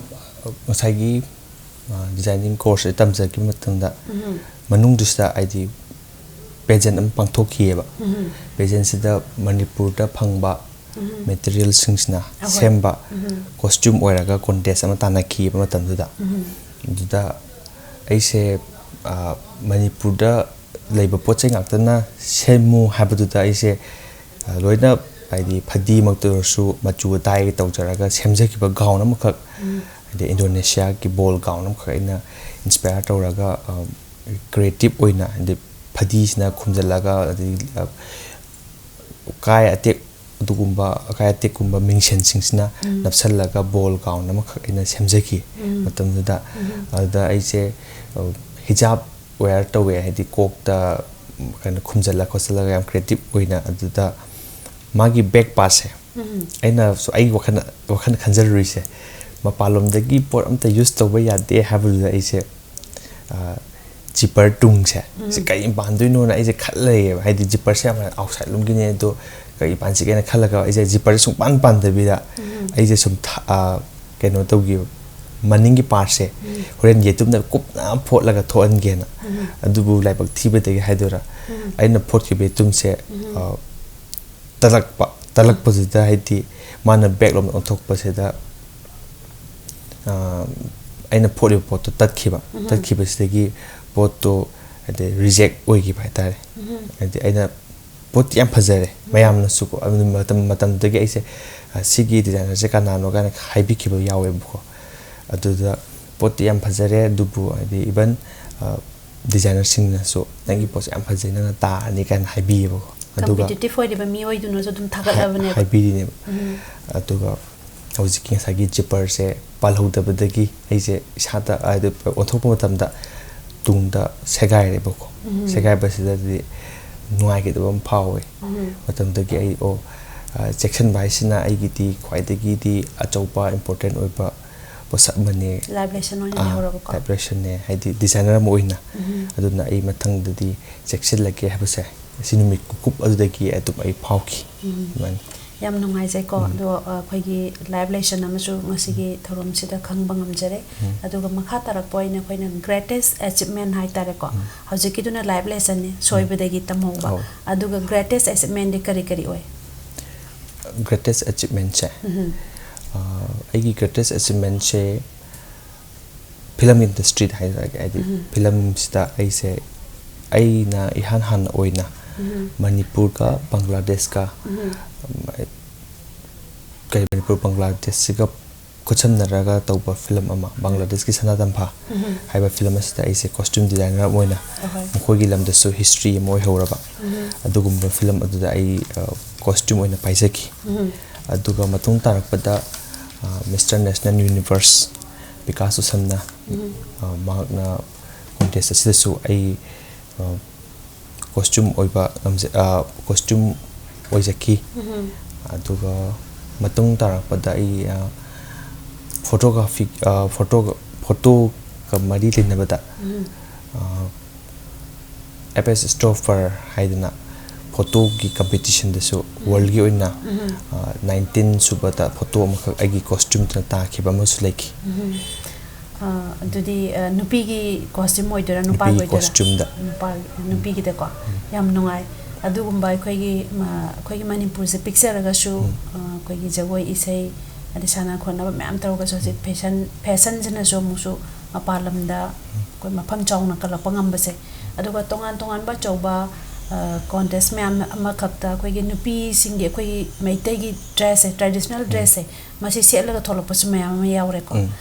ꯉꯁꯥꯏꯒꯤ, ꯑ, ꯗꯤꯖꯥꯏꯅꯤꯡ ꯀꯣꯔꯁꯁꯦ ꯇꯝꯖꯔꯛꯈꯤꯕ ꯃꯇꯝꯗ ꯃꯅꯨꯡꯗꯨꯁꯤꯗ, ꯍꯥꯏꯗꯤ, ꯄꯦꯖꯦꯟ ꯑꯃ ꯄꯥꯡꯊꯣꯛꯈꯤꯑꯕ꯫ ꯄꯦꯖꯦꯟꯁꯤꯗ ꯃꯅꯤꯄꯨꯔꯗ ꯐꯪꯕ ꯃꯦꯇꯔꯤꯌꯦꯜꯁꯤꯡꯁꯤꯅ ꯑꯍꯣꯏ꯫ ꯁꯦꯝꯕ ꯀꯣꯁꯇ꯭ꯌꯨꯝ ꯑꯣꯏꯔꯒ ꯀꯣꯟꯇꯦꯁ ꯑꯃ ꯇꯥꯟꯅꯈꯤꯑꯕ ꯃꯇꯝꯗꯨꯗ꯫ ꯑꯗꯨꯗ ꯑꯩꯁꯦ, ꯑ, ꯃꯅꯤꯄꯨꯔꯗ ꯂꯩꯕ ꯄꯣꯠ ꯆꯩ ꯉꯥꯛꯇꯅ ꯁꯦꯝꯃꯨ ꯍꯥꯏꯕꯗꯨꯗ ꯑꯩꯁꯦ, ꯑ, ꯂꯣꯏꯅ, ꯍꯥꯏꯗꯤ, ꯐꯗꯤꯃꯛꯇ ꯑꯣꯏꯔꯁꯨ ꯃꯆꯨ ꯑꯇꯥꯏꯒ ꯇꯧꯖꯔꯒ ꯁꯦꯝꯖꯈꯤꯕ ꯒꯥꯎꯟ ꯑꯃꯈꯛ, ꯍꯥꯏꯗꯤ, ꯏꯟꯗꯣꯅꯦꯁꯤꯌꯥꯒꯤ ꯕꯣꯜ ꯒꯥꯎꯟ ꯑꯃꯈꯛ ꯑꯩꯅ ꯏꯟꯁꯄꯌꯔ ꯇꯧꯔꯒ, ꯑ, ꯀ꯭ꯔꯤꯌꯦꯇꯤꯞ ꯑꯣꯏꯅ, ꯍꯥꯏꯗꯤ, ꯐꯗꯤꯁꯤꯅ ꯈꯨꯝꯖꯤꯜꯂꯒ, ꯑꯗꯒꯤ, ꯑ, ꯎꯀꯥꯏ ꯑꯇꯦꯛ, ꯑꯗꯨꯒꯨꯝꯕ ꯑꯀꯥꯏ ꯑꯇꯦꯛꯀꯨꯝꯕ ꯃꯤꯡꯁꯦꯟꯁꯤꯡꯁꯤꯅ ꯅꯞꯁꯜꯂꯒ ꯕꯣꯜ ꯒꯥꯎꯟ ꯑꯃꯈꯛ ꯑꯩꯅ ꯁꯦꯝꯖꯈꯤ ꯃꯇꯝꯗꯨꯗ꯫ ꯑꯗꯨꯗ ꯑꯩꯁꯦ, ꯑ, ꯍꯤꯖꯥꯕ ꯋꯦꯌꯔ ꯇꯧꯋꯦ, ꯍꯥꯏꯗꯤ ꯀꯣꯛꯇ, ꯎꯝ, ꯀꯩꯅꯣ ꯈꯨꯝꯖꯤꯜꯂ ꯈꯣꯠꯆꯜꯂꯒ ꯌꯥꯝ ꯀ꯭ꯔꯤꯌꯦꯇꯤꯞ ꯑꯣꯏꯅ꯫ ꯑꯗꯨꯗ ꯃꯥꯒꯤ ꯕꯦꯛ ꯄꯥꯔꯠꯁꯦ ꯑꯩꯅꯁꯨ ꯑꯩꯒꯤ ꯋꯥꯈꯜ, ꯋꯥꯈꯜ ꯈꯟꯖꯔꯨꯔꯤꯁꯦ, ꯃꯄꯥꯟꯂꯣꯝꯗꯒꯤ ꯄꯣꯠ ꯑꯝꯇ ꯌꯨꯁ ꯇꯧꯕ ꯌꯥꯗꯦ ꯍꯥꯏꯕꯗꯨꯗ ꯑꯩꯁꯦ, ꯑ, ꯖꯤꯄꯔ ꯇꯨꯡꯁꯦ, ꯁꯤ ꯀꯔꯤ ꯄꯥꯟꯗꯣꯏꯅꯣꯅ ꯑꯩꯁꯦ ꯈꯜ ꯂꯩꯌꯦꯕ꯫ ꯍꯥꯏꯗꯤ ꯖꯤꯄꯔꯁꯦ ꯌꯥꯝꯅ ꯑꯥꯎꯠꯁꯥꯏꯠ ꯂꯣꯝꯒꯤꯅꯦ, ꯑꯗꯣ ꯀꯔꯤ ꯄꯥꯟꯁꯤꯒꯦꯅ ꯈꯜꯂꯒ ꯑꯩꯁꯦ ꯖꯤꯄꯔꯁꯦ ꯁꯨꯡꯄꯥꯟ ꯄꯥꯟꯗꯕꯤꯗ ꯑꯩꯁꯦ ꯁꯨꯝ ꯊ-, ꯑ, ꯀꯩꯅꯣ ꯇꯧꯈꯤꯕ, ꯃꯅꯤꯡꯒꯤ ꯄꯥꯔꯠꯁꯦ ꯍꯣꯔꯦꯟ ꯌꯦꯇꯨꯝꯅ ꯀꯨꯞꯅ ꯐꯣꯠꯂꯒ ꯊꯣꯛꯍꯟꯒꯦꯅ꯫ ꯑꯗꯨꯕꯨ ꯂꯥꯏꯕꯛ ꯊꯤꯕꯗꯒꯤ ꯍꯥꯏꯗꯣꯏꯔꯥ, ꯑꯩꯅ ꯐꯣꯠꯈꯤꯕ ꯌꯦꯇꯨꯝꯁꯦ, ꯑ, ꯇꯠꯂꯛꯄ꯫ ꯇꯠꯂꯛꯄꯁꯤꯗ ꯍꯥꯏꯗꯤ ꯃꯥꯅ ꯕꯦꯛꯂꯣꯝꯗ ꯑꯣꯟꯊꯣꯛꯄꯁꯤꯗ, ꯑ, ꯑꯩꯅ ꯐꯣꯠꯂꯤꯕ ꯄꯣꯠꯇꯣ ꯇꯠꯈꯤꯕ꯫ ꯇꯠꯈꯤꯕꯁꯤꯗꯒꯤ ꯄꯣꯠꯇꯣ ꯍꯥꯏꯗꯤ ꯔꯤꯖꯦꯛ ꯑꯣꯏꯈꯤꯕ ꯍꯥꯏꯇꯥꯔꯦ꯫ ꯍꯥꯏꯗꯤ ꯑꯩꯅ ꯄꯣꯠꯇꯤ ꯌꯥꯝ ꯐꯖꯔꯦ, ꯃꯌꯥꯝꯅꯁꯨꯀꯣ, ꯑꯗꯨ ꯃꯇꯝ, ꯃꯇꯝꯗꯨꯗꯒꯤ ꯑꯩꯁꯦ, ꯑ, "ꯁꯤꯒꯤ ꯗꯤꯖꯥꯏꯅꯔꯁꯦ ꯀꯅꯥꯅꯣ?" ꯀꯥꯏꯅ ꯍꯥꯏꯕꯤꯈꯤꯕ ꯌꯥꯎꯋꯦꯕꯀꯣ꯫ ꯑꯗꯨꯗ ꯄꯣꯠꯇꯤ ꯌꯥꯝ ꯐꯖꯔꯦ, ꯑꯗꯨꯕꯨ ꯍꯥꯏꯗꯤ ꯏꯚꯟ, ꯑ, ꯗꯤꯖꯥꯏꯅꯔꯁꯤꯡꯅꯁꯨ "ꯅꯪꯒꯤ ꯄꯣꯠꯁꯦ ꯌꯥꯝ ꯐꯖꯩ, ꯅꯪꯅ ꯇꯥꯔꯅꯤ" ꯀꯥꯏꯅ ꯍꯥꯏꯕꯤꯌꯦꯕꯀꯣ꯫ ꯑꯗꯨꯒ ꯀꯝꯄꯤꯇꯤꯇꯤꯞ ꯑꯣꯏꯔꯤꯕ ꯃꯤꯑꯣꯏꯗꯨꯅꯁꯨ ꯑꯗꯨꯝ ꯊꯥꯒꯠꯂꯕꯅꯦꯕ꯫ ꯍꯥꯏꯕꯤꯔꯤꯅꯦꯕ꯫ ꯑꯗꯨꯒ ꯍꯧꯖꯤꯛꯀꯤ ꯉꯁꯥꯏꯒꯤ ꯖꯤꯞꯄꯔꯁꯦ ꯄꯥꯜꯍꯧꯗꯕꯗꯒꯤ ꯑꯩꯁꯦ ꯏꯁꯥꯗ, ꯍꯥꯏꯗꯤ, ꯑꯣꯟꯊꯣꯛꯄ ꯃꯇꯝꯗ ꯇꯨꯡꯗ ꯁꯦꯒꯥꯏꯔꯦꯕꯀꯣ꯫ ꯁꯦꯒꯥꯏꯕꯁꯤꯗꯗꯤ ꯅꯨꯡꯉꯥꯏꯈꯤꯗꯕ ꯑꯃ ꯐꯥꯎꯋꯦ꯫ ꯃꯇꯝꯗꯒꯤ ꯑꯩ, "ꯑꯣ, ꯑ, ꯆꯦꯛꯁꯤꯟꯕ ꯍꯥꯏꯁꯤꯅ ꯑꯩꯒꯤꯗꯤ ꯈ꯭ꯋꯥꯏꯗꯒꯤꯗꯤ ꯑꯆꯧꯕ ꯏꯝꯄꯣꯔꯇꯦꯟ ꯑꯣꯏꯕ ꯄꯣꯠꯁꯛ ꯑꯃꯅꯦ꯫ ꯂꯥꯏꯐ ꯂꯦꯁꯟ ꯑꯣꯏꯅ ꯑꯥ, ꯂꯩꯍꯧꯔꯕꯀꯣ?" ꯂꯥꯏꯐ ꯂꯦꯁꯟꯅꯦ, ꯍꯥꯏꯗꯤ ꯗꯤꯖꯥꯏꯅꯔ ꯑꯃ ꯑꯣꯏꯅ꯫ ꯑꯗꯨꯅ ꯑꯩ ꯃꯊꯪꯗꯗꯤ ꯆꯦꯛꯁꯤꯜꯂꯒꯦ ꯍꯥꯏꯕꯁꯦ ꯁꯤ ꯅꯨꯃꯤꯠ ꯀꯨꯀꯨꯞ ꯑꯗꯨꯗꯒꯤ ꯑꯗꯨꯝ ꯑꯩ ꯐꯥꯎꯈꯤ꯫ ꯑꯗꯨꯃꯥꯏꯅ꯫ ꯌꯥꯝ ꯅꯨꯡꯉꯥꯏꯖꯩꯀꯣ꯫ ꯑꯗꯣ, ꯑ, ꯑꯩꯈꯣꯏꯒꯤ ꯂꯥꯏꯐ ꯂꯦꯁꯟ ꯑꯃꯁꯨ ꯉꯁꯤꯒꯤ ꯊꯧꯔꯝꯁꯤꯗ ꯈꯪꯕ ꯉꯝꯖꯔꯦ꯫ ꯑꯗꯨꯒ ꯃꯈꯥ ꯇꯥꯔꯛꯄ ꯑꯣꯏꯅ ꯑꯩꯈꯣꯏꯅ ꯒ꯭ꯔꯦꯇꯦꯁ ꯑꯦꯆꯤꯞꯃꯦꯟ ꯍꯥꯏꯇꯥꯔꯦꯀꯣ꯫ ꯍꯧꯖꯤꯛꯀꯤꯗꯨꯅ ꯂꯥꯏꯐ ꯂꯦꯁꯟꯅꯤ, ꯁꯣꯏꯕꯗꯒꯤ ꯇꯝꯍꯧꯕ꯫ ꯑꯧ꯫ ꯑꯗꯨꯒ ꯒ꯭ꯔꯦꯇꯦꯁ ꯑꯦꯆꯤꯞꯃꯦꯟꯗꯤ ꯀꯔꯤ ꯀꯔꯤ ꯑꯣꯏ? ꯒ꯭ꯔꯦꯇꯦꯁ ꯑꯦꯆꯤꯞꯃꯦꯟꯁꯦ, ꯑ, ꯑꯩꯒꯤ ꯒ꯭ꯔꯦꯇꯦꯁ ꯑꯦꯆꯤꯞꯃꯦꯟꯁꯦ ꯐꯤꯂꯝ ꯏꯟꯗꯁꯇ꯭ꯔꯤꯗ ꯍꯥꯏꯖꯔꯒꯦ, ꯍꯥꯏꯗꯤ ꯐꯤꯂꯝꯁꯤꯗ ꯑꯩꯁꯦ, ꯑꯩꯅ ꯏꯍꯥꯟ ꯍꯥꯟꯅ ꯑꯣꯏꯅ ꯃꯅꯤꯄꯨꯔꯒ ꯕꯪꯒ꯭ꯂꯥꯗꯦꯁꯀ, ꯎꯝ, ꯀꯩ, ꯃꯅꯤꯄꯨꯔ ꯕꯪꯒ꯭ꯂꯥꯗꯦꯁꯁꯤꯒ ꯈꯨꯠꯁꯝꯅꯔꯒ ꯇꯧꯕ ꯐꯤꯂꯝ ꯑꯃ, ꯕꯪꯒ꯭ꯂꯥꯗꯦꯁꯀꯤ ꯁꯅꯥꯇꯝꯐꯥ ꯍꯥꯏꯕ ꯐꯤꯂꯝ ꯑꯁꯤꯗ ꯑꯩꯁꯦ ꯀꯣꯁꯇ꯭ꯌꯨꯝ ꯗꯤꯖꯥꯏꯅꯔ ꯑꯃ ꯑꯣꯏꯅ ꯑꯍꯣꯏ꯫ ꯃꯈꯣꯏꯒꯤ ꯂꯝꯗꯁꯨ ꯍꯤꯁꯇ꯭ꯔꯤ ꯑꯃ ꯑꯣꯏꯍꯧꯔꯕ ꯑꯗꯨꯒꯨꯝꯕ ꯐꯤꯂꯝ ꯑꯗꯨꯗ ꯑꯩ, ꯑ, ꯀꯣꯁꯇ꯭ꯌꯨꯝ ꯑꯣꯏꯅ ꯄꯥꯏꯖꯈꯤ꯫ ꯑꯗꯨꯒ ꯃꯇꯨꯡ ꯇꯥꯔꯛꯄꯗ, ꯑ, ꯃꯤꯁꯇꯔ ꯅꯦꯁꯅꯦꯜ ꯌꯨꯅꯤꯚꯔꯁ ꯕꯤꯀꯥꯁ ꯎꯁꯝꯅ, ꯑ, ꯃꯍꯥꯛꯅ ꯀꯣꯟꯇꯦꯁ ꯑꯁꯤꯗꯁꯨ ꯑꯩ, ꯑ, ꯀꯣꯁꯇ꯭ꯌꯨꯝ ꯑꯣꯏꯕ ꯉꯝꯖ-, ꯑ, ꯀꯣꯁꯇ꯭ꯌꯨꯝ ꯑꯣꯏꯖꯈꯤ꯫ ꯑꯗꯨꯒ ꯃꯇꯨꯡ ꯇꯥꯔꯛꯄꯗ ꯑꯩ, ꯑ, ꯐꯣꯇꯣꯒ꯭ꯔꯥꯐꯤ, ꯑ, ꯐꯣꯇꯣꯒ-, ꯐꯣꯇꯣꯒ ꯃꯔꯤ ꯂꯩꯅꯕꯗ, ꯑ, ꯑꯦꯞ ꯑꯦꯁ ꯁ꯭ꯇꯣꯐꯔ ꯍꯥꯏꯗꯅ ꯐꯣꯇꯣꯒꯤ ꯀꯝꯄꯤꯇꯤꯁꯟꯗꯁꯨ ꯋꯥꯔꯜꯒꯤ ꯑꯣꯏꯅ ꯅꯥꯏꯟꯇꯤꯟ ꯁꯨꯕꯗ ꯐꯣꯇꯣ ꯑꯃꯈꯛ ꯑꯩꯒꯤ ꯀꯣꯁꯇ꯭ꯌꯨꯝꯗꯨꯅ ꯇꯥꯈꯤꯕ ꯑꯃꯁꯨ ꯂꯩꯈꯤ꯫ ꯑꯗꯨꯗꯤ ꯅꯨꯄꯤꯒꯤ ꯀꯣꯁꯇ꯭ꯌꯨꯝ ꯑꯣꯏꯗꯣꯏꯔꯥ, ꯅꯨꯄꯥꯒꯤ ꯑꯣꯏꯗꯣꯏꯔꯥ? ꯀꯣꯁꯇ꯭ꯌꯨꯝꯗ꯫ ꯅꯨꯄꯥ, ꯅꯨꯄꯤꯒꯤꯗꯀꯣ꯫ ꯌꯥꯝ ꯅꯨꯡꯉꯥꯏ꯫ ꯑꯗꯨꯒꯨꯝꯕ ꯑꯩꯈꯣꯏꯒꯤ ꯑꯩꯈꯣꯏꯒꯤ ꯃꯅꯤꯄꯨꯔꯁꯦ ꯄꯤꯛꯆꯔꯒꯁꯨ ꯑꯩꯈꯣꯏꯒꯤ ꯖꯒꯣꯏ, ꯏꯁꯩ, ꯑꯗꯩ ꯁꯥꯟꯅ ꯈꯣꯠꯅꯕ ꯃꯌꯥꯝ ꯇꯧꯔꯒꯁꯨ ꯍꯧꯖꯤꯛ ꯐꯦꯁꯟ, ꯐꯦꯁꯟꯁꯤꯅꯁꯨ ꯑꯃꯨꯛꯁꯨ ꯃꯄꯥꯟ ꯂꯝꯗ ꯑꯩꯈꯣꯏ ꯃꯐꯝ ꯆꯥꯎꯅ ꯀꯜꯂꯛꯄ ꯉꯝꯕꯁꯦ꯫ ꯑꯗꯨꯒ ꯇꯣꯉꯥꯟ ꯇꯣꯉꯥꯟꯕ ꯑꯆꯧꯕ ꯀꯣꯟꯇꯦꯁ ꯃꯌꯥꯝ ꯑꯃꯈꯛꯇ ꯑꯩꯈꯣꯏꯒꯤ ꯅꯨꯄꯤꯁꯤꯡꯒꯤ, ꯑꯩꯈꯣꯏꯒꯤ ꯃꯩꯇꯩꯒꯤ ꯗ꯭ꯔꯦꯁꯁꯦ, ꯇ꯭ꯔꯦꯗꯤꯁꯅꯦꯜ ꯗ꯭ꯔꯦꯁꯁꯦ, ꯃꯁꯤ ꯁꯦꯠꯂꯒ ꯊꯣꯛꯂꯛꯄꯁꯨ ꯃꯌꯥꯝ ꯑꯃ ꯌꯥꯎꯔꯦꯀꯣ꯫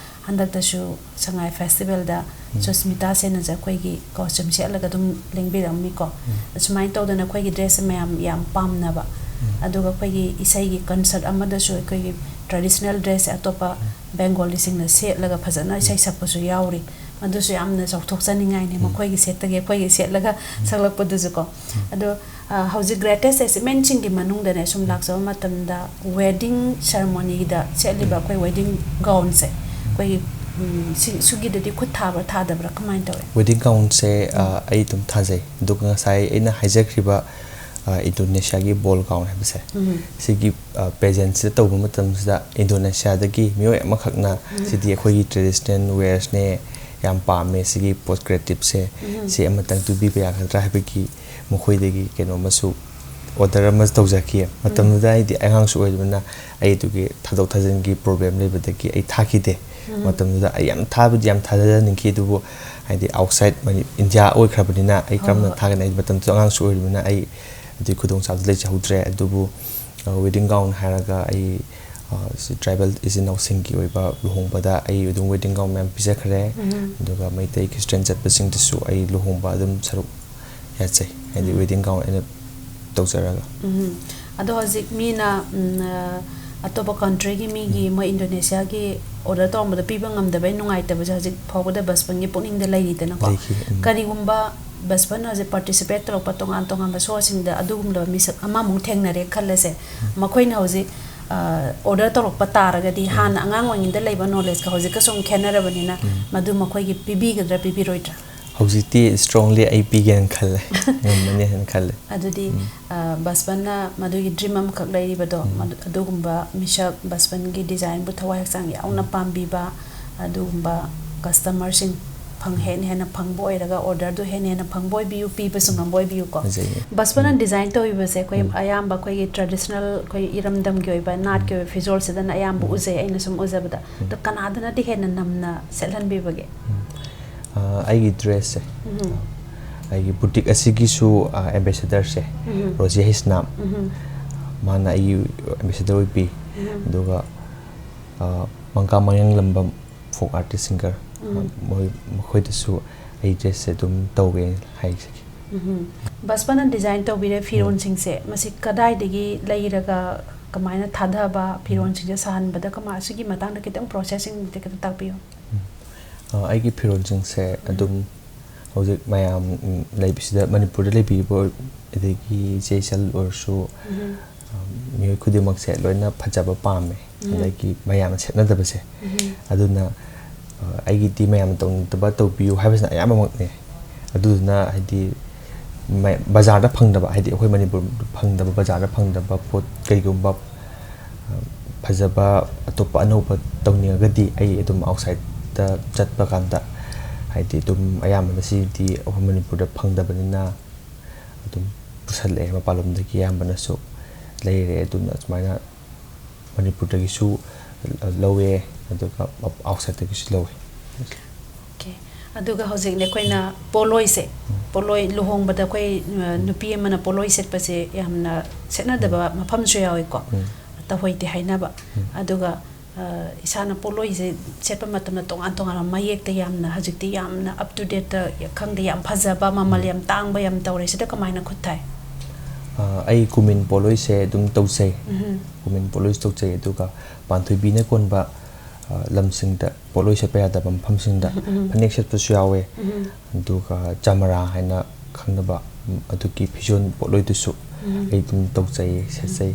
ꯍꯟꯗꯛꯇꯁꯨ ꯁꯉꯥꯏ ꯐꯦꯁꯇꯤꯚꯦꯜꯗ ꯁꯨꯁꯃꯤꯇꯥ ꯁꯦꯟꯅꯖ ꯑꯩꯈꯣꯏꯒꯤ ꯀꯣꯁꯇ꯭ꯌꯨꯝ ꯁꯦꯠꯂꯒ ꯑꯗꯨꯝ ꯂꯦꯡꯕꯤꯔꯛꯑꯝꯃꯤꯀꯣ꯫ ꯑꯁꯨꯃꯥꯏꯅ ꯇꯧꯗꯅ ꯑꯩꯈꯣꯏꯒꯤ ꯗ꯭ꯔꯦꯁꯁꯦ ꯃꯌꯥꯝ ꯌꯥꯝ ꯄꯥꯝꯅꯕ꯫ ꯑꯗꯨꯒ ꯑꯩꯈꯣꯏꯒꯤ ꯏꯁꯩꯒꯤ ꯀꯟꯁꯔꯠ ꯑꯃꯗꯁꯨ ꯑꯩꯈꯣꯏꯒꯤ ꯇ꯭ꯔꯦꯗꯤꯁꯅꯦꯜ ꯗ꯭ꯔꯦꯁꯁꯦ ꯑꯇꯣꯞꯄ ꯕꯦꯡꯒꯣꯂꯤꯁꯤꯡꯅ ꯁꯦꯠꯂꯒ ꯐꯖꯅ ꯏꯁꯩ ꯁꯛꯄꯁꯨ ꯌꯥꯎꯔꯤ꯫ ꯃꯗꯨꯁꯨ ꯌꯥꯝꯅ ꯆꯥꯎꯊꯣꯛꯆꯅꯤꯡꯉꯥꯏꯅꯤ, ꯃꯈꯣꯏꯒꯤ ꯁꯦꯠꯇꯒꯤ ꯑꯩꯈꯣꯏꯒꯤ ꯁꯦꯠꯂꯒ ꯁꯛꯂꯛꯄꯗꯨꯁꯨꯀꯣ꯫ ꯑꯗꯣ ꯍꯧꯖꯤꯛ ꯒ꯭ꯔꯦꯇꯦꯁ ꯑꯦꯆꯤꯞꯃꯦꯟꯁꯤꯡꯒꯤ ꯃꯅꯨꯡꯗꯅꯦ, ꯁꯨꯝ ꯂꯥꯛꯆꯕ ꯃꯇꯝꯗ ꯋꯦꯗꯤꯡ ꯁꯦꯔꯃꯣꯅꯤꯗ ꯁꯦꯠꯂꯤꯕ ꯑꯩꯈꯣꯏ ꯋꯦꯗꯤꯡ ꯒꯥꯎꯟꯁꯦ, ꯑꯩꯈꯣꯏꯒꯤ ꯁꯤ, ꯁꯤꯒꯤꯗꯗꯤ ꯈꯨꯠ ꯊꯥꯕ꯭ꯔꯥ ꯊꯥꯗꯕ꯭ꯔꯥ, ꯀꯃꯥꯏꯅ ꯇꯧꯋꯤ? ꯋꯦꯗꯤꯡ ꯒꯥꯎꯟꯁꯦ ꯑꯩ ꯑꯗꯨꯝ ꯊꯥꯖꯩ꯫ ꯑꯗꯨꯒ ꯉꯁꯥꯏ ꯑꯩꯅ ꯍꯥꯏꯖꯈ꯭ꯔꯤꯕ ꯏꯟꯗꯣꯅꯦꯁꯤꯌꯥꯒꯤ ꯕꯣꯜ ꯒꯥꯎꯟ ꯍꯥꯏꯕꯁꯦ, ꯁꯤꯒꯤ ꯄꯦꯖꯦꯟꯁꯤꯗ ꯇꯧꯕ ꯃꯇꯝꯁꯤꯗ ꯏꯟꯗꯣꯅꯦꯁꯤꯌꯥꯗꯒꯤ ꯃꯤꯑꯣꯏ ꯑꯃꯈꯛꯅ ꯁꯤꯗꯤ ꯑꯩꯈꯣꯏꯒꯤ ꯇ꯭ꯔꯦꯗꯤꯁꯅꯦꯜ ꯋꯦꯌꯔꯁꯅꯦ, ꯌꯥꯝ ꯄꯥꯝꯃꯦ ꯁꯤꯒꯤ ꯄꯣꯠ ꯀ꯭ꯔꯤꯌꯦꯇꯤꯞꯁꯦ, ꯁꯤ ꯑꯃꯇꯪ ꯇꯨꯕꯤꯕ ꯌꯥꯒꯗ꯭ꯔꯥ ꯍꯥꯏꯕꯒꯤ ꯃꯈꯣꯏꯗꯒꯤ ꯀꯩꯅꯣꯝꯃꯁꯨ ꯑꯣꯔꯗꯔ ꯑꯃ ꯇꯧꯖꯈꯤ꯫ ꯃꯇꯝꯗꯨꯗ ꯑꯩꯗꯤ ꯑꯉꯥꯡꯁꯨ ꯑꯣꯏꯔꯤꯕꯅꯤꯅ ꯑꯩ ꯑꯗꯨꯒꯤ ꯊꯥꯗꯣꯛ ꯊꯥꯖꯤꯟꯒꯤ ꯄ꯭ꯔꯣꯕ꯭ꯂꯦꯝ ꯂꯩꯕꯗꯒꯤ ꯑꯩ ꯊꯥꯈꯤꯗꯦ꯫ ꯃꯇꯝꯗꯨꯗ ꯑꯩ ꯌꯥꯝ ꯊꯥꯕꯗꯤ ꯌꯥꯝ ꯊꯥꯖꯅꯤꯡꯈꯤ, ꯑꯗꯨꯕꯨ ꯍꯥꯏꯗꯤ ꯑꯥꯎꯠꯁꯥꯏꯠ ꯏꯟꯗꯤꯌꯥ ꯑꯣꯏꯈ꯭ꯔꯕꯅꯤꯅ ꯑꯩ ꯀꯔꯝꯅ ꯊꯥꯒꯅꯤ? ꯑꯩ ꯃꯇꯝꯗꯨꯗ ꯑꯉꯥꯡꯁꯨ ꯑꯣꯏꯔꯤꯕꯅꯤꯅ ꯑꯩ ꯑꯗꯨꯒꯤ ꯈꯨꯗꯣꯡꯆꯥꯕꯗꯨ ꯂꯩꯖꯍꯧꯗ꯭ꯔꯦ꯫ ꯑꯗꯨꯕꯨ ꯋꯦꯗꯤꯡ ꯒꯥꯎꯟ ꯍꯥꯏꯔꯒ ꯑꯩ ꯇ꯭ꯔꯥꯏꯕꯦꯜ ꯏꯆꯤꯟ ꯏꯅꯥꯎꯁꯤꯡꯒꯤ ꯑꯣꯏꯕ ꯂꯨꯍꯣꯡꯕꯗ ꯑꯩ ꯑꯗꯨꯝ ꯋꯦꯗꯤꯡ ꯒꯥꯎꯟ ꯃꯌꯥꯝ ꯄꯤꯖꯈ꯭ꯔꯦ꯫ ꯑꯗꯨꯒ ꯃꯩꯇꯩ ꯈ꯭ꯔꯤꯁꯇꯤꯌꯥꯟ ꯆꯠꯄꯁꯤꯡꯗꯁꯨ ꯑꯩ ꯂꯨꯍꯣꯡꯕ ꯑꯗꯨꯝ ꯁꯔꯨꯛ ꯌꯥꯖꯩ, ꯍꯥꯏꯗꯤ ꯋꯦꯗꯤꯡ ꯒꯥꯎꯟ ꯑꯩꯅ ꯇꯧꯖꯔꯒ꯫ ꯑꯗꯣ ꯍꯧꯖꯤꯛ ꯃꯤꯅ ꯑꯇꯣꯞꯄ ꯀꯟꯇ꯭ꯔꯤꯒꯤ ꯃꯤꯒꯤ, ꯃꯣꯏ ꯏꯟꯗꯣꯅꯦꯁꯤꯌꯥꯒꯤ ꯑꯣꯔꯗꯔ ꯇꯧꯔꯝꯕꯗꯣ ꯄꯤꯕ ꯉꯝꯗꯕꯩ ꯅꯨꯡꯉꯥꯏꯇꯕꯁꯦ ꯍꯧꯖꯤꯛ ꯐꯥꯎꯕꯗ ꯕꯁꯄꯟꯒꯤ ꯄꯨꯛꯅꯤꯡꯗ ꯂꯩꯔꯤꯗꯅꯀꯣ꯫ ꯂꯩꯈꯤ, ꯎꯝ꯫ ꯀꯔꯤꯒꯨꯝꯕ ꯕꯁꯄꯟ ꯍꯧꯖꯤꯛ ꯄꯥꯔꯇꯤꯁꯤꯄꯦꯠ ꯇꯧꯔꯛꯄ ꯇꯣꯉꯥꯟ ꯇꯣꯉꯥꯟꯕ ꯁꯣꯁꯤꯡꯗ ꯑꯗꯨꯒꯨꯝꯂꯕ ꯃꯤꯁꯛ ꯑꯃꯃꯨꯛ ꯊꯦꯡꯅꯔꯦ ꯈꯜꯂꯁꯦ꯫ ꯃꯈꯣꯏꯅ ꯍꯧꯖꯤꯛ ꯑꯣꯔꯗꯔ ꯇꯧꯔꯛꯄ ꯇꯥꯔꯒꯗꯤ ꯍꯥꯟꯅ ꯑꯉꯥꯡ ꯑꯣꯏꯔꯤꯉꯩꯗ ꯂꯩꯕ ꯅꯣꯂꯦꯖꯀ ꯍꯧꯖꯤꯛꯀ ꯁꯨꯝ ꯈꯦꯠꯅꯔꯕꯅꯤꯅ ꯃꯗꯨ ꯃꯈꯣꯏꯒꯤ ꯄꯤꯕꯤꯒꯗ꯭ꯔꯥ ꯄꯤꯕꯤꯔꯣꯏꯗ꯭ꯔꯥ? ꯍꯧꯖꯤꯛꯇꯤ strongly ꯑꯩ ꯄꯤꯒꯦꯅ ꯈꯜꯂꯦ, ꯉꯝꯃꯅꯤ ꯍꯥꯏꯅ ꯈꯜꯂꯦ꯫ ꯑꯗꯨꯗꯤ ꯕꯁꯄꯟꯅ ꯃꯗꯨꯒꯤ dream ꯑꯃꯈꯛ ꯂꯩꯔꯤꯕꯗꯣ, ꯑꯗꯨꯒꯨꯝꯕ ꯃꯤꯁꯛ, ꯕꯁꯄꯟꯒꯤ designꯕꯨ ꯊꯋꯥꯏ ꯍꯛꯆꯥꯡ ꯌꯥꯎꯅ ꯄꯥꯝꯕꯤꯕ ꯑꯗꯨꯒꯨꯝꯕ customerꯁꯤꯡ ꯐꯪ ꯍꯦꯟꯅ ꯍꯦꯟꯅ ꯐꯪꯕ ꯑꯣꯏꯔꯒ, orderꯗꯨ ꯍꯦꯟꯅ ꯍꯦꯟꯅ ꯐꯪꯕ ꯑꯣꯏꯕꯤꯌꯨ, ꯄꯤꯕꯁꯨ ꯉꯝꯕ ꯑꯣꯏꯕꯤꯌꯨꯀꯣ꯫ ꯕꯁꯄꯟꯅ design ꯇꯧꯔꯤꯕꯁꯦ ꯑꯩꯈꯣꯏ ꯑꯌꯥꯝꯕ ꯑꯩꯈꯣꯏꯒꯤ traditional, ꯑꯩꯈꯣꯏ ꯏꯔꯝꯗꯝꯒꯤ ꯑꯣꯏꯕ, ꯅꯥꯠꯀꯤ ꯑꯣꯏꯕ ꯐꯤꯖꯣꯜꯁꯤꯗꯅ ꯑꯌꯥꯝꯕ ꯎꯖꯩ, ꯑꯩꯅ ꯁꯨꯝ ꯎꯖꯕꯗ꯫ ꯑꯗꯣ ꯀꯅꯥꯗꯅꯗꯤ ꯍꯦꯟꯅ ꯅꯝꯅ ꯁꯦꯠꯍꯟꯕꯤꯕꯒꯦ? ꯑꯩꯒꯤ dressꯁꯦ, ꯑꯩꯒꯤ boutique ꯑꯁꯤꯒꯤꯁꯨ ambassadorꯁꯦ ꯔꯣꯖꯤ ꯍꯩꯁꯅꯥꯝ, ꯃꯥꯅ ꯑꯩꯒꯤ ambassador ꯑꯣꯏꯕꯤ꯫ ꯑꯗꯨꯒ ꯃꯪꯀꯥ ꯃꯌꯥꯡꯂꯝꯕꯝ, folk artist singer, ꯃꯣꯏ, ꯃꯈꯣꯏꯗꯁꯨ ꯑꯩ dressꯁꯦ ꯑꯗꯨꯝ ꯇꯧꯒꯦ ꯍꯥꯏꯖꯒꯦ꯫ ꯕꯁꯄꯅ design ꯇꯧꯕꯤꯔꯦ ꯐꯤꯔꯣꯟꯁꯤꯡꯁꯦ, ꯃꯁꯤ ꯀꯗꯥꯏꯗꯒꯤ ꯂꯩꯔꯒ ꯀꯃꯥꯏꯅ ꯊꯥꯗꯕ, ꯐꯤꯔꯣꯟꯁꯤꯡꯁꯦ ꯁꯥꯍꯟꯕꯗ ꯀꯃꯥꯏ, ꯑꯁꯤꯒꯤ ꯃꯇꯥꯡꯗ ꯈꯤꯇꯪ processingꯗ ꯈꯤꯇꯪ ꯇꯥꯛꯄꯤꯌꯨ꯫ ꯑꯩꯒꯤ ꯐꯤꯔꯣꯜꯁꯤꯡꯁꯦ ꯑꯗꯨꯝ ꯍꯧꯖꯤꯛ ꯃꯌꯥꯝ ꯂꯩꯕꯁꯤꯗ, ꯃꯅꯤꯄꯨꯔꯗ ꯂꯩꯕꯤꯔꯤꯕ ꯑꯗꯒꯤ ꯏꯆꯦ ꯏꯆꯜ ꯑꯣꯏꯔꯁꯨ, ꯃꯤꯑꯣꯏ ꯈꯨꯗꯤꯡꯃꯛꯁꯦ ꯂꯣꯏꯅ ꯐꯖꯕ ꯄꯥꯝꯃꯦ꯫ ꯑꯗꯒꯤ ꯃꯌꯥꯝꯅ ꯁꯦꯠꯅꯗꯕꯁꯦ, ꯑꯗꯨꯅ ꯑꯩꯒꯤꯗꯤ ꯃꯌꯥꯝꯅ ꯇꯧꯅꯤꯡꯗꯕ ꯇꯧꯕꯤꯌꯨ ꯍꯥꯏꯕꯁꯤꯅ ꯑꯌꯥꯝꯕꯃꯛꯅꯦ꯫ ꯑꯗꯨꯗꯨꯅ ꯍꯥꯏꯗꯤ ꯕꯖꯥꯔꯗ ꯐꯪꯗꯕ, ꯍꯥꯏꯗꯤ ꯑꯩꯈꯣꯏ ꯃꯅꯤꯄꯨꯔꯗ ꯐꯪꯗꯕ, ꯕꯖꯥꯔꯗ ꯐꯪꯗꯕ ꯄꯣꯠ ꯀꯩꯒꯨꯝꯕ ꯐꯖꯕ ꯑꯇꯣꯞꯄ ꯑꯅꯧꯕ ꯇꯧꯅꯤꯡꯉꯒꯗꯤ ꯑꯩ ꯑꯗꯨꯝ outsideꯇ ꯆꯠꯄ ꯀꯥꯟꯗ, ꯍꯥꯏꯗꯤ ꯑꯗꯨꯝ ꯑꯌꯥꯝꯕꯅ ꯁꯤꯗꯤ ꯑꯩꯈꯣꯏ ꯃꯅꯤꯄꯨꯔꯗ ꯐꯪꯗꯕꯅꯤꯅ ꯑꯗꯨꯝ ꯄꯨꯁꯜꯂꯛꯑꯦ, ꯃꯄꯥꯟꯂꯣꯝꯗꯒꯤ ꯑꯌꯥꯝꯕꯅꯁꯨ ꯂꯩꯔꯦ꯫ ꯑꯗꯨꯅ ꯁꯨꯃꯥꯏꯅ ꯃꯅꯤꯄꯨꯔꯗꯒꯤꯁꯨ ꯂꯧꯋꯦ, ꯑꯗꯨꯒ outsideꯇꯒꯤꯁꯨ ꯂꯧꯋꯦ꯫ ꯑꯗꯨꯒ ꯍꯧꯖꯤꯛꯅꯦ ꯑꯩꯈꯣꯏꯅ ꯄꯣꯠꯂꯣꯏꯁꯦ, ꯄꯣꯠꯂꯣꯏ, ꯂꯨꯍꯣꯡꯕꯗ ꯑꯩꯈꯣꯏ ꯅꯨꯄꯤ ꯑꯃꯅ ꯄꯣꯠꯂꯣꯏ ꯁꯦꯠꯄꯁꯦ ꯌꯥꯝꯅ ꯁꯦꯠꯅꯗꯕ ꯃꯐꯝꯁꯨ ꯌꯥꯎꯏꯀꯣ, ꯇꯧꯍꯩꯗꯦ ꯍꯥꯏꯅꯕ꯫ ꯑꯗꯨꯒ ꯏꯁꯥꯅ ꯄꯣꯠꯂꯣꯏꯁꯦ ꯁꯦꯠꯄ ꯃꯇꯝꯗ ꯇꯣꯉꯥꯟ ꯇꯣꯉꯥꯟꯕ ꯃꯌꯦꯛꯇ ꯌꯥꯝꯅ, ꯍꯧꯖꯤꯛꯇꯤ ꯌꯥꯝꯅ up to dateꯇ, ꯈꯪꯗꯦ, ꯌꯥꯝ ꯐꯖꯕ, ꯃꯃꯜ ꯌꯥꯝ ꯇꯥꯡꯕ ꯌꯥꯝ ꯇꯧꯔꯦ, ꯁꯤꯗ ꯀꯃꯥꯏꯅ ꯈꯨꯠ ꯊꯥꯏ? ꯑꯩ ꯀꯨꯃꯤꯟ ꯄꯣꯠꯂꯣꯏꯁꯦ ꯑꯗꯨꯝ ꯇꯧꯖꯩ꯫ ꯀꯨꯃꯤꯟ ꯄꯣꯠꯂꯣꯏꯁꯦ ꯇꯧꯖꯩ꯫ ꯑꯗꯨꯒ ꯄꯥꯟꯊꯣꯏꯕꯤꯅ ꯀꯣꯟꯕ ꯂꯝꯁꯤꯡꯗ, ꯄꯣꯠꯂꯣꯏ ꯁꯦꯠꯄ ꯌꯥꯗꯕ ꯃꯐꯝꯁꯤꯡꯗ ꯐꯅꯦꯛ ꯁꯦꯠꯄꯁꯨ ꯌꯥꯎꯋꯦ꯫ ꯑꯗꯨꯒ ꯆꯃꯔꯥ ꯍꯥꯏꯅ ꯈꯪꯅꯕ, ꯑꯗꯨꯒꯤ ꯐꯤꯖꯣꯜ ꯄꯣꯠꯂꯣꯏꯗꯨꯁꯨ ꯑꯩ ꯑꯗꯨꯝ ꯇꯧꯖꯩ, ꯁꯦꯠꯆꯩ꯫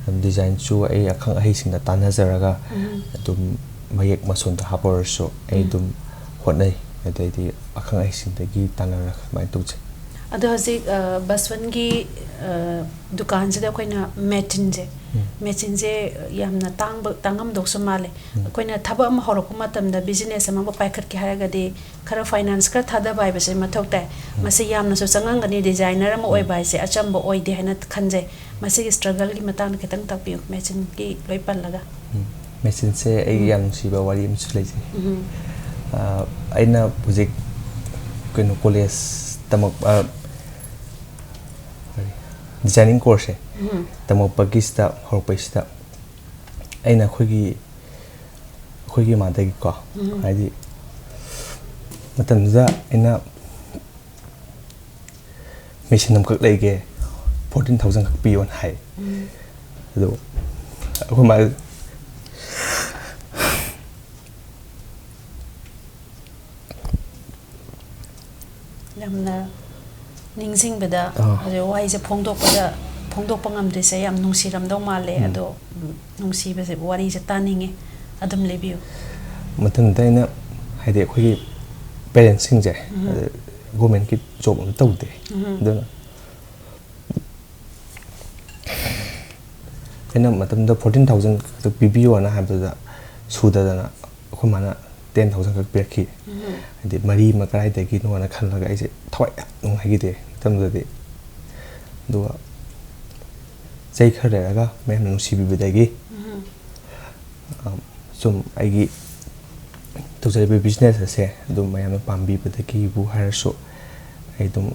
ꯑꯗꯨꯝ designꯁꯨ ꯑꯩ ꯑꯈꯪ ꯑꯍꯩꯁꯤꯡꯗ ꯇꯥꯟꯅꯖꯔꯒ ꯑꯗꯨꯝ ꯃꯌꯦꯛ ꯃꯁꯣꯟꯗ ꯍꯥꯞꯄ ꯑꯣꯏꯔꯁꯨ ꯑꯩ ꯑꯗꯨꯝ ꯍꯣꯠꯅꯩ꯫ ꯑꯗꯩꯗꯤ ꯑꯈꯪ ꯑꯍꯩꯁꯤꯡꯗꯒꯤ ꯇꯥꯟꯅꯔꯒ ꯑꯗꯨꯃꯥꯏꯅ ꯇꯧꯖꯩ꯫ ꯑꯗꯣ ꯍꯧꯖꯤꯛ ꯕꯁꯋꯟꯒꯤ ꯗꯨꯀꯥꯟꯁꯤꯗ ꯑꯩꯈꯣꯏꯅ ꯃꯦꯆꯤꯟꯁꯦ, ꯃꯦꯆꯤꯟꯁꯦ ꯌꯥꯝꯅ ꯇꯥꯡꯕ, ꯇꯥꯡꯉꯝꯗꯧꯁꯨ ꯃꯥꯜꯂꯦ꯫ ꯑꯩꯈꯣꯏꯅ ꯊꯕꯛ ꯑꯃ ꯍꯧꯔꯛꯄ ꯃꯇꯝꯗ, ꯕꯤꯖꯤꯅꯦꯁ ꯑꯃꯕꯨ ꯄꯥꯏꯈꯠꯀꯦ ꯍꯥꯏꯔꯒꯗꯤ, ꯈꯔ ꯐꯥꯏꯅꯥꯟꯁ ꯈꯔ ꯊꯥꯗꯕ ꯍꯥꯏꯕꯁꯦ ꯃꯊꯧ ꯇꯥꯏ꯫ ꯃꯁꯤ ꯌꯥꯝꯅꯁꯨ ꯆꯪꯉꯝꯒꯅꯤ, ꯗꯤꯖꯥꯏꯅꯔ ꯑꯃ ꯑꯣꯏꯕ ꯍꯥꯏꯁꯦ ꯑꯆꯝꯕ ꯑꯣꯏꯗꯦ ꯍꯥꯏꯅ ꯈꯟꯖꯩ꯫ ꯃꯁꯤꯒꯤ ꯁ꯭ꯇ꯭ꯔꯒꯜꯒꯤ ꯃꯇꯥꯡꯗ ꯈꯤꯇꯪ ꯇꯥꯛꯄꯤꯌꯨ, ꯃꯦꯆꯤꯟꯒꯤ ꯂꯣꯏ ꯄꯜꯂꯒ꯫ ꯃꯦꯆꯤꯟꯁꯦ ꯑꯩꯒꯤ ꯌꯥꯝ ꯅꯨꯡꯁꯤꯕ ꯋꯥꯔꯤ ꯑꯃꯁꯨ ꯂꯩꯖꯩ꯫ ꯑꯩꯅ ꯍꯧꯖꯤꯛ ꯀꯩꯅꯣ ꯀꯣꯂꯦꯖ ꯇꯝꯃꯛ ꯗꯤꯖꯥꯏꯅꯤꯡ ꯀꯣꯔꯁꯁꯦ ꯇꯝꯃꯛꯄꯒꯤꯁꯤꯗ, ꯍꯧꯔꯛꯄꯩꯁꯤꯗ ꯑꯩꯅ ꯑꯩꯈꯣꯏꯒꯤ ꯑꯩꯈꯣꯏꯒꯤ ꯏꯃꯥꯗꯒꯤꯀꯣ, ꯍꯥꯏꯗꯤ ꯃꯇꯝꯗꯨꯗ ꯑꯩꯅ ꯃꯦꯆꯤꯟ ꯑꯃꯈꯛ ꯂꯩꯒꯦ, ꯐꯣꯔꯇꯤꯟ ꯊꯥꯎꯖꯟ ꯈꯛ ꯄꯤꯌꯣꯅ ꯍꯥꯏ꯫ ꯑꯗꯣ ꯑꯩꯈꯣꯏ ꯃꯥ ꯌꯥꯝꯅ ꯅꯤꯡꯁꯤꯡꯕꯗ, ꯑꯥ꯫ ꯍꯧꯖꯤꯛ ꯋꯥꯍꯩꯁꯦ ꯐꯣꯡꯗꯣꯛꯄꯗ, ꯐꯣꯡꯗꯣꯛꯄ ꯉꯝꯗ꯭ꯔꯤꯁꯦ ꯌꯥꯝ ꯅꯨꯡꯁꯤꯔꯝꯗꯧ ꯃꯥꯜꯂꯦ꯫ ꯎꯝ꯫ ꯑꯗꯣ, ꯎꯝ, ꯅꯨꯡꯁꯤꯕꯁꯦ, ꯋꯥꯔꯤꯁꯦ ꯇꯥꯅꯤꯡꯉꯦ꯫ ꯑꯗꯨꯝ ꯂꯤꯕꯤꯌꯨ꯫ ꯃꯇꯝꯗꯨꯗ ꯑꯩꯅ, ꯍꯥꯏꯗꯤ, ꯑꯩꯈꯣꯏꯒꯤ ꯄꯦꯔꯦꯟꯁꯁꯤꯡꯁꯦ, ꯎꯝ꯫ ꯑꯗ ꯒꯣꯔꯃꯦꯟꯒꯤ ꯖꯣꯕ ꯑꯃ ꯇꯧꯗꯦ꯫ ꯎꯝ꯫ ꯑꯗꯨꯅ ꯑꯩꯅ ꯃꯇꯝꯗꯨꯗ ꯐꯣꯔꯇꯤꯟ ꯊꯥꯎꯖꯟ ꯈꯛꯇ ꯄꯤꯕꯤꯌꯣꯅ ꯍꯥꯏꯕꯗꯨꯗ ꯁꯨꯗꯗꯅ ꯑꯩꯈꯣꯏ ꯃꯥꯅ ꯇꯦꯟ ꯊꯥꯎꯖꯟ ꯈꯛ ꯄꯤꯔꯛꯈꯤ꯫ ꯎꯝ꯫ ꯍꯥꯏꯗꯤ ꯃꯔꯤ ꯑꯃ ꯀꯗꯥꯏꯗꯒꯤꯅꯣꯅ ꯈꯜꯂꯒ ꯑꯩꯁꯦ ꯊꯋꯥꯏ ꯌꯥꯝ ꯅꯨꯡꯉꯥꯏꯈꯤꯗꯦ ꯃꯇꯝꯗꯨꯗꯗꯤ꯫ ꯑꯗꯨꯒ ꯆꯍꯤ ꯈꯔ ꯂꯩꯔꯒ ꯃꯌꯥꯝꯅ ꯅꯨꯡꯁꯤꯕꯤꯕꯗꯒꯤ, ꯎꯝ꯫ ꯑ, ꯁꯨꯝ ꯑꯩꯒꯤ ꯇꯧꯖꯔꯤꯕ ꯕꯤꯖꯤꯅꯦꯁ ꯑꯁꯦ ꯑꯗꯨꯝ ꯃꯌꯥꯝꯅ ꯄꯥꯝꯕꯤꯕꯗꯒꯤꯕꯨ ꯍꯥꯏꯔꯁꯨ, ꯑꯩ ꯑꯗꯨꯝ,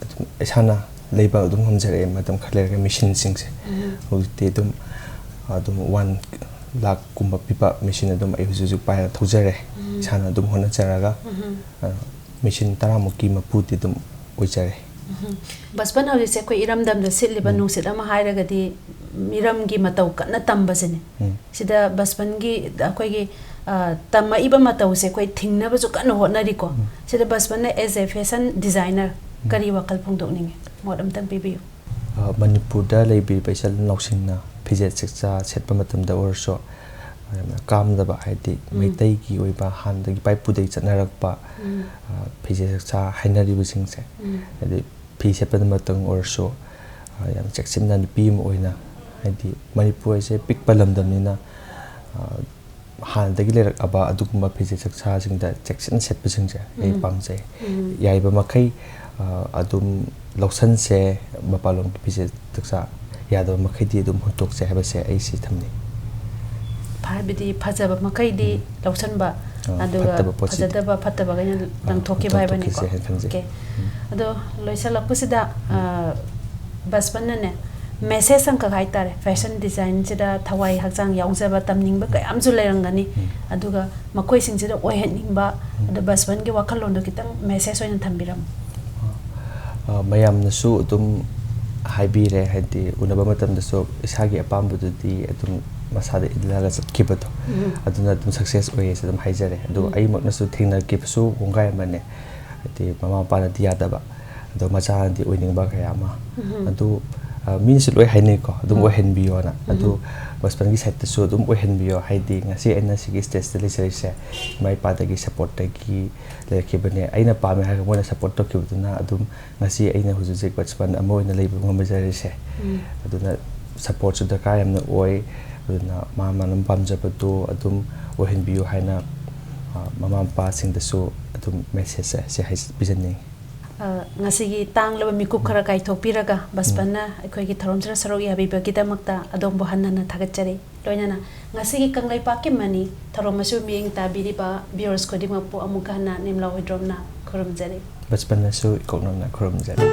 ꯑꯗꯨꯝ ꯏꯁꯥꯅ ꯂꯩꯕ ꯑꯗꯨꯝ ꯉꯝꯖꯔꯛꯑꯦ꯫ ꯃꯇꯝ ꯈꯔ ꯂꯩꯔꯒ ꯃꯦꯆꯤꯟꯁꯤꯡꯁꯦ, ꯎꯝ꯫ ꯍꯧꯖꯤꯛꯇꯤ ꯑꯗꯨꯝ, ꯑꯗꯨꯝ ꯋꯥꯟ ꯂꯥꯛꯀꯨꯝꯕ ꯄꯤꯕ ꯃꯦꯆꯤꯟ ꯑꯗꯨꯝ ꯑꯩ ꯍꯧꯖꯤꯛ ꯍꯧꯖꯤꯛ ꯄꯥꯏꯔ ꯊꯧꯖꯔꯦ꯫ ꯎꯝ꯫ ꯏꯁꯥꯅ ꯑꯗꯨꯝ ꯍꯣꯠꯅꯖꯔꯒ, ꯎꯝ꯫ ꯑ, ꯃꯦꯆꯤꯟ ꯇꯔꯥꯃꯨꯛꯀꯤ ꯃꯄꯨꯗꯤ ꯑꯗꯨꯝ ꯑꯣꯏꯖꯔꯦ꯫ ꯎꯝ꯫ ꯕꯁꯄꯟ, ꯍꯧꯖꯤꯛꯁꯦ ꯑꯩꯈꯣꯏ ꯏꯔꯝꯗꯝꯗ ꯁꯤꯠꯂꯤꯕ ꯎꯝ꯫ ꯅꯨꯡꯁꯤꯠ ꯑꯃ ꯍꯥꯏꯔꯒꯗꯤ ꯃꯤꯔꯝꯒꯤ ꯃꯇꯧ ꯀꯟꯅ ꯇꯝꯕꯁꯤꯅꯦ꯫ ꯎꯝ꯫ ꯁꯤꯗ ꯕꯁꯄꯟꯒꯤ ꯑꯩꯈꯣꯏꯒꯤ, ꯑ, ꯇꯝꯃꯛꯏꯕ ꯃꯇꯧꯁꯦ ꯑꯩꯈꯣꯏ ꯊꯤꯡꯅꯕꯁꯨ ꯀꯟꯅ ꯍꯣꯠꯅꯔꯤꯀꯣ꯫ ꯎꯝ꯫ ꯁꯤꯗ ꯕꯁꯄꯟꯅ as a fashion designer ꯎꯝ꯫ ꯀꯔꯤ ꯋꯥꯈꯜ ꯐꯣꯡꯗꯣꯛꯅꯤꯡꯉꯤ? ꯃꯣꯠ ꯑꯝꯇꯪ ꯄꯤꯕꯤꯌꯨ꯫ ꯑ, ꯃꯅꯤꯄꯨꯔꯗ ꯂꯩꯕꯤꯔꯤꯕ ꯏꯆꯤꯜ ꯏꯅꯥꯎꯁꯤꯡꯅ ꯐꯤꯖꯦꯠ ꯆꯛꯆꯥ ꯁꯦꯠꯄ ꯃꯇꯝꯗ ꯑꯣꯏꯔꯁꯨ, ꯌꯥꯝꯅ ꯀꯥꯝꯗꯕ, ꯍꯥꯏꯗꯤ ꯃꯩꯇꯩꯒꯤ ꯑꯣꯏꯕ ꯍꯥꯟꯅꯗꯒꯤ ꯏꯄꯥ ꯏꯄꯨꯗꯒꯤ ꯆꯠꯅꯔꯛꯄ, ꯎꯝ꯫ ꯑ, ꯐꯤꯖꯦꯠ ꯆꯛꯆꯥ ꯍꯥꯏꯅꯔꯤꯕꯁꯤꯡꯁꯦ, ꯎꯝ꯫ ꯍꯥꯏꯗꯤ ꯐꯤ ꯁꯦꯠꯄꯗꯃꯛꯇꯪ ꯑꯣꯏꯔꯁꯨ, ꯑ, ꯌꯥꯝ ꯆꯦꯛꯁꯤꯟꯅ ꯅꯨꯄꯤ ꯑꯃ ꯑꯣꯏꯅ, ꯍꯥꯏꯗꯤ ꯃꯅꯤꯄꯨꯔ ꯍꯥꯏꯁꯦ ꯄꯤꯛꯄ ꯂꯝꯗꯝꯅꯤꯅ, ꯑ, ꯍꯥꯟꯅꯗꯒꯤ ꯂꯩꯔꯛꯑꯕ ꯑꯗꯨꯒꯨꯝꯕ ꯐꯤꯖꯦꯠ ꯆꯛꯆꯥꯁꯤꯡꯗ ꯆꯦꯛꯁꯤꯟ ꯁꯦꯠꯄꯁꯤꯡꯁꯦ ꯑꯩ ꯎꯝ꯫ ꯄꯥꯝꯖꯩ꯫ ꯎꯝ꯫ ꯌꯥꯔꯤꯕ ꯃꯈꯩ, ꯑ, ꯑꯗꯨꯝ ꯂꯧꯁꯟꯁꯦ, ꯃꯄꯥꯟꯂꯣꯝꯒꯤ ꯐꯤꯖꯦꯠ ꯆꯛꯆꯥ ꯌꯥꯗꯕ ꯃꯈꯩꯗꯤ ꯑꯗꯨꯝ ꯍꯨꯟꯗꯣꯛꯁꯦ ꯍꯥꯏꯕꯁꯦ ꯑꯩ ꯁꯤ ꯊꯝꯅꯤꯡꯉꯤ꯫ ꯍꯥꯏꯕꯗꯤ ꯐꯖꯕ ꯃꯈꯩꯗꯤ ꯎꯝ꯫ ꯂꯧꯁꯟꯕ, ꯑ, ꯑꯗꯨꯒ ꯐꯠꯇꯕ ꯄꯣꯠꯁꯤꯗꯤ ꯐꯖꯗꯕ ꯐꯠꯇꯕꯈꯩꯅ ꯑ, ꯂꯪꯊꯣꯛꯈꯤꯕ ꯍꯥꯏꯕꯅꯤꯀꯣ꯫ ꯂꯪꯊꯣꯛꯈꯤꯁꯦ ꯍꯥꯏꯅ ꯈꯟꯖꯩ꯫ ꯑꯣꯀꯦ꯫ ꯎꯝ꯫ ꯑꯗꯣ ꯂꯣꯏꯁꯤꯜꯂꯛꯄꯁꯤꯗ, ꯎꯝ꯫ ꯑ, ꯕꯁꯄꯟꯅꯅꯦ, ꯃꯦꯁꯦꯖ ꯑꯃꯈꯛ ꯍꯥꯏꯇꯥꯔꯦ, ꯐꯦꯁꯟ ꯗꯤꯖꯥꯏꯟꯁꯤꯗ ꯊꯋꯥꯏ ꯍꯛꯆꯥꯡ ꯌꯥꯎꯖꯕ, ꯇꯝꯅꯤꯡꯕ ꯀꯌꯥ ꯑꯃꯁꯨ ꯂꯩꯔꯝꯒꯅꯤ꯫ ꯎꯝ꯫ ꯑꯗꯨꯒ ꯃꯈꯣꯏꯁꯤꯡꯁꯤꯗ ꯑꯣꯏꯍꯟꯅꯤꯡꯕ, ꯎꯝ꯫ ꯑꯗꯣ ꯕꯁꯄꯟꯒꯤ ꯋꯥꯈꯜꯂꯣꯟꯗꯣ ꯈꯤꯇꯪ ꯃꯦꯁꯦꯖ ꯑꯣꯏꯅ ꯊꯝꯕꯤꯔꯝꯃꯨ꯫ ꯑ, ꯃꯌꯥꯝꯅꯁꯨ ꯑꯗꯨꯝ ꯍꯥꯏꯕꯤꯔꯦ, ꯍꯥꯏꯗꯤ ꯎꯅꯕ ꯃꯇꯝꯗꯁꯨ ꯏꯁꯥꯒꯤ ꯑꯄꯥꯝꯕꯗꯨꯗꯤ ꯑꯗꯨꯝ ꯃꯁꯥꯗ ꯏꯜꯂꯒ ꯆꯠꯈꯤꯕꯗꯣ, ꯎꯝ꯫ ꯑꯗꯨꯅ ꯑꯗꯨꯝ ꯁꯛꯁꯦꯁ ꯑꯣꯏꯌꯦꯁꯦ ꯑꯗꯨꯝ ꯍꯥꯏꯖꯔꯦ꯫ ꯑꯗꯣ ꯎꯝ꯫ ꯑꯩꯃꯛꯅꯁꯨ ꯊꯦꯡꯅꯈꯤꯕꯁꯨ ꯀꯣꯡꯒꯥꯏ ꯑꯃꯅꯦ, ꯍꯥꯏꯗꯤ ꯃꯃꯥ ꯃꯄꯥꯅꯗꯤ ꯌꯥꯗꯕ, ꯑꯗꯣ ꯃꯆꯥꯅꯗꯤ ꯑꯣꯏꯅꯤꯡꯕ ꯀꯌꯥ ꯑꯃ꯫ ꯎꯝ꯫ ꯑꯗꯨ, ꯑ, ꯃꯤꯅꯁꯨ ꯂꯣꯏ ꯍꯥꯏꯅꯩꯀꯣ, ꯑꯗꯨꯝ ꯎꯝ꯫ ꯑꯣꯏꯍꯟꯕꯤꯌꯣꯅ꯫ ꯑꯗꯨ ꯎꯝ꯫ ꯕꯁꯄꯟꯒꯤ ꯁꯥꯏꯠꯇꯁꯨ ꯑꯗꯨꯝ ꯑꯣꯏꯍꯟꯕꯤꯌꯣ, ꯍꯥꯏꯗꯤ ꯉꯁꯤ ꯑꯩꯅ ꯁꯤꯒꯤ ꯁ꯭ꯇꯦꯖꯇ ꯂꯩꯖꯔꯤꯁꯦ ꯏꯃꯥ ꯏꯄꯥꯗꯒꯤ ꯁꯞꯄꯣꯔꯠꯇꯒꯤ ꯂꯩꯔꯛꯈꯤꯕꯅꯦ꯫ ꯑꯩꯅ ꯄꯥꯝꯃꯦ ꯍꯥꯏꯔꯒ ꯃꯣꯏꯅ ꯁꯞꯄꯣꯔꯠ ꯇꯧꯈꯤꯕꯗꯨꯅ ꯑꯗꯨꯝ ꯉꯁꯤ ꯑꯩꯅ ꯍꯧꯖꯤꯛ ꯍꯧꯖꯤꯛ ꯕꯁꯄꯟ ꯑꯃ ꯑꯣꯏꯅ ꯂꯩꯕ ꯉꯝꯖꯔꯤꯁꯦ꯫ ꯎꯝ꯫ ꯑꯗꯨꯅ ꯁꯞꯄꯣꯔꯠꯁꯨ ꯗꯔꯀꯥꯔ ꯌꯥꯝꯅ ꯑꯣꯏ꯫ ꯑꯗꯨꯅ ꯃꯥ ꯃꯥꯅ ꯄꯥꯝꯖꯕꯗꯣ ꯑꯗꯨꯝ ꯑꯣꯏꯍꯟꯕꯤꯌꯨ ꯍꯥꯏꯅ, ꯑ, ꯃꯃꯥ ꯃꯄꯥꯁꯤꯡꯗꯁꯨ ꯑꯗꯨꯝ ꯃꯦꯁꯦꯖꯁꯦ ꯁꯤ ꯍꯥꯏ-, ꯄꯤꯖꯅꯤꯡꯉꯤ꯫ ꯑ, ꯉꯁꯤꯒꯤ ꯇꯥꯡꯂꯕ ꯃꯤꯀꯨꯞ ꯎꯝ꯫ ꯈꯔ ꯀꯥꯏꯊꯣꯛꯄꯤꯔꯒ, ꯎꯝ꯫ ꯕꯁꯄꯟꯅ ꯑꯩꯈꯣꯏꯒꯤ ꯊꯧꯔꯝꯁꯤꯗ ꯁꯔꯨꯛ ꯌꯥꯕꯤꯕꯒꯤꯗꯃꯛꯇ ꯑꯗꯣꯝꯕꯨ ꯍꯟꯅ ꯍꯟꯅ ꯊꯥꯒꯠꯆꯔꯤ꯫ ꯂꯣꯏꯅꯅ ꯉꯁꯤꯒꯤ ꯀꯪꯂꯩꯄꯥꯛꯀꯤ ꯃꯅꯤ ꯊꯧꯔꯝ ꯑꯁꯤꯕꯨ ꯃꯤꯠꯌꯦꯡ ꯇꯥꯕꯤꯔꯤꯕ viewers ꯈꯨꯗꯤꯡꯃꯛꯄꯨ ꯑꯃꯨꯛꯀ ꯍꯟꯅ ꯅꯤꯝꯂꯥ ꯍꯨꯏꯗ꯭ꯔꯣꯝꯅ ꯈꯨꯔꯨꯝꯖꯔꯤ꯫ ꯕꯁꯄꯟꯅꯁꯨ ꯏꯀꯣꯛꯅꯣꯝꯅ ꯈꯨꯔꯨꯝꯖꯔꯤ꯫